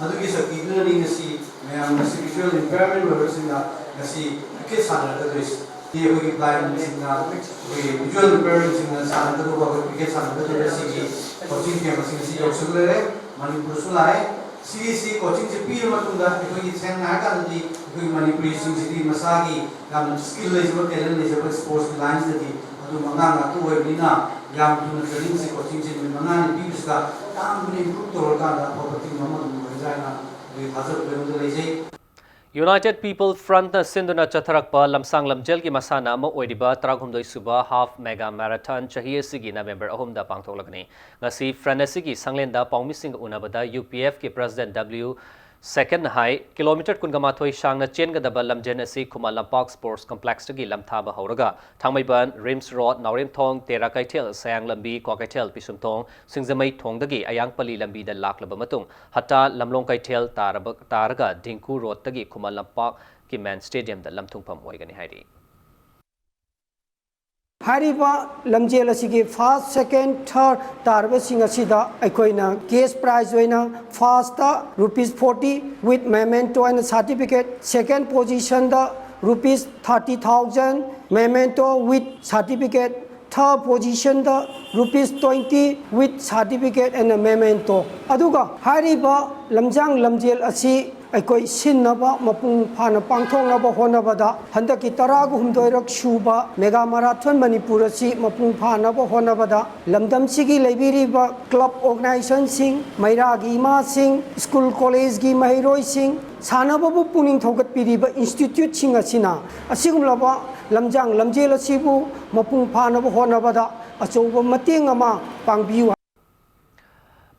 ꯑꯗꯨꯒꯤ ꯁꯛꯇꯤꯗꯨꯅꯅꯤ ꯉꯁꯤ ꯃꯌꯥꯝ, ꯉꯁꯤ visual impairment ꯑꯣꯏꯕꯁꯤꯡꯅ ꯉꯁꯤ cricket ꯁꯥꯟꯅꯔꯛꯀꯗꯣꯏꯁꯦ꯫ ꯑꯩꯈꯣꯏꯒꯤ blindꯁꯤꯡꯅ, ꯑꯩꯈꯣꯏꯒꯤ visual impairmentꯁꯤꯡꯅ ꯁꯥꯟꯅꯒꯗꯧꯕ ꯑꯩꯈꯣꯏ cricket ꯁꯥꯟꯅꯒꯗꯧꯕ ꯁꯤꯒꯤ coaching camp ꯑꯁꯤ ꯉꯁꯤ ꯌꯧꯁꯤꯜꯂꯦ, ꯃꯅꯤꯄꯨꯔꯗꯁꯨ ꯂꯥꯛꯑꯦ꯫ ꯁꯤꯒꯤꯁꯤ coachingꯁꯤ ꯄꯤꯔ ꯃꯇꯨꯡꯗ ꯑꯩꯈꯣꯏꯒꯤ ꯁꯦꯡꯅ ꯍꯥꯏꯔꯀꯥꯟꯗꯗꯤ ꯑꯩꯈꯣꯏ ꯃꯅꯤꯄꯨꯔꯤꯁꯤꯡꯁꯤꯗꯤ ꯃꯁꯥꯒꯤ ꯌꯥꯝꯅ skill ꯂꯩꯖꯕ, talent ꯂꯩꯖꯕ sportsꯀꯤ lineꯁꯤꯗꯗꯤ ꯑꯗꯨꯝꯕ ꯑꯉꯥꯡ ꯉꯥꯛꯇ ꯑꯣꯏꯕꯅꯤꯅ ꯌꯥꯝ ꯊꯨꯅ trainingꯁꯦ, coachingꯁꯦ ꯅꯨꯃꯤꯠ ꯃꯉꯥꯅꯤ ꯄꯤꯕꯁꯤꯗ ꯌꯥꯝ ꯊꯨꯅ improve ꯇꯧꯔꯀꯥꯟꯗ ꯑꯐꯕ team ꯑꯃ ꯑꯗꯨꯝ ꯑꯣꯏꯒꯗ꯭ꯔꯥ ꯍꯥꯏꯅ ꯑꯩꯈꯣꯏ ꯊꯥꯖꯕ ꯑꯩꯉꯣꯟꯗ ꯂꯩꯖꯩ꯫ United People Frontꯅ ꯁꯤꯟꯗꯨꯅ ꯆꯠꯊꯔꯛꯄ ꯂꯝꯁꯥꯡ ꯂꯝꯖꯦꯜꯒꯤ ꯃꯁꯥꯟꯅ ꯑꯃ ꯑꯣꯏꯔꯤꯕ ꯇꯔꯥꯍꯨꯝꯗꯣꯏ ꯁꯨꯕ Half Mega Marathon ꯆꯍꯤ ꯑꯁꯤꯒꯤ ꯅꯕꯦꯝꯕꯔ ꯑꯍꯨꯝꯗ ꯄꯥꯡꯊꯣꯛꯂꯒꯅꯤ꯫ ꯉꯁꯤ front ꯑꯁꯤꯒꯤ ꯁꯪꯂꯦꯟꯗ ꯄꯥꯎꯃꯤꯁꯤꯡꯒ ꯎꯅꯕꯗ UPFꯀꯤ president W Secondꯅ ꯍꯥꯏ, ꯀꯤꯂꯣꯃꯤꯇꯔ ꯀꯨꯟꯒ ꯃꯥꯊꯣꯏ ꯁꯥꯡꯅ ꯆꯦꯟꯒꯗꯕ ꯂꯝꯖꯦꯟ ꯑꯁꯤ ꯈꯨꯃꯟ ꯂꯝꯄꯥꯛ Sports Complexꯇꯒꯤ ꯂꯝꯊꯥꯕ ꯍꯧꯔꯒ ꯊꯥꯡꯃꯩꯕꯟ, ꯔꯤꯝꯁ ꯔꯣꯗ, ꯅꯥꯎꯔꯦꯝꯊꯣꯡ, ꯇꯦꯔꯥ ꯀꯩꯊꯦꯜ, ꯁꯌꯥꯡ ꯂꯝꯕꯤ, ꯀ꯭ꯋꯥꯀꯩꯊꯦꯜ, ꯄꯤꯁꯨꯝꯊꯣꯡ, ꯁꯤꯡꯖꯃꯩ ꯊꯣꯡꯗꯒꯤ ꯑꯌꯥꯡꯄꯜꯂꯤ ꯂꯝꯕꯤꯗ ꯂꯥꯛꯂꯕ ꯃꯇꯨꯡ ꯍꯠꯇꯥ ꯂꯝꯂꯣꯡ ꯀꯩꯊꯦꯜ ꯇꯥꯔꯕ, ꯇꯥꯔꯒ ꯗꯤꯡꯀꯨ ꯔꯣꯗꯇꯒꯤ ꯈꯨꯃꯟ ꯂꯝꯄꯥꯛꯀꯤ main stadiumꯗ ꯂꯝꯊꯨꯡꯐꯝ ꯑꯣꯏꯒꯅꯤ ꯍꯥꯏꯔꯤ꯫ ꯍꯥꯏꯔꯤꯕ ꯂꯝꯖꯦꯜ ꯑꯁꯤꯒꯤ first, second, third ꯇꯥꯔꯕꯁꯤꯡ ꯑꯁꯤꯗ ꯑꯩꯈꯣꯏꯅ cash prize ꯑꯣꯏꯅ firstꯇ rupees forty with memento and certificate, second positionꯗ rupees thirty thousand memento with certificate, third positionꯗ rupees twenty with certificate and memento꯫ ꯑꯗꯨꯒ ꯍꯥꯏꯔꯤꯕ ꯂꯝꯖꯥꯡ ꯂꯝꯖꯦꯜ ꯑꯁꯤ ꯑꯩꯈꯣꯏ ꯁꯤꯟꯅꯕ, ꯃꯄꯨꯡ ꯐꯥꯅ ꯄꯥꯡꯊꯣꯛꯅꯕ ꯍꯣꯠꯅꯕꯗ ꯍꯟꯗꯛꯀꯤ ꯇꯔꯥꯒ ꯍꯨꯝꯗꯣꯏꯔꯛ ꯁꯨꯕ Mega Marathon ꯃꯅꯤꯄꯨꯔ ꯑꯁꯤ ꯃꯄꯨꯡ ꯐꯥꯅꯕ ꯍꯣꯠꯅꯕꯗ ꯂꯝꯗꯝꯁꯤꯒꯤ ꯂꯩꯕꯤꯔꯤꯕ club organizationꯁꯤꯡ, ꯃꯩꯔꯥꯒꯤ ꯏꯃꯥꯁꯤꯡ, school collegeꯀꯤ ꯃꯍꯩꯔꯣꯏꯁꯤꯡ, ꯁꯥꯟꯅꯕꯕꯨ ꯄꯨꯛꯅꯤꯡ ꯊꯧꯒꯠꯄꯤꯔꯤꯕ instituteꯁꯤꯡ ꯑꯁꯤꯅ ꯑꯁꯤꯒꯨꯝꯂꯕ ꯂꯝꯖꯥꯡ ꯂꯝꯖꯦꯜ ꯑꯁꯤꯕꯨ ꯃꯄꯨꯡ ꯐꯥꯅꯕ ꯍꯣꯠꯅꯕꯗ ꯑꯆꯧꯕ ꯃꯇꯦꯡ ꯑꯃ ꯄꯥꯡꯕꯤꯌꯨ꯫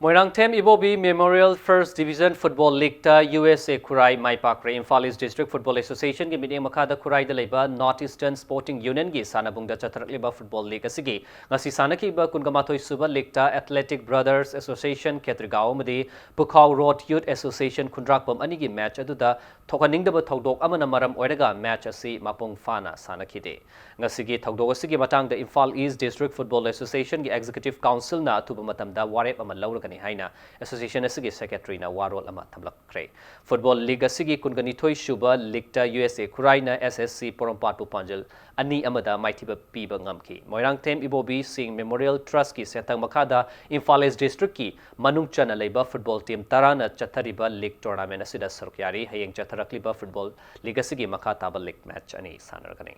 ꯃꯣꯏꯔꯥꯡꯊꯦꯝ ꯏꯕꯣꯕꯤ Memorial First Division Football Leagueꯇ USA ꯈꯨꯔꯥꯏ ꯃꯥꯏ ꯄꯥꯛꯈ꯭ꯔꯦ꯫ Imphal East District Football Associationꯒꯤ ꯃꯤꯠꯌꯦꯡ ꯃꯈꯥꯗ ꯈꯨꯔꯥꯏꯗ ꯂꯩꯕ North Eastern Sporting Unionꯒꯤ ꯁꯥꯟꯅꯕꯨꯡꯗ ꯆꯠꯊꯔꯛꯂꯤꯕ football league ꯑꯁꯤꯒꯤ ꯉꯁꯤ ꯁꯥꯟꯅꯈꯤꯕ ꯀꯨꯟꯒ ꯃꯥꯊꯣꯏ ꯁꯨꯕ leagueꯇ Athletic Brothers Association ꯈꯦꯇ꯭ꯔꯤꯒꯥꯎ ꯑꯃꯗꯤ ꯄꯨꯈꯥꯎ ꯔꯣꯗ Youth Association ꯈꯨꯟꯗ꯭ꯔꯥꯛꯄꯝ ꯑꯅꯤꯒꯤ match ꯑꯗꯨꯗ ꯊꯣꯛꯍꯟꯅꯤꯡꯗꯕ ꯊꯧꯗꯣꯛ ꯑꯃꯅ ꯃꯔꯝ ꯑꯣꯏꯔꯒ match ꯑꯁꯤ ꯃꯄꯨꯡ ꯐꯥꯅ ꯁꯥꯟꯅꯈꯤꯗꯦ꯫ ꯉꯁꯤꯒꯤ ꯊꯧꯗꯣꯛ ꯑꯁꯤꯒꯤ ꯃꯇꯥꯡꯗ Imphal East District Football Associationꯒꯤ Executive Councilꯅ ꯑꯊꯨꯕ ꯃꯇꯝꯗ ꯋꯥꯔꯦꯞ ꯑꯃ ꯂꯧꯔꯒꯅꯤ꯫ ꯍꯥꯏꯅ ꯑꯦꯁꯣꯁꯤꯌꯦꯁꯟ ꯑꯁꯤꯒꯤ ꯁꯦꯀ꯭ꯔꯦꯇꯔꯤꯅ ꯋꯥꯔꯣꯜ ꯑꯃ ꯊꯝꯂꯛꯈ꯭ꯔꯦ꯫ ꯐꯨꯠꯕꯣꯜ ꯂꯤꯒ ꯑꯁꯤꯒꯤ ꯀꯨꯟꯒꯅꯤꯊꯣꯏ ꯁꯨꯕ ꯂꯤꯒꯇ ꯌꯨ ꯑꯦꯁ ꯑꯦ ꯈꯨꯔꯥꯏꯅ ꯑꯦꯁ ꯑꯦꯁ ꯁꯤ ꯄꯣꯔꯣꯝꯄꯥꯠꯄꯨ ꯄꯥꯟꯖꯜ ꯑꯅꯤ ꯑꯃꯗ ꯃꯥꯏꯊꯤꯕ ꯄꯤꯕ ꯉꯝꯈꯤ꯫ ꯃꯣꯏꯔꯥꯡꯊꯦꯝ ꯏꯕꯣꯕꯤ ꯁꯤꯡ ꯃꯦꯃꯣꯔꯤꯌꯦꯜ ꯇ꯭ꯔꯁꯀꯤ ꯁꯦꯟꯊꯪ ꯃꯈꯥꯗ ꯏꯝꯐꯥꯜ ꯏꯁ ꯗꯤꯁꯇ꯭ꯔꯤꯛꯀꯤ ꯃꯅꯨꯡ ꯆꯟꯅ ꯂꯩꯕ ꯐꯨꯠꯕꯣꯜ ꯇꯤꯝ ꯇꯔꯥꯅ ꯆꯠꯊꯔꯤꯕ ꯂꯤꯒ ꯇꯣꯔꯅꯥꯃꯦꯟ ꯑꯁꯤꯗ ꯁꯔꯨꯛ ꯌꯥꯔꯤ꯫ ꯍꯌꯦꯡ ꯆꯠꯊꯔꯛꯂꯤꯕ ꯐꯨꯠꯕꯣꯜ ꯂꯤꯒ ꯑꯁꯤꯒꯤ ꯃꯈꯥ ꯇꯥꯕ ꯂꯤꯒ ꯃꯦꯆ ꯑꯅꯤ ꯁꯥꯟꯅꯔꯒꯅꯤ꯫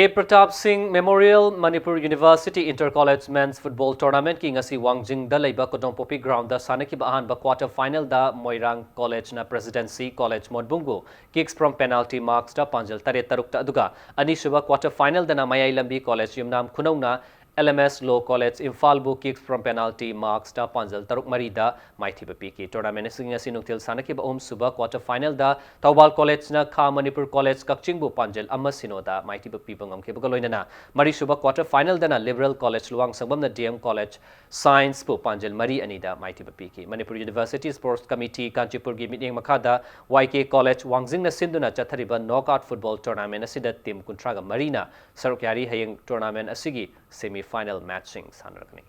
A Pratap Singh memorial Manipur university inter college men's football ꯇꯣꯔꯅꯥꯃꯦꯟꯠꯀꯤ ꯉꯁꯤ ꯋꯥꯡꯖꯤꯡꯗ ꯂꯩꯕ ꯀꯣꯗꯣꯡꯄꯣꯛꯄꯤ ꯒ꯭ꯔꯥꯎꯟꯗ ꯁꯥꯟꯅꯈꯤꯕ ꯑꯍꯥꯟꯕ ꯀ꯭ꯋꯥꯇꯔ ꯐꯥꯏꯅꯦꯜꯗ ꯃꯣꯏꯔꯥꯡ ꯀꯣꯂꯦꯖꯅ ꯄ꯭ꯔꯦꯁꯤꯗꯦꯟꯁꯤ ꯀꯣꯂꯦꯖ ꯃꯣꯠꯕꯨꯡꯕꯨ ꯀꯤꯛꯁ ꯐ꯭ꯔꯣꯝ ꯄꯦꯅꯥꯜꯇꯤ ꯃꯥꯔꯛꯁꯇ ꯄꯥꯟꯖꯜ ꯇꯔꯦꯠ ꯇꯔꯨꯛꯇ, ꯑꯗꯨꯒ ꯑꯅꯤꯁꯨꯕ ꯀ꯭ꯋꯥꯇꯔ ꯐꯥꯏꯅꯦꯜꯗꯅ ꯃꯌꯥꯏ ꯂꯝꯕꯤ ꯀꯣꯂꯦꯖ ꯌꯨꯝꯅꯥꯝ ꯈꯨꯅꯧꯅ L M S law college ꯏꯝꯐꯥꯜꯕꯨ ꯀꯤꯛꯁ ꯐ꯭ꯔꯣꯝ ꯄꯦꯅꯥꯜꯇꯤ ꯃꯥꯔꯛꯁꯇ ꯄꯥꯟꯖꯜ ꯇꯔꯨꯛ ꯃꯔꯤꯗ ꯃꯥꯏꯊꯤꯕ ꯄꯤꯈꯤ꯫ ꯇꯣꯔꯅꯥꯃꯦꯟ ꯑꯁꯤ ꯉꯁꯤ ꯅꯨꯡꯊꯤꯜ ꯁꯥꯟꯅꯈꯤꯕ ꯑꯍꯨꯝꯁꯨꯕ ꯀ꯭ꯋꯥꯇꯔ ꯐꯥꯏꯅꯦꯜꯗ ꯊꯧꯕꯥꯜ ꯀꯣꯂꯦꯖꯅ ꯈꯥ ꯃꯅꯤꯄꯨꯔ ꯀꯣꯂꯦꯖ ꯀꯛꯆꯤꯡꯕꯨ ꯄꯥꯟꯖꯜ ꯑꯃ ꯁꯤꯅꯣꯗ ꯃꯥꯏꯊꯤꯕ ꯄꯤꯕ ꯉꯝꯈꯤꯕꯒ ꯂꯣꯏꯅꯅ ꯃꯔꯤꯁꯨꯕ ꯀ꯭ꯋꯥꯇꯔ ꯐꯥꯏꯅꯦꯜꯗꯅ ꯂꯤꯕꯔꯦꯜ ꯀꯣꯂꯦꯖ ꯂꯨꯋꯥꯡꯁꯪꯕꯝꯅ ꯗꯤ ꯑꯦꯝ ꯀꯣꯂꯦꯖ ꯁꯥꯏꯟꯁꯄꯨ ꯄꯥꯟꯖꯜ ꯃꯔꯤ ꯑꯅꯤꯗ ꯃꯥꯏꯊꯤꯕ ꯄꯤꯈꯤ꯫ ꯃꯅꯤꯄꯨꯔ ꯌꯨꯅꯤꯚꯔꯁꯤꯇꯤ ꯁ꯭ꯄꯣꯔꯠꯁ ꯀꯃꯤꯇꯤ ꯀꯥꯟꯆꯤꯄꯨꯔꯒꯤ ꯃꯤꯠꯌꯦꯡ ꯃꯈꯥꯗ ꯋꯥꯏ ꯀꯦ ꯀꯣꯂꯦꯖ ꯋꯥꯡꯖꯤꯡꯅ ꯁꯤꯟꯗꯨꯅ ꯆꯠꯊꯔꯤꯕ ꯅꯣꯛ ꯑꯥꯎꯠ ꯐꯨꯠꯕꯣꯜ ꯇꯣꯔꯅꯥꯃꯦꯟ ꯑꯁꯤꯗ ꯇꯤꯝ ꯀꯨꯟꯊ꯭ꯔꯥꯒ ꯃꯔꯤꯅ ꯁꯔꯨꯛ ꯌꯥꯔꯤ꯫ ꯍꯌꯦꯡ ꯇꯣꯔꯅꯥꯃꯦꯟ ꯑꯁꯤꯒꯤ ꯁꯦꯃꯤ ꯐꯥꯏꯅꯦꯜ ꯃꯦꯆꯁꯤꯡ ꯁꯥꯟꯅꯔꯒꯅꯤ꯫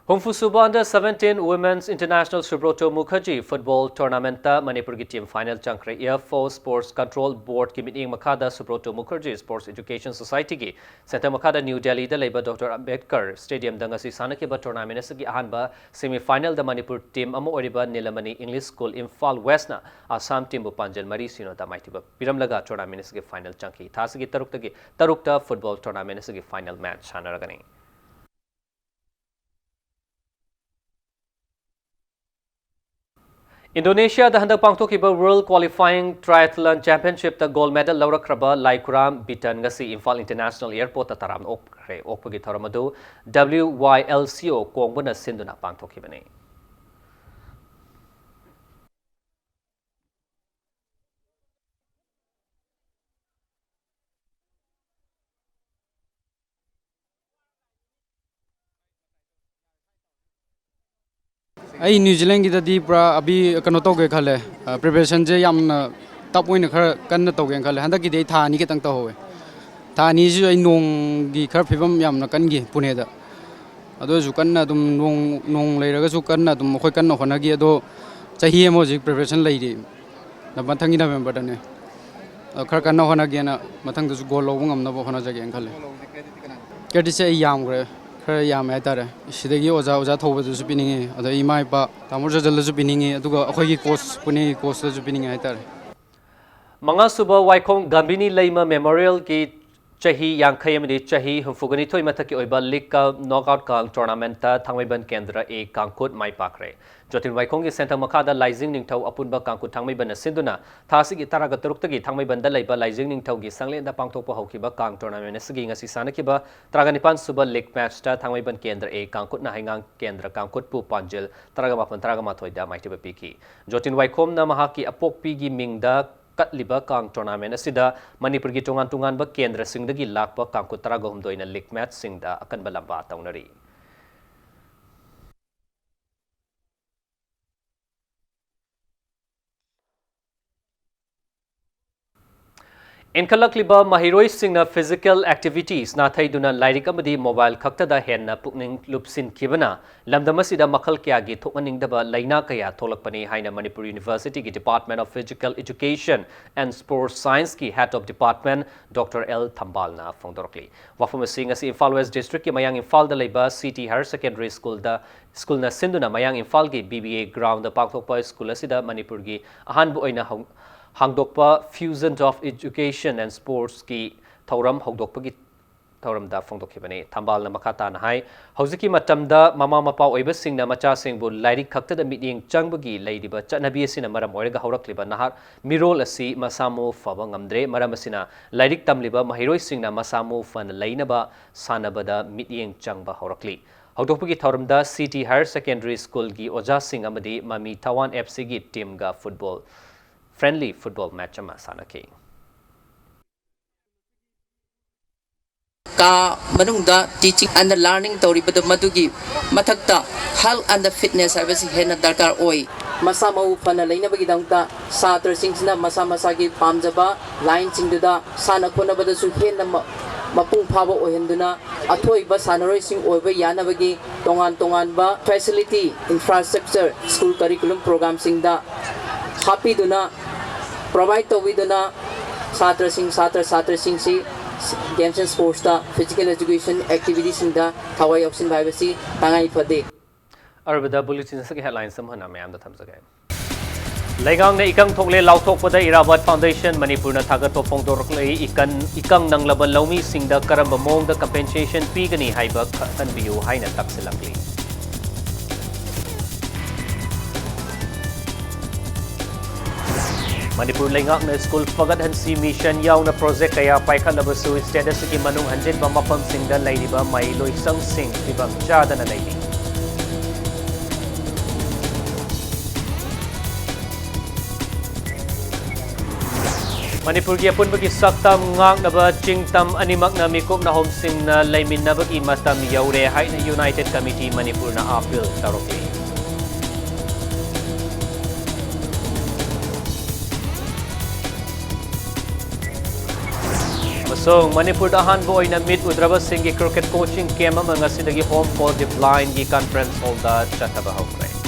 ꯍꯨꯝꯐꯨꯁꯨꯕ Under seventeen Women's International Subroto Mukherjee football ꯇꯣꯔꯅꯥꯃꯦꯟꯠꯇ ꯃꯅꯤꯄꯨꯔꯒꯤ ꯇꯤꯝ ꯐꯥꯏꯅꯦꯜ ꯆꯪꯈ꯭ꯔꯦ꯫ ꯑꯦꯌꯔ ꯐꯣꯔꯁ ꯁ꯭ꯄꯣꯔꯠꯁ ꯀꯟꯇ꯭ꯔꯣꯜ ꯕꯣꯔꯗꯀꯤ ꯃꯤꯠꯌꯦꯡ ꯃꯈꯥꯗ ꯁꯨꯕ꯭ꯔꯣꯇꯣ ꯃꯨꯈꯔꯖꯤ ꯁ꯭ꯄꯣꯔꯠꯁ ꯑꯦꯖꯨꯀꯦꯁꯟ ꯁꯣꯁꯥꯏꯇꯤꯒꯤ ꯁꯦꯟꯇꯔ ꯃꯈꯥꯗ ꯅ꯭ꯌꯨ ꯗꯦꯜꯂꯤꯗ ꯂꯩꯕ ꯗꯣꯛꯇꯔ ꯑꯝꯕꯦꯗꯀꯔ ꯁ꯭ꯇꯦꯗꯤꯌꯝꯗ ꯉꯁꯤ ꯁꯥꯟꯅꯈꯤꯕ ꯇꯣꯔꯅꯥꯃꯦꯟ ꯑꯁꯤꯒꯤ ꯑꯍꯥꯟꯕ ꯁꯦꯃꯤ ꯐꯥꯏꯅꯦꯜꯗ ꯃꯅꯤꯄꯨꯔ ꯇꯤꯝ ꯑꯃ ꯑꯣꯏꯔꯤꯕ ꯅꯤꯂꯃꯅꯤ ꯏꯪꯂꯤꯁ ꯁ꯭ꯀꯨꯜ ꯏꯝꯐꯥꯜ ꯋꯦꯁꯅ ꯑꯁꯥꯝ ꯇꯤꯝꯕꯨ ꯄꯥꯟꯖꯜ ꯃꯔꯤ ꯁꯤꯅꯣꯗ ꯃꯥꯏꯊꯤꯕ ꯄꯤꯔꯝꯂꯒ ꯇꯣꯔꯅꯥꯃꯦꯟ ꯑꯁꯤꯒꯤ ꯐꯥꯏꯅꯦꯜ ꯆꯪꯈꯤ꯫ ꯊꯥ ꯑꯁꯤꯒꯤ ꯇꯔꯨꯛꯇꯒꯤ ꯇꯔꯨꯛꯇ ꯐꯨꯠꯕꯣꯜ ꯇꯣꯔꯅꯥꯃꯦꯟ ꯑꯁꯤꯒꯤ ꯐꯥꯏꯅꯦꯜ ꯃꯦꯆ ꯁꯥꯟꯅꯔꯒꯅꯤ꯫ ꯏꯟꯗꯣꯅꯦꯁꯤꯌꯥꯗ ꯍꯟꯗꯛ ꯄꯥꯡꯊꯣꯛꯈꯤꯕ ꯋꯥꯔꯜꯗ ꯀ꯭ꯋꯥꯂꯤꯐꯥꯏꯌꯤꯡ ꯇ꯭ꯔꯥꯏꯊꯂꯟ ꯆꯦꯝꯄꯤꯌꯟꯁꯤꯞꯇ ꯒꯣꯜꯗ ꯃꯦꯗꯜ ꯂꯧꯔꯛꯈ꯭ꯔꯕ ꯂꯥꯏꯈꯨꯔꯥꯝ ꯕꯤꯇꯟ ꯉꯁꯤ ꯏꯝꯐꯥꯜ ꯏꯟꯇꯔꯅꯦꯁꯅꯦꯜ ꯑꯦꯌꯔꯄꯣꯔꯠꯇ ꯇꯔꯥꯝꯅ ꯑꯣꯛꯈ꯭ꯔꯦ꯫ ꯑꯣꯛꯄꯒꯤ ꯊꯧꯔꯝ ꯑꯗꯨ W Y L C O ꯀꯣꯡꯕꯅ ꯁꯤꯟꯗꯨꯅ ꯄꯥꯡꯊꯣꯛꯈꯤꯕꯅꯤ꯫ ꯑꯩ ꯅ꯭ꯌꯨ ꯖꯤꯂꯦꯟꯒꯤꯗꯗꯤ ꯄꯨꯔꯥ ꯑꯕꯤ ꯀꯩꯅꯣ ꯇꯧꯒꯦ ꯈꯜꯂꯦ꯫ ꯄ꯭ꯔꯤꯄꯦꯔꯦꯁꯟꯁꯦ ꯌꯥꯝꯅ ꯇꯞ ꯑꯣꯏꯅ ꯈꯔ ꯀꯟꯅ ꯇꯧꯒꯦꯅ ꯈꯜꯂꯦ꯫ ꯍꯟꯗꯛꯀꯤꯗꯤ ꯑꯩ ꯊꯥ ꯑꯅꯤ ꯈꯛꯇꯪ ꯇꯧꯍꯧꯋꯦ꯫ ꯊꯥ ꯑꯅꯤꯁꯤꯁꯨ ꯑꯩ ꯅꯣꯡꯒꯤ ꯈꯔ ꯐꯤꯕꯝ ꯌꯥꯝꯅ ꯀꯟꯈꯤ ꯄꯨꯅꯦꯗ꯫ ꯑꯗꯨ ꯑꯣꯏꯔꯁꯨ ꯀꯟꯅ ꯑꯗꯨꯝ ꯅꯣꯡ ꯅꯣꯡ ꯂꯩꯔꯒꯁꯨ ꯀꯟꯅ ꯑꯗꯨꯝ ꯑꯩꯈꯣꯏ ꯀꯟꯅ ꯍꯣꯠꯅꯈꯤ꯫ ꯑꯗꯣ ꯆꯍꯤ ꯑꯃ ꯍꯧꯖꯤꯛ ꯄ꯭ꯔꯤꯄꯦꯔꯦꯁꯟ ꯂꯩꯔꯤ꯫ ꯃꯊꯪꯒꯤ ꯅꯕꯦꯝꯕꯔꯗꯅꯦ꯫ ꯑꯗꯣ ꯈꯔ ꯀꯟꯅ ꯍꯣꯠꯅꯒꯦꯅ, ꯃꯊꯪꯗꯁꯨ ꯒꯣꯜ ꯂꯧꯕ ꯉꯝꯅꯕ ꯍꯣꯠꯅꯖꯒꯦꯅ ꯈꯜꯂꯤ꯫ ꯀ꯭ꯔꯦꯗꯤꯠꯁꯦ ꯑꯩ ꯌꯥꯝꯈ꯭ꯔꯦ, ꯈꯔ ꯌꯥꯝꯃꯦ ꯍꯥꯏꯇꯥꯔꯦ꯫ ꯁꯤꯗꯒꯤ ꯑꯣꯖꯥ ꯑꯣꯖꯥ ꯊꯧꯕꯗꯨꯁꯨ ꯄꯤꯅꯤꯡꯉꯤ, ꯑꯗꯩ ꯏꯃꯥ ꯏꯄꯥ ꯇꯥꯃꯣ ꯖꯖꯜꯗꯁꯨ ꯄꯤꯅꯤꯡꯉꯤ, ꯑꯗꯨꯒ ꯑꯩꯈꯣꯏꯒꯤ ꯀꯣꯆ, ꯄꯨꯅꯦꯒꯤ ꯀꯣꯆꯇꯁꯨ ꯄꯤꯅꯤꯡꯉꯤ ꯍꯥꯏꯇꯥꯔꯦ꯫ ꯃꯉꯥꯁꯨꯕ ꯋꯥꯏꯈꯣꯡ ꯒꯥꯝꯚꯤꯅꯤ ꯂꯩꯃ ꯃꯦꯃꯣꯔꯤꯌꯦꯜꯒꯤ ꯆꯍꯤ ꯌꯥꯡꯈꯩ ꯑꯃꯗꯤ ꯆꯍꯤ ꯍꯨꯝꯐꯨꯒ ꯅꯤꯊꯣꯏ ꯃꯊꯛꯀꯤ ꯑꯣꯏꯕ ꯂꯤꯒ ꯀꯞ ꯅꯣꯛꯑꯥꯎꯠ ꯀꯥꯡ ꯇꯣꯔꯅꯥꯃꯦꯟꯠꯇ ꯊꯥꯡꯃꯩꯕꯟ ꯀꯦꯟꯗ꯭ꯔ ꯑꯦ ꯀꯥꯡꯈꯨꯠ ꯃꯥꯏ ꯄꯥꯛꯈ꯭ꯔꯦ꯫ ꯖꯣꯇꯤꯟ ꯋꯥꯏꯈꯣꯡꯒꯤ ꯁꯦꯟꯊꯪ ꯃꯈꯥꯗ ꯂꯥꯏꯖꯤꯡ ꯅꯤꯡꯊꯧ ꯑꯄꯨꯟꯕ ꯀꯥꯡꯈꯨꯠ ꯊꯥꯡꯃꯩꯕꯟꯅ ꯁꯤꯟꯗꯨꯅ ꯊꯥ ꯑꯁꯤꯒꯤ ꯇꯔꯥꯒ ꯇꯔꯨꯛꯇꯒꯤ ꯊꯥꯡꯃꯩꯕꯟꯗ ꯂꯩꯕ ꯂꯥꯏꯖꯤꯡ ꯅꯤꯡꯊꯧꯒꯤ ꯁꯪꯂꯦꯟꯗ ꯄꯥꯡꯊꯣꯛꯄ ꯍꯧꯈꯤꯕ ꯀꯥꯡ ꯇꯣꯔꯅꯥꯃꯦꯟꯠ ꯑꯁꯤꯒꯤ ꯉꯁꯤ ꯁꯥꯟꯅꯈꯤꯕ ꯇꯔꯥꯒ ꯅꯤꯄꯥꯟ ꯁꯨꯕ ꯂꯤꯒ ꯃꯦꯠꯆꯇ ꯊꯥꯡꯃꯩꯕꯟ ꯀꯦꯟꯗ꯭ꯔ ꯑꯦ ꯀꯥꯡꯈꯨꯠꯅ ꯍꯩꯉꯥꯡ ꯀꯦꯟꯗ꯭ꯔ ꯀꯥꯡꯈꯨꯠꯄꯨ ꯄꯥꯟꯖꯤꯜ ꯇꯔꯥꯒ ꯃꯥꯄꯟ, ꯇꯔꯥꯒ ꯃꯥꯊꯣꯏꯗ ꯃꯥꯏꯊꯤꯕ ꯄꯤꯈꯤ꯫ ꯖꯣꯇꯤꯟ ꯋꯥꯏꯈꯣꯝꯅ ꯃꯍꯥꯛꯀꯤ ꯑꯄꯣꯛꯄꯤꯒꯤ ꯃꯤꯡꯗ ꯀꯠꯂꯤꯕ ꯀꯥꯡ ꯇꯣꯔꯅꯥꯃꯦꯟꯠ ꯑꯁꯤꯗ ꯃꯅꯤꯄꯨꯔꯒꯤ ꯇꯣꯉꯥꯟ ꯇꯣꯉꯥꯟꯕ ꯀꯦꯟꯗ꯭ꯔꯁꯤꯡꯗꯒꯤ ꯂꯥꯛꯄ ꯀꯥꯡꯈꯨꯠ ꯇꯔꯥꯒ ꯍꯨꯝꯗꯣꯏꯅ ꯂꯤꯒ ꯃꯦꯠꯆꯁꯤꯡꯗ ꯑꯀꯟꯕ ꯂꯝꯕꯥ ꯇꯧꯅꯔꯤ꯫ ꯏꯟꯈꯠꯂꯛꯂꯤꯕ ꯃꯍꯩꯔꯣꯏꯁꯤꯡꯅ physical activities ꯅꯥꯊꯩꯗꯨꯅ ꯂꯥꯏꯔꯤꯛ ꯑꯃꯗꯤ ꯃꯣꯕꯥꯏꯜ ꯈꯛꯇꯗ ꯍꯦꯟꯅ ꯄꯨꯛꯅꯤꯡ ꯂꯨꯞꯁꯤꯟꯈꯤꯕꯅ ꯂꯝꯗꯝ ꯑꯁꯤꯗ ꯃꯈꯜ ꯀꯌꯥꯒꯤ ꯊꯣꯛꯍꯟꯅꯤꯡꯗꯕ ꯂꯥꯏꯅꯥ ꯀꯌꯥ ꯊꯣꯛꯂꯛꯄꯅꯤ ꯍꯥꯏꯅ ꯃꯅꯤꯄꯨꯔ ꯌꯨꯅꯤꯚꯔꯁꯤꯇꯤꯒꯤ Department of Physical Education and Sports Scienceꯀꯤ Head of Department Doctor L ꯊꯝꯕꯥꯜꯅ ꯐꯣꯡꯗꯣꯔꯛꯂꯤ꯫ ꯋꯥꯐꯝ ꯑꯁꯤ ꯉꯁꯤ ꯏꯝꯐꯥꯜ ꯋꯦꯁ ꯗꯤꯁꯇ꯭ꯔꯤꯛꯀꯤ ꯃꯌꯥꯡ ꯏꯝꯐꯥꯜꯗ ꯂꯩꯕ ꯁꯤꯇꯤ ꯍꯥꯌꯔ ꯁꯦꯀꯦꯟꯗꯔꯤ ꯁ꯭ꯀꯨꯜꯗ, ꯁ꯭ꯀꯨꯜꯅ ꯁꯤꯟꯗꯨꯅ ꯃꯌꯥꯡ ꯏꯝꯐꯥꯜꯒꯤ ꯕꯤ ꯕꯤ ꯑꯦ ꯒ꯭ꯔꯥꯎꯟꯗ ꯄꯥꯡꯊꯣꯛꯄ ꯁ꯭ꯀꯨꯜ ꯑꯁꯤꯗ ꯃꯅꯤꯄꯨꯔꯒꯤ ꯑꯍꯥꯟꯕ ꯑꯣꯏꯅ ꯍꯧ-, ꯍꯥꯡꯗꯣꯛꯄ Fusion of Education and Sportsꯀꯤ ꯊꯧꯔꯝ ꯍꯧꯗꯣꯛꯄꯒꯤ ꯊꯧꯔꯝꯗ ꯐꯣꯡꯗꯣꯛꯈꯤꯕꯅꯤ꯫ ꯊꯝꯕꯥꯜꯅ ꯃꯈꯥ ꯇꯥꯅ ꯍꯥꯏ, ꯍꯧꯖꯤꯛꯀꯤ ꯃꯇꯝꯗ ꯃꯃꯥ ꯃꯄꯥ ꯑꯣꯏꯕꯁꯤꯡꯅ ꯃꯆꯥꯁꯤꯡꯕꯨ ꯂꯥꯏꯔꯤꯛ ꯈꯛꯇꯗ ꯃꯤꯠꯌꯦꯡ ꯆꯪꯕꯒꯤ ꯂꯩꯔꯤꯕ ꯆꯠꯅꯕꯤ ꯑꯁꯤꯅ ꯃꯔꯝ ꯑꯣꯏꯔꯒ ꯍꯧꯔꯛꯂꯤꯕ ꯅꯍꯥ ꯃꯤꯔꯣꯜ ꯑꯁꯤ ꯃꯁꯥ ꯃꯎ ꯐꯕ ꯉꯝꯗ꯭ꯔꯦ꯫ ꯃꯔꯝ ꯑꯁꯤꯅ ꯂꯥꯏꯔꯤꯛ ꯇꯝꯂꯤꯕ ꯃꯍꯩꯔꯣꯏꯁꯤꯡꯅ ꯃꯁꯥ ꯃꯎ ꯐꯅ ꯂꯩꯅꯕ ꯁꯥꯟꯅꯕꯗ ꯃꯤꯠꯌꯦꯡ ꯆꯪꯕ ꯍꯧꯔꯛꯂꯤ꯫ ꯍꯧꯗꯣꯛꯄꯒꯤ ꯊꯧꯔꯝꯗ ꯁꯤꯇꯤ ꯍꯥꯌꯔ ꯁꯦꯀꯦꯟꯗꯔꯤ ꯁ꯭ꯀꯨꯜꯒꯤ ꯑꯣꯖꯥꯁꯤꯡ ꯑꯃꯗꯤ ꯃꯃꯤ ꯊꯋꯥꯟ ꯑꯦꯐ ꯁꯤꯒꯤ ꯇꯤꯝꯒ ꯐꯨꯠꯕꯣꯜ, friendly football match ꯑꯃ ꯁꯥꯟꯅꯈꯤ꯫ ꯀꯥ ꯃꯅꯨꯡꯗ teaching and learning ꯇꯧꯔꯤꯕꯗꯨ, ꯃꯗꯨꯒꯤ ꯃꯊꯛꯇ health and fitness ꯍꯥꯏꯕꯁꯤ ꯍꯦꯟꯅ ꯗꯔꯀꯥꯔ ꯑꯣꯏ꯫ ꯃꯁꯥ ꯃꯎ ꯐꯅ ꯂꯩꯅꯕꯒꯤꯗꯃꯛꯇ ꯁꯥꯇ꯭ꯔꯁꯤꯡꯁꯤꯅ ꯃꯁꯥ ꯃꯁꯥꯒꯤ ꯄꯥꯝꯖꯕ lineꯁꯤꯡꯗꯨꯗ ꯁꯥꯟꯅ ꯈꯣꯠꯅꯕꯗꯁꯨ ꯍꯦꯟꯅ ꯃ-, ꯃꯄꯨꯡ ꯐꯥꯕ ꯑꯣꯏꯍꯟꯗꯨꯅ, ꯑꯊꯣꯏꯕ ꯁꯥꯟꯅꯔꯣꯏꯁꯤꯡ ꯑꯣꯏꯕ ꯌꯥꯅꯕꯒꯤ ꯇꯣꯉꯥꯟ ꯇꯣꯉꯥꯟꯕ facility, infrastructure, school curriculum programꯁꯤꯡꯗ ꯍꯥꯞꯄꯤꯗꯨꯅ, provide ꯇꯧꯕꯤꯗꯨꯅ, ꯁꯥꯇ꯭ꯔꯁꯤꯡ, ꯁꯥꯇ꯭ꯔ ꯁꯥꯇ꯭ꯔꯁꯤꯡꯁꯤ games and sportsꯇ, physical education activitiesꯁꯤꯡꯗ ꯊꯋꯥꯏ ꯌꯥꯎꯁꯤꯟꯕ ꯍꯥꯏꯕꯁꯤ ꯇꯉꯥꯏ ꯐꯗꯦ꯫ ꯑꯔꯣꯏꯕꯗ bulletin ꯑꯁꯤꯒꯤ headlines ꯑꯃꯨꯛ ꯍꯟꯅ ꯃꯌꯥꯝꯗ ꯊꯝꯖꯒꯦ꯫ ꯂꯩꯉꯥꯛꯅ ꯏꯀꯪ ꯊꯣꯛꯂꯦ ꯂꯥꯎꯊꯣꯛꯄꯗ ꯏꯔꯥꯕꯣꯠ Foundation ꯃꯅꯤꯄꯨꯔꯅ ꯊꯥꯒꯠꯄ ꯐꯣꯡꯗꯣꯔꯛꯂꯤ꯫ ꯏꯀꯪ, ꯏꯀꯪ ꯅꯪꯂꯕ ꯂꯧꯃꯤꯁꯤꯡꯗ ꯀꯔꯝꯕ ꯃꯑꯣꯡꯗ compensation ꯄꯤꯒꯅꯤ ꯍꯥꯏꯕ ꯈꯪꯍꯟꯕꯤꯌꯨ ꯍꯥꯏꯅ ꯇꯛꯁꯤꯜꯂꯛꯂꯤ꯫ ꯃꯅꯤꯄꯨꯔ ꯂꯩꯉꯥꯛꯅ school ꯐꯒꯠꯍꯟꯁꯤ mission ꯌꯥꯎꯅ project ꯀꯌꯥ ꯄꯥꯏꯈꯠꯂꯕꯁꯨ state ꯑꯁꯤꯒꯤ ꯃꯅꯨꯡ ꯍꯟꯖꯤꯟꯕ ꯃꯐꯝꯁꯤꯡꯗ ꯂꯩꯔꯤꯕ ꯃꯍꯩꯂꯣꯏꯁꯪꯁꯤꯡ ꯐꯤꯕꯝ ꯆꯥꯗꯅ ꯂꯩꯔꯤ꯫ ꯃꯅꯤꯄꯨꯔꯒꯤ ꯑꯄꯨꯟꯕꯒꯤ ꯁꯛꯇꯝ ꯉꯥꯛꯅꯕ ꯆꯤꯡꯇꯝ ꯑꯅꯤꯃꯛꯅ ꯃꯤꯀꯨꯞ ꯅꯥꯍꯣꯝꯁꯤꯡꯅ ꯂꯩꯃꯤꯟꯅꯕꯒꯤ ꯃꯇꯝ ꯌꯧꯔꯦ ꯍꯥꯏꯅ United Committee ꯃꯅꯤꯄꯨꯔꯅ appeal ꯇꯧꯔꯛꯂꯤ꯫ ꯑꯃꯁꯨꯡ ꯃꯅꯤꯄꯨꯔꯗ ꯑꯍꯥꯟꯕ ꯑꯣꯏꯅ ꯃꯤꯠ ꯎꯗ꯭ꯔꯕꯁꯤꯡꯒꯤ cricket coaching camp ꯑꯃ ꯉꯁꯤꯗꯒꯤ Home for the Blindꯒꯤ conference hallꯗ ꯆꯠꯊꯕ ꯍꯧꯈ꯭ꯔꯦ꯫